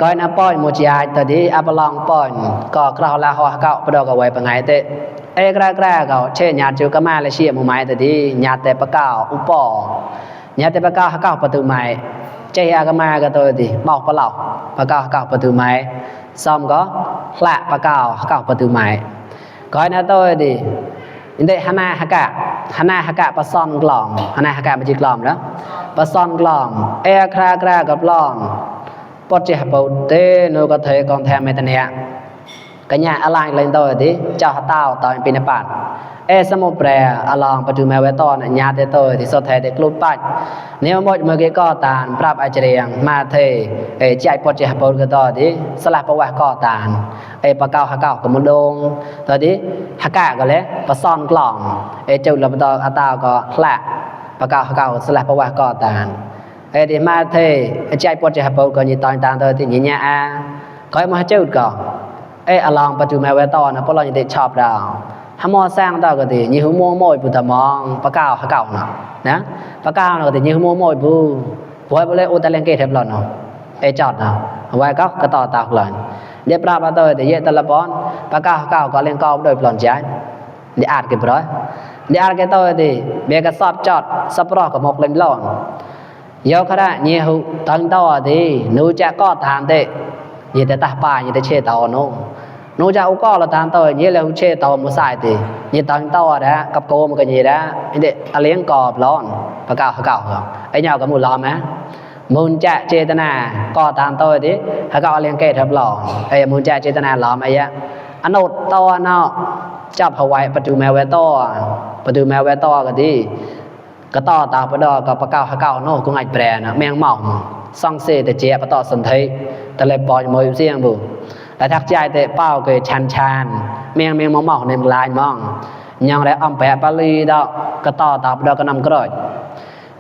Speaker 1: ก้อยนะป้อยมุจยายตดีอัปลองป้อยก็กราวลาหัวเก่าประดอกเอาไว้ปะไงเตะแกล้ก็เช่นญาติจูก็มาและเชียหมู่ไม้ตดีญาติแต่ปะเก่าอุปอญาติแต่ปะเก่าเก่าประตูไม้เจียก็มาก็ตัวดีบอกปะเหล่าปะเก่าประตูไม้ซ้อมก็ละปะเก่าประตูไม้ก้อยนะตัวดีอินเดหันหน้าฮักกะปะซ่อนกล่องหันหน้าฮักกะบ่จิกล่อมแล้วปะซ่อนกล่องครากับล่องปอดเจหะปูเตโนก็เทกองแทมเมตเนียกะญะอะไลเลนโตดิเจ้าเต้าตอนปีนปาดสมุแปรอลองประตูแมวไว้ตอนญาติโตที่สดแท้ได้กลุดปัดเนมหมดเมื่อกี้ก็ตานปรับอาจเรียงมาเทใจปอดเจหะปูก็ต่อดิสลับประวัติก็ตานปะเก่าฮักเก่าก็มุดงตอนนี้ฮักกะก็เลยปะซ่อนกล่องจุลปตออาตาก็ละปะเก่าฮักเก่าสลับประวัติก็ตานดิมาเทใจปอดเจหะปูก็นี่ตอนตานตัวที่ญะอาก็มาจุดก็อลองประตูแมวไว้ตอนนะเพราะเราจะได้ชอบเราถ้ามอสร้างต่อก็ดียี่หัวโมยปุตตมองปะเก่าฮักเก่าเนาะนะปะเก่าเนาะก็ดียี่หัวโมยปูไว้บ่เลยโอตะเลงเกเทบหล่อนเนาะจอดเนาะไว้ก็ต่อตากหล่อนเรียบราบตัวแต่เยตละปอนปะเก่าก็เลี้ยงกอบโดยปลอนใจเดี๋ยวอาจเก็บร้อยเดี๋ยวอาจเก็บตัวดีเบียก็สอบจอดสับรอกับหมกเล่มหล่อนเยอะขนาดยี่หัวตั้งตัวดีนูจะก็ทานเตะยี่แต่ตาป่ายี่แต่เชตเอาโน่นูจะอุก็ละทานตัวยี่แล้วเชตเอามุสายตียี่ตั้งตัวนะกับโกมันก็ยี่นะเด็กเลี้ยงกอบร้อนปะเก่าไอ้เหยากับมุลล้อมไหมมุนจะเจตนาก็ตามตัวดิถ้าก็เลี้ยงเกตทับหล่อมุนจะเจตนาล้อมไอ้ยะอนุตตัวเนาะจับเอาไว้ประตูแมวไว้ตัวก็ดีก็ต่อตาประดอกับปะเก่าโน่ก็ง่ายแปรนะแมงเมาซ่องเสแต่เจี๊ยบต่อสนธิแต่เลยปล่อยมวยเสียงบุแต่ทักใจแต่เป้าเกยชันแมงเมาในลายมองยังได้อมแปะปาลีดอกก็ต่อตาประดอก็นำกระโดด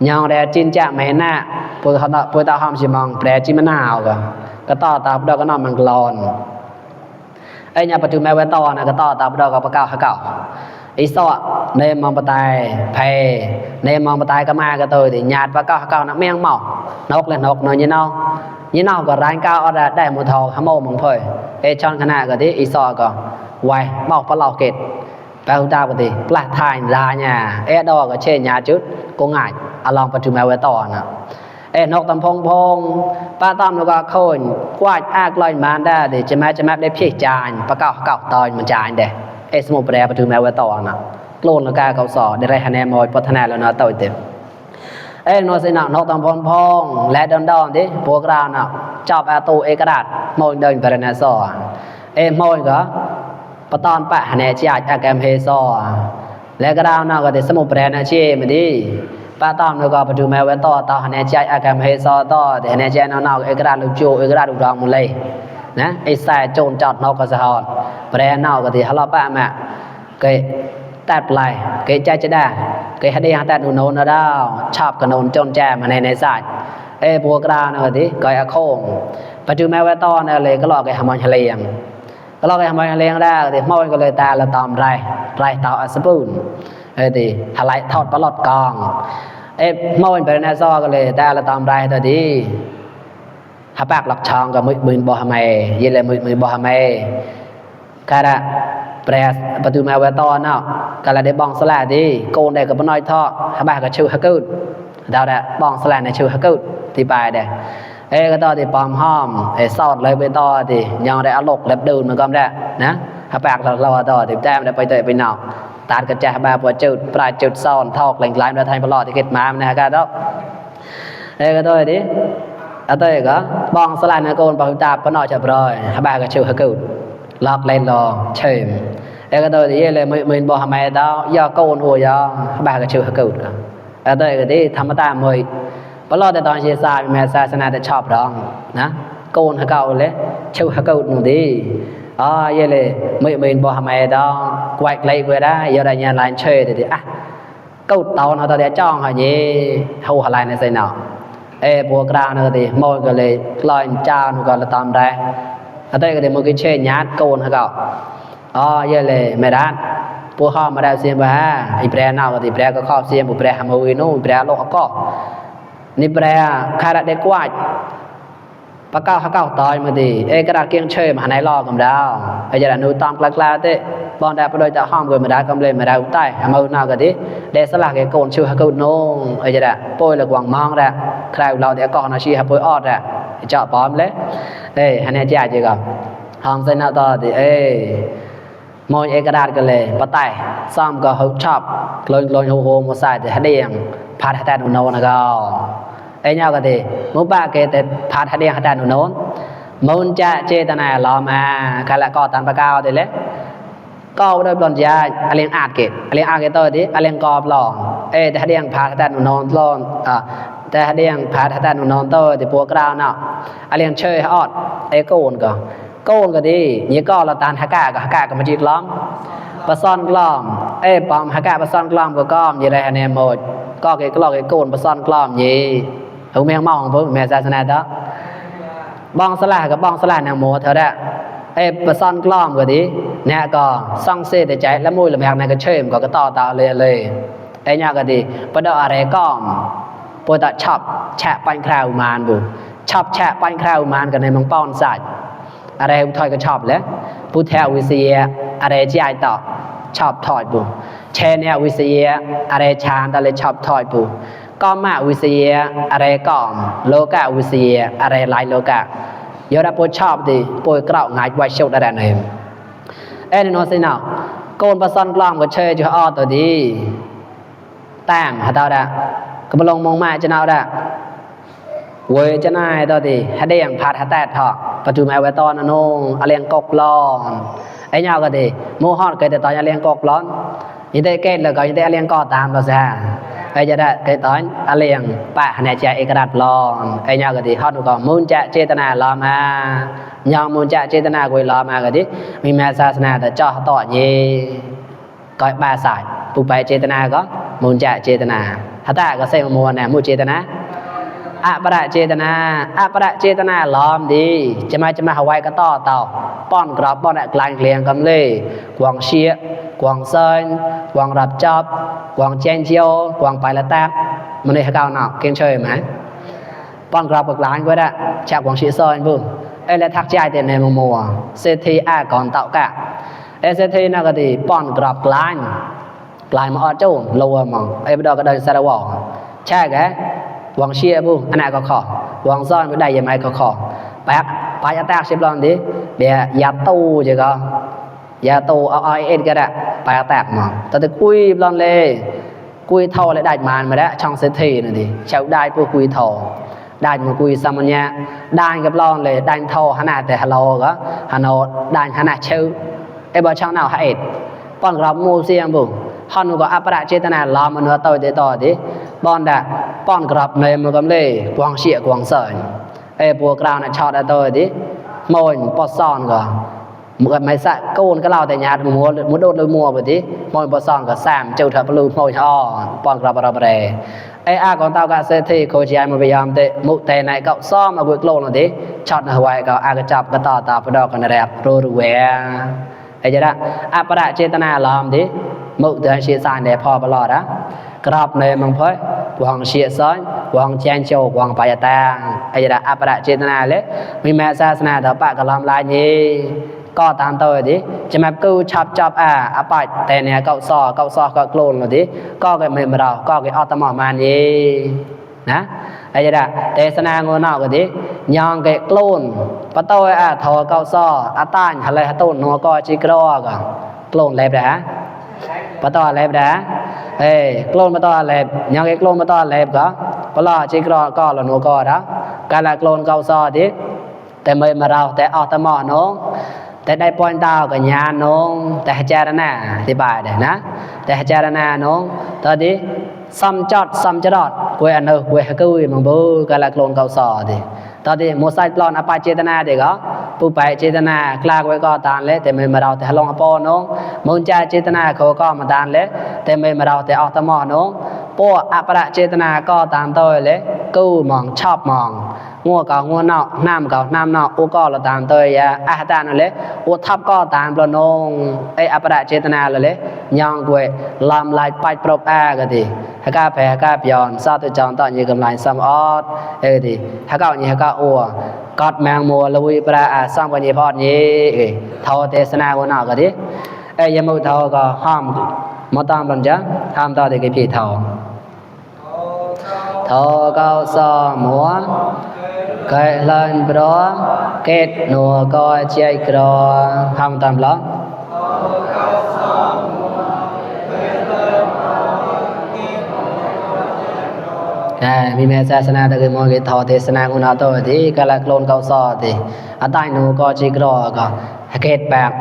Speaker 1: ยังได้จินจะไม่น่าพวกตาหอมชิมองแปรจิมะนาวก็ต่อตาประดอก็นำมังกรอนญาประตูแมวไว้ต่อนะก็ต่อตาประดอกับปะเก่าอีสอในมองปะตายไผในมองปะตายก็มาก็ตัวดิญาติปะเก่านะแมงเมานกเลยนกน้อยยี่เนาก็ร้านเก่าได้หมู่ทองขโมยมงเผยช่อนขนาดก็ดิอีสอก็ไว้เมาปะเหล่าเกตแปลว่าก็ดิปลาทายลาญาดอก็เช่ญาจุดก็ง่ายอลองประตูแมวไว้ต่อนะนกตำพงป้าต้อมแล้วก็โคนกวาดอากลอยมาได้ดิจะมาได้เพียจานปะเก่าตอนมันจานเด้สมุแปรประตูแมวไว้ต่อนะโกลนแล้วก็เขาสอได้ไรคะแนนมอยพัฒนาแล้วนะต่อเต็มนสินะนกตำพงและดอนดิพวกเรานะจอบอาตูกระดาษมอยเดินไปในสอมอยก็ปะตอนปะคะแนนที่อาจแกมเฮซอและกระดาวนะก็ได้สมุแปรนะเช่มาดีป้าต้อมแล้วก็ประตูแมวไว้ต่อคะแนนที่อาจแกมเฮซอต่อแต่คะแนนที่นอกกระดาษลูกโจกระดาษลูกรองหมดเลยนะสายโจรจอดนอกก็สะฮอนแปรนอกก็ที่ฮัลโหลป้าแม่เกยตัดปลายเกยใจจะได้เกยให้ได้ตัดโนนดาวชอบกระโนนโจรแจมาในสายพวกเรานะก็ที่เกยโค้งประตูแมวไว้ต่อเนี่ยเลยก็หลอกเกยหามอนทะเลยังก็หลอกเกยหามอนทะเลยังได้ที่มอก็เลยตาละตอมไรเต่าอัสปูนที่ทลายทอดปลอดกองมอไปในซอก็เลยตาละตอมไรตัวดีหาปากหลักช่องกับมือบ่ฮามัยยินเลยมือบ่ฮามัยกระแปรประตูแมวไว้ต่อเนาะกระได้บองสลาดีโกนได้กับน้อยท่อหาปากกับชื่อฮักกูดดาวได้บองสลาในชื่อฮักกูดที่ปลายได้ก็ต่อที่ปอมห้อมซอดเลยไปต่อที่ยังได้อารมณ์เล็บดูนมันก็ได้นะ หาปากเราต่อติแต้มได้ไปเตะไปนอกตาดกระจายบาปวดจุดปลายจุดซ่อนทอกแหล่งหลายมาไทยบลอดที่เกิดมานะกันแล้วเอ้ก็ตัวดิเอาตัวก็บองสลายนะโกนปากตาปนอจับรอยหาบากระชิวหะกุดลอกเล่นรอเชิมเอ้ก็ตัวดิเลยมือบ่ทำไมดาวยอโกนหัวยอหาบากระชิวหะกุดเอาตัวก็ดิธรรมตามือบลอดแต่ตอนเชียร์ซาแม่ศาสนาแต่ชอบร้องนะโกนหะเก่าเลยชิวหะกุดหนูดิเลยมือบ่ทำไมดาวกวาดไล่ไปได้ยอดญาณลายเชยดิcâu tàu nó ta để cho họ gì hầu hà lại này xây nào bùa ra nữa thì mỗi cái này lòi cha nó gọi là tạm đây ở đây cái một cái chơi nhát câu nó cậu vậy là mẹ đàn bùa họ mà đào xiêm bà Ibrahim nào thì Ibrahim có kho xiêm bùa Ibrahim hàm ui nó Ibrahim lỗ có Ibrahim khai đã để quạt bà cao tòi mà thì cái đặt kiêng chơi mà này lo cầm đào bây giờ là nuôi tôm lắc thế bọn đại đôi ta hòm rồi mà đã cầm lên mà đã tay mà nào cái tí để sẽ là cái cồn chưa câu nô bây giờ đã bôi là quảng mong ra khai lâu để con nó chỉ hấp bôi ọt ra chọn bóm lấy anh em chạy chưa gặp hòm xây nào to thì môi cái đặt cái lề bắt tay xong có hộp chọc lôi hồ một side thì hết đèn phát hết tay nô nó go nhau cái gì muốn ba cái để phát đèn hết tay nô muốn cha chơi ta này lo mà khai lại co tàn ba cao thì lấy co đôi bọn già anh ạt cái tôi đi anh co lòแต่เดียงphát tay nô lonแต่เดียงphát tay nô tôi thì bùa cao nào anh chơi hot cônก็ดียี่ก็เราตานฮักกะก็มาจิกล้อมปะซ่อนกล้อมปอมฮักกะปะซ่อนกล้อมก็ก้อมยี่ได้คะแนนหมดก็เกลอกโกนปะซ่อนกล้อมยี่หูแมงมองพวกแม่ศาสนาต่อบองสลากับบองสลาแนวโมเท่านั้นปะซ่อนกล้อมก็ดีเนี่ยก็ซ่องเสแต่ใจละมุยละแมกในก็เชื่อมก็ต่อเลยเนี่ยก็ดีปะดออะไรก้อมปวดตะชอบแฉะปันคราวมานบุชอบแฉะปันคราวมานกันในมังป้อนใส่อะไรถอยก็ชอบแล้วผู้แทนวิเศษอะไรใจต่อชอบถอยบุเชนเนี่ยวิเศษอะไรชานแต่เลยชอบถอยบุก็มาวิเศษอะไรก่อมโลกะวิเศษอะไรหลายโลกะยอดผู้ชอบดิป่วยกระง่ายไว้ชุดอะไรนั่นนี่น้องสินะโกนประสานกล้องก็เชยจะอ้อตัวดีแต้มหาตัวได้ก็มาลงมองมาจะเอาได้เวจะนายตัวดีให้ได้อย่างพัดให้แตกถอดปัจจุบันไว้ตอนนั้นอะไรยังกกล้อนnhauก็ดีมูฮอดเคยแต่ตอนอะไรยังกกล้อนยิ่งได้เกิดแล้วก็ยิ่งได้อะไรยังก่อตามเราซะจะได้เคยตอนอะไรยังปะในใจเอกราชล้อนnhauก็ดีฮอดก็มุนจะเจตนาล้อมายองมุนจะเจตนากุยล้อมาก็ดีมีแม่ศาสนาแต่จ่อต่อเย่ก็บาสายผู้ไปเจตนาก็มุนจะเจตนาถ้าตาก็เสมมัวเนี่ยมุเจตนาอปราเจตนาล้อมดีจะมาหาไว้ก็ต่อป้อนกรอบป้อนกลางเกลียงกำเลยกวางเชียกวางเซินกวางรับจอบกวางเจนเจียวกวางไปละแตกมันในข้าวหนอกเก่งเฉยไหมป้อนกรอบกลางก็ได้จากกวางเชียเซินบุ้งแล้วทักใจเต็มในมัวเศรษฐีก่อนเต่ากะเศรษฐีน่าก็ดีป้อนกรอบกลางมาอ้อจูโลมองไปดอกก็เดินสารวอใช่แกวางเชียบุอันนั้นก็ขอวางซ่อนไม่ได้ยังไงก็ขอไปจะแตกสิบลอนดิเดี๋ยวยาตู้จะก็ยาตู้เอาก็ได้ไปจะแตกมองแต่คุยลอนเลยคุยเท่าเลยได้มาแล้วช่องเศรษฐีนั่นดิเช่าได้พวกคุยเท่าได้มาคุยสมัญญาได้กับลอนเลยได้เท่าขนาดแต่ฮัลโหลก็ฮัลโหลได้ขนาดเชื่อบ่ช่างnàoให้ป้อนรับมูเซียงบุฮอนก็อัปราเจตนาล้อมมันว่าต่อดิบอนดะป้อนกรับในมือกำเลยกวางเชียกวางเสยพวกเราเนี่ยชอบตัวดิโมยปอซ่อนก็มือไม่สะโกนก็เล่าแต่ญาติมัวโดดเลยมัวไปดิโมยปอซ่อนก็แซมเจ้าทับลูโมยอ้อป้อนกรับเราไปก่อนเต้าก็เศรษฐีโคจิยมันพยายามเตะมุเตในก็ซ่อมเอากุยโกลนดิช็อตเอาไว้ก็ก็จับก็ต่อพอดอกกันแรบรูแหวจะได้อัปราเจตนาล้อมดิมุเตเชียสานเดพอปลอดนะกรอบในมังเพยกวางเชียซ้อนกวางเจนโจกวางปายตางจะได้อัปราเจตนาเลยมีแม่ศาสนาต่อปะกลามลายนี้ก็ตามตัวดิจะมากู้จับอปาแต่เนี่ยเกาซอก็โกลนดิก็เกิดไม่เราก็เกิดอัตมอมานี้นะจะได้เทศนาโง่นอกก็ดิ ยองเกะกลูนปะโตยอาทอเกาซ้ออาต้านอะไรฮะต้นนัวก็จิกรอก็กลูนเล็บนะฮะปะโตเล็บนะกลูนปะโตเล็บยองเกะกลูนปะโตเล็บก็ปะลอจิกรอก็ละนัวก็นะกาละกลูนเกาซ้อดิแต่ไม่มาเราแต่ออกตะหมอน้องแต่ได้ปอยตาวกับญาณน้องแต่เจารณาอธิบายได้นะแต่เจารณาน้องตอนนี้ซ้ำจอดซ้ำจอดกวยอันเนอกวยฮะกุยมังบูกาละกลนเกาซอดิตอนนี้โมไซปลอนอปาเจตนาเด็กก็ผู้ไปเจตนากลากไว้ก็ตานเลยแต่ไม่มาเราแต่ลงอปอน้องมุนจาเจตนาเขาก็มาตานเลยแต่ไม่มาเราแต่ออกตะหมอน้องพวกอปะเจตนาก็ตานโตยเลยกู้มองชอบมองงัวก็งัวนอกน้ำก็น้ำนอกอุก็ละตามเตยยาอาหารตานเลยอุทับก็ตามปลนงอปะเจตนาเลยยองกวยลำลายไปปรบก็ดีฮักกาแพ้ฮักกาปยอนซาตุจอนตอนยีกำลังซ้ำออดดีฮักกานี่ฮักกาอัวกอดแมงมัวลุยปลาซ้ำกันยี่พอดยี่เท่าเทศนาคนนอกก็ดียมุเท่าก็ห้ามมาตามบัญญัติห้ามต่อเด็กพี่เท่าเท่าเก้าซ้อมัวเกิดลันบรอเกตนัวก็ใจกรอห้ามตามล้อมีแม่ศาสนาตะคือมองกิทอเทศนากุณาโตติกะละโคลนเกาซอติอะตายนูก็จิกรอก็ฮะเกตแปก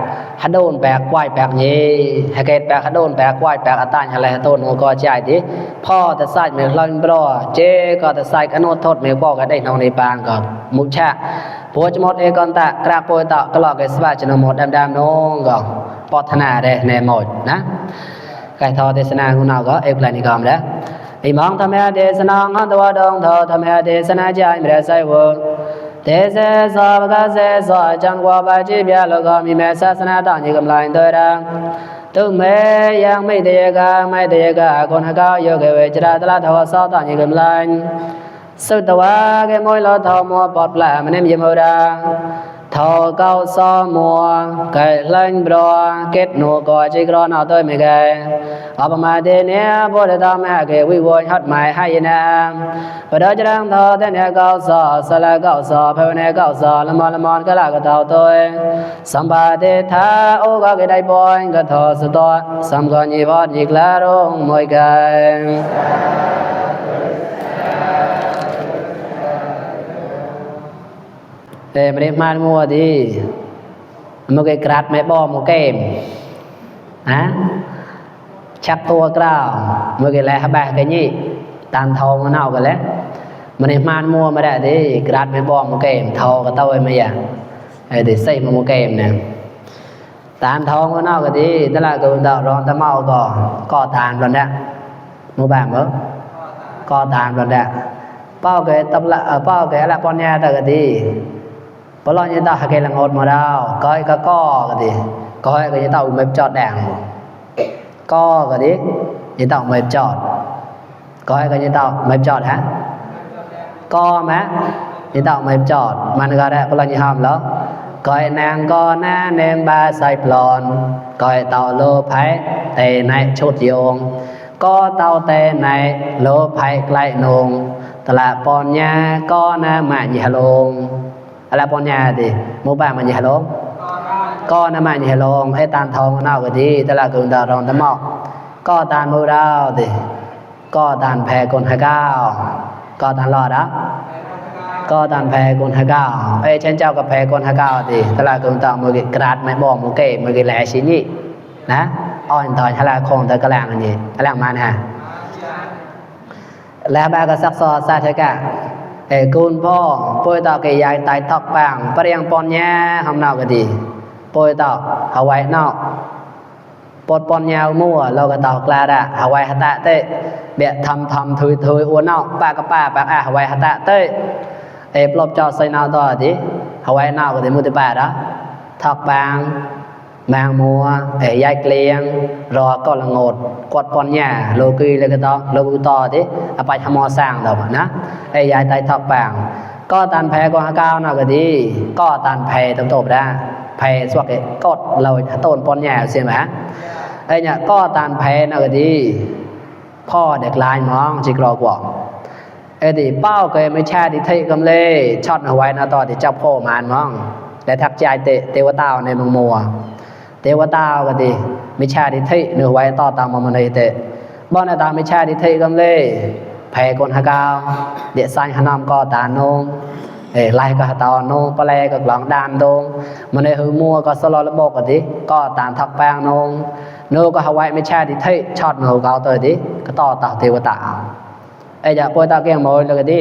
Speaker 1: ฮะโดนแปกไหวแปกนี้ฮะเกตแปกฮะโดนแปกไหวแปกอะตายอะไรฮะโตนูก็ใจติพ่อแต่ใส่เมลันบรอเจก็แต่ใส่กะโนทดเมบอกก็ได้นองในปางก็มุชะปัวจมดเอกอนตะกราโปยตะกะลอกเกสวาจนหมดดำๆน้องก็ปอธนาได้แน่หมดนะไก่ทอเทศนากุณาก็เอกลานิกรรมแล้วอิมังธรรมะเทศนาหันตวะดงเถาธรรมะเทศนาใจายไม่ได้ใส่วเทเสสอบกเสสอจังกว่าบาจีเบียแล้วก็มีแม่ศาสนาต่างยี่กำลังตัวดังทุกเมยังไม่เดียกาไม่เดียกาคนหาเขาโยกเวจราตลาดทวสต่างยี่กำลังสุดตัวแกมวยลอทอมัวปอดปลามันเอ็มยมดาทอเก้าซอมัวไก่ลันบรอเกตนัวก็จิกรอนเอาตัวไม่ไกลออกมาเดเนียพอได้ทำให้เกวิวฮัดหมายให้นะพอได้จะรังทอแต่เนี่ยเก้าซอสละเก้าซอเพวเนเก้าซอละมอนก็ละก็เท่าตัวสัมปาเดธาโอก็เกได้บอยก็ทอสตอสัมกอนีพอดีกลารงมวยกันไม่ได้มามัวดีมันก็กราดไม่บ่มเกมนะชักตัวกล้าวมันก็แลฮะแบบกันนี่ตามทองมันเอากันแล้วมันได้มามัวไม่ได้ดีกราดไม่บ่มเกมทองก็เต้าไม่อย่างเดี๋ยวใส่มันเกมเนี่ยตามทองมันเอากันดีแต่ละตัวเราร้อนตะเมาก็ตามแล้วเนี่ยมือแบบมั้งก็ตามแล้วเนี่ยเป้าเกตำละเป้าเกละปอนยาแต่กันดีพอเราเนี่ยตาหากลังอดมาดาวก้อยก็ดิก้อยก็จะต้องไม่จอดแดงก็ดิจะต้องไม่จอดก้อยก็จะต้องไม่จอดฮะก็ไหมจะต้องไม่จอดมันก็ได้พอเราจะทำแล้วก้อยนางก็หน้าเนมบาใส่ปลอนก้อยเต่าโลไผ่เตในชุดโยงก็เต่าเตในโลไผ่ไกลนงตลาดปอนยาก็หน้ามาหยาลงอะไรปอนยาดิมูบ้ามันยาลงก็น้ำมันยาลงให้ตานทองนอกก็ดีแต่ละกลุ่มดาวรองตะหมอกก็ตานมูดาวดิก็ตานแพกลหะก้าวก็ตานรอดนะก็ตานแพกลหะก้าวเช่นเจ้ากับแพกลหะก้าวดิแต่ละกลุ่มดาวมือกราดไม่บอกมือเก๋มือแหล่ชิ้นนี้นะอ่อนถอยทลายคงแต่กระแลงอันนี้กระแลงมานะแล้วบาก็ซักซอซาเทกะกูนพ่อป่วยต่อเกยายตายตอกปังเปรียงปอนแย่หำนาวก็ดีป่วยต่อเอาไว้นอกปดปอนยาวมั่วเราก็ต่อกลาดะเอาไว้หัตะเตะเบียทำถุยอ้วนนอกป้ากับป้าปากเอาไว้หัตะเตะปลอบจอใส่นาวต่อดีเอาไว้นอกก็ดีมุติป้าละทอกปังแมงมัวยายเกลียงรอก็ละงดกดปอนยาโลกีเลยก็ต่อโลกุต่อดิเอาไปทำมอสร้างต่อนะยายไตทอกแปงก็ตันแพ้ก็หาก้าวน่ะก็ดีก็ตันแพ้ตบได้แพ้สวกกดเราต้นปอนยาเสียไหมเนี่ยก็ตันแพ้น่ะก็ดีพ่อเด็กลายมองจิกรอกว่า ดิเป้าเกไม่ใช่ดิเทกำเลยช็อตเอาไว้นะตอนที่เจ้าพ่อมานมั้งแต่ทักใจเทวตาในเมืองมัวเทวตาก็ดิไม่ใช่ดิเทเนื้อไว้ต่อตามมันเลยเตะบ่อนตาไม่ใช่ดิเทกำเลยแผ่คนหากาวเดสันหนามก็ตานงไล่ก็ตอนงปลายก็หลังดานดงมันในหือมัวก็สลอระบบก็ดิก็ตามทักแปงนงโนก็เอาไว้ไม่ใช่ดิเทช็อตเนื้อเกาตัวดิก็ต่อตาเทวตาจะปล่อยตาเกี่ยงมอยเลยก็ดิ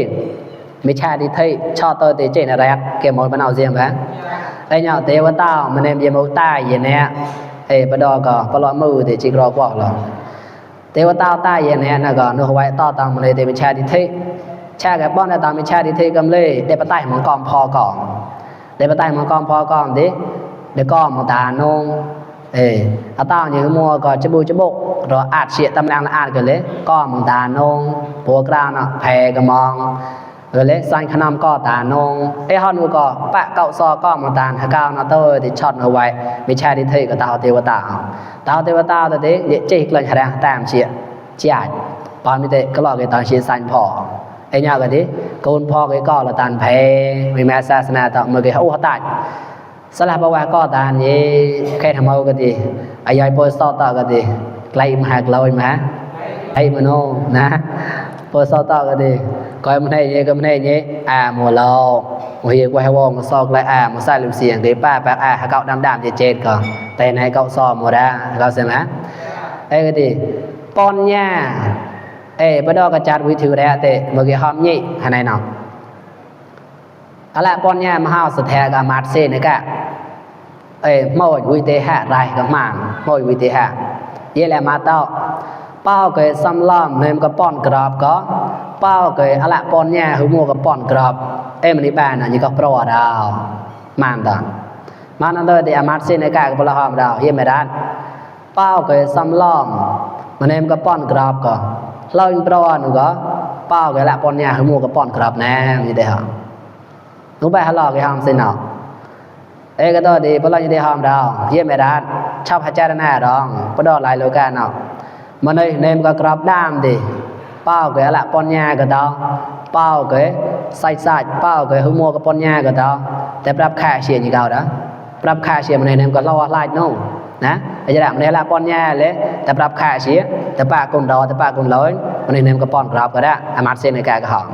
Speaker 1: ไม่ใช่ดิเทช็อตตัวดิเจนแรกเกี่ยงมอยมันเอาเสียงแบบเนี่ยเทวตามันเนี่ยยมตาอย่างเนี้ยปดอก็ปลอมือดิจิกรอกว่าหรอเทวตาตาอย่างเนี้ยนะก็เนื้อไว้ต่อตามมันเลยไม่ใช่ดิเทแช่กับบ้านในตามไม่ใช่ดิเทกำเลยเดปใต้มังกรพอก่อนเดปใต้มังกรพอก่อนดิเดก็มังตานงอาตาอย่างมัวก็จะบูจะบกรออาจเสียตำแหน่งละอาจกันเลยก็มังตานงผัวกลางเนาะแพกมองเลยสันขนมก็ตานงฮอนูก็ปะเก่าซอก็มังตานหาก้าวนาเตอร์ที่ช็อตเอาไว้ไม่ใช่ดิเทก็ตาเทวตาเทวตาตัวเด็กเด็กเจ๊กเลยแสดงตามเสียเจียดปอนมิเตก็รอกันตอนเชียร์สันพอญากันดิกูนพ่อก็ละตานแพ้มีแม่ศาสนาต่อเมื่อกี้เขาตายสลับว่าก็ตานนี้แค่ทำเอากันดิอายายโพสต์ต่อกันดิไกลมาหักเราไหมให้มันโน่นะโพสต์ต่อกันดิก็มันให้ยังก็มันให้ยังมัวเราหัวเหี้ยว่าให้วงซอกไรมันใส่ลูกเสียงดิป้าแปะเขาเกาดำเจ็ดก่อนแต่ในเกาซอมหมดแล้วเราใช่ไหมกันดิปอนย่าปดอกระจัดวิถีแร่เตะเมื่อกี้หอมยี่ให้ไหนเนาะอะไรปอนย่ามหาสแตกามาดเซนกะมอวิเตหะไรกับมันมอวิเตหะเยแลมาเต้าเป้าเกยซ้ำล้อมเนมกับป้อนกรอบก็เป้าเกยอะไรปอนย่าหือมัวกับป้อนกรอบมันนี่บ้านนี่ก็โปรดาวมันตอนมันนั่นเลยที่อามาดเซนกะกับพลหอมดาวเยไม่ได้เป้าเกยซ้ำล้อมมันเนมกับป้อนกรอบก็เราอินโปรหนูก็เป้าcái lại pon nhà hứa mua cái pon crop nè như thế hả lúc bây giờ cái ham xin nào cái đó thì bây giờ như thế ham đâu dễ mẹ đàn chắp hai cha này đó bây giờ lại lối cái nào mà đây nem cái crop đam thì ป้าcái lại pon nhà cái đó ป้าcái sai ป้าcái hứa mua cái pon nhà cái đóแต่ปรับค่าเสียnhư cao đó ปรับค่าเสียมันnem cái lo lại noนะจะได้มันได้ละปอนแย่เลยแต่ปรับค่าเสียแต่ป้าคนดอแต่ป้าคนร้อยมันเนมก็ปอนกรอบก็ได้อามาเซนในแก่ก็หอม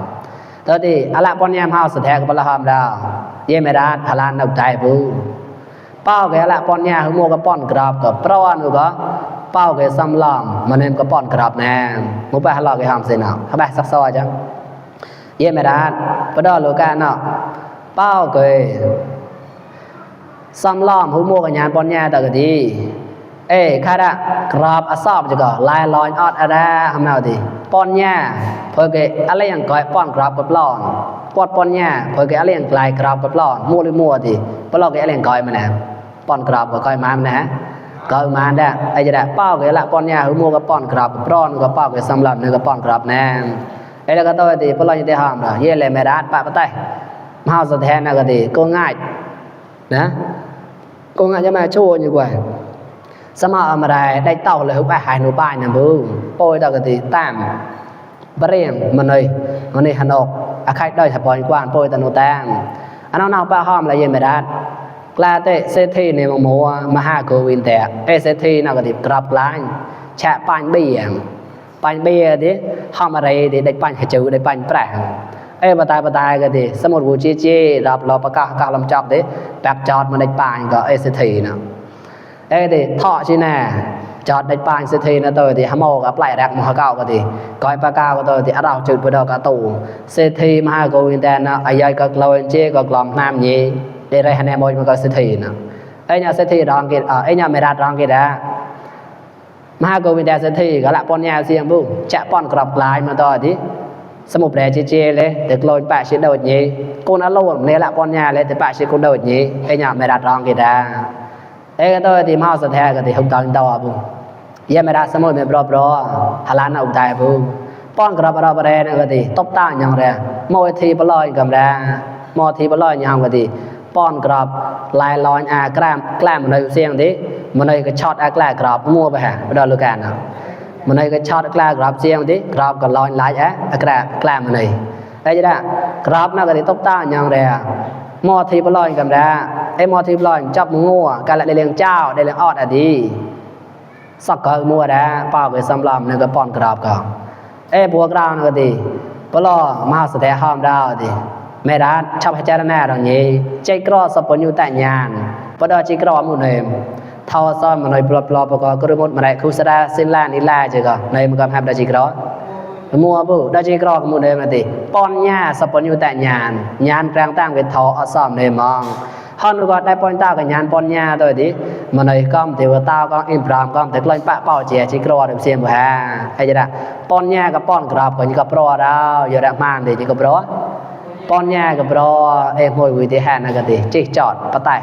Speaker 1: ตอนที่อะไรปอนแย่เฮาสแทกก็ปลาหอมดาวเย่ไม่ได้พลานเอาใจปูเป้าแกละปอนแย่หัวโมก็ปอนกรอบก็ปราวันก็เป้าแกซ้ำลอมมันเนมก็ปอนกรอบแน่มุไปหาหลอกแกหอมเซนเอาเขาแบบซักซอยจังเย่ไม่ได้ปดอโลกาเนาะเป้าแกซ้ำล้อมหัวโมกันยานปอนแย่แต่ก็ดีข้าได้กราบอาสอบจะก็ลายลอยออดอะไรทำแนวดีปอนแย่เพื่อเกอะไรอย่างก่อยป้อนกราบกับล้อนปอนแย่เพื่อเกอะไรอย่างกลายกราบกับล้อนมัวหรือมัวดีเพราะเราเกอะไรอย่างก่อยมันนะป้อนกราบกับก่อยมามันนะก่อยมาได้จะได้เป้าเกละปอนแย่หัวมัวกับป้อนกราบกับร้อนกับเป้าเกสำหรับนึกกับป้อนกราบแน่แล้วก็ตัวดีเพราะเราจะได้ห้ามเราเย่เลยไม่ได้ปะปะไตมหาสแทนนะก็ดีก็ง่ายนะก็ง่ายจะมาโชว์อยู่กว่าสมาอมาได้เต่าเลยหุบหายหนูป้ายนะบูโป้ยตากติตามบริเวณมันเลยหันออกอาใครได้ถับปอนกว้านโป้ยตาโนแตงอันนั้นเอาป้าห้อมอะไรยังไม่ได้กล้าเตะเซธีในมังมัวมหาโกวินแต่เซธีน่ากติกรับล้านแฉะปันเบี้ยดิห้อมอะไรดิได้ปันขจูได้ปันแปะปะตายก็ดิสมุดบูจีรับรอประกาศลำจับดิแบบจอดมาได้ปันก็เซธีนะดิท่อชิน่ะจอดในปานสิทีนะตัวที่หมอกกับไหลแรกมหาเก้าก็ดีก้อยปากาก็ตัวที่เราจุดไปดอกกระตูสิทีมหาโกวินแดนนะอายก็กลอยเจก็กลอมน้ำยีได้ไรคะแนนมวยมันก็สิทีนะเนี่ยสิทีรองกิเนี่ยไม่ได้รองกินะมหาโกวินแดนสิทีก็ละปอนยาเสียงบุจะปอนกรอบลายมาตัวที่สมุดแดงเจเลยแต่กลอยปะชิดโดดยีกูน่าลุ้นเนี่ยละปอนยาเลยแต่ปะชิดกูโดดยีเนี่ยไม่ได้รองกินะก็ตัวที่มาสแทกก็ที่หุบตังตัวบุเยี่ยมไม่ได้สมุดไม่ปลอฮาลานเอาใจบุป้อนกระบะแรงก็ที่ตบตาอย่างแรงมวยทีปลอยกับแรงมอทีปลอยอย่างก็ที่ป้อนกระบลายลอยแกล้มมันเลยเสียงที่มันเลยก็ช็อตแกล้กระบมัวไปฮะไปโดนลูกแกนนะ mình này cái chót cái grab riêng tí grab còn lòi lại á cái mình này đây chứ đã grab nó cái tốc ta nhàng đây mò thì lòi cầm ra em mò thì lòi chọc mua cái lại liền trao đây là ọt à đi sắc cờ mua ra bao cái xăm làm này cái pon grab cả em bùa grab nó thì lo mà sẽ ham ra thì mẹ đã chọc hay cha nè rồi nhỉ chơi cro sập như tại nhà bắt đầu chơi cro một này thao sao mà nói bla có cái remote mà này khu sa xin lan đi la chứ cả này mà gặp ham đã chơi cro mua bự đã chơi cro một này mà thì pon nhà sập như tại nhà trang tăng cái thao ở sầm này mong hơn gọi đại pon tao cái nhà pon nhà thôi thì mà này con thì tao con Ibrahim con thì lên bạ bao chè chơi cro được xem ha hay chưa đã pon nhàกับpon grab có những cái pro đó giờ đã mang thì những cái pro pon nhàกับpro em ngồi với thế hàn này cái gì chọt bắt tay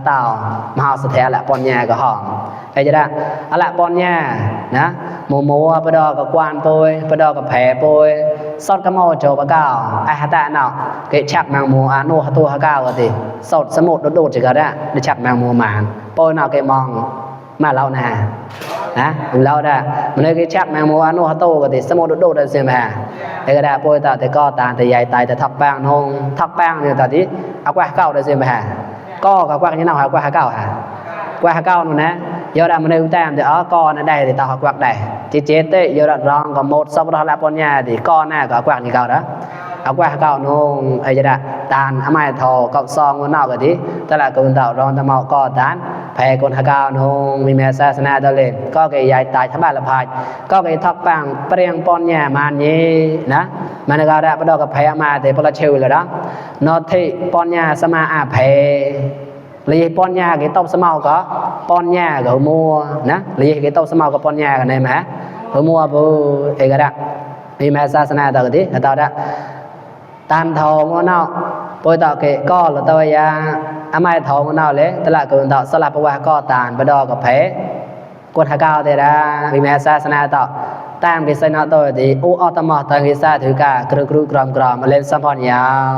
Speaker 1: tao mà họ sẽ theo lại pon nhà của họ hay chưa đã lại pon nhà nè mua bắt đầuกับquan tôi bắt đầuกับแผลtôi sót cái màu trầu bạc cao ai ta nào cái chặt mang mua ăn nôตัวcao cái gì sọtสมุดโดดๆchỉ cái đó để chặt mang mua màn tôi nào cái mong mà lâu nèนะเราได้มันเลยชักแมงมุมอันโนฮโตก็ติสมุดโดดๆใช่มั้ยไอ้ก็ได้ป่วยแต่ก็ตาแต่ใหญ่ตายแต่ทักแป้งนงทักแป้งเนี่ยตาที่เอากว่าเก่าได้ใช่มั้ยก็กับกว่านี่เนาะหากว่าเก่าฮะกว่าเก่านู่นนะยอดมันเลยแต้มแต่ก็น่ะได้แต่ตาหากว่าได้จิเจเตยอดรองก็หมดซับละปอนญาที่ก็หน้าก็กว่านี่เก่านะเอากว่าเก่านงไอ้จะได้ตานอมัยทอก็ซองนอกก็ดิแต่ละคนเต่ารองตะเมาก็ตานแพ้คนหากาวนงมีแม่ศาสนาตะเลก็เกยยายตายทั้งบ้านละพายก็เกยทักปังเปรียงปอนแย่มานนี้นะมันก็ได้บ่ดอกกับแพ้มาแต่บ่ละเชวแล้วนะนอทิปอนแย่สมาอาแพ้ลีปอนแย่เกตบสมาก็ปอนแย่ก็มัวนะลีเกตบสมาก็ปอนแย่กันได้มั้ยมัวบ่เอกระมีแม่ศาสนาตะกติตาดะตานทองเนาะปอยตะเกก็ละตะยาอมัยทองเนาะเลยตะละคนตะสลับว่าก็ตานบ่ดอกกับแพ้กดหากาวเตดามีแม่ศาสนาตะตามกิสนะตอติอูออตมะตังกิสาถือกากรุกรอมมาเล่นสัมพรยาว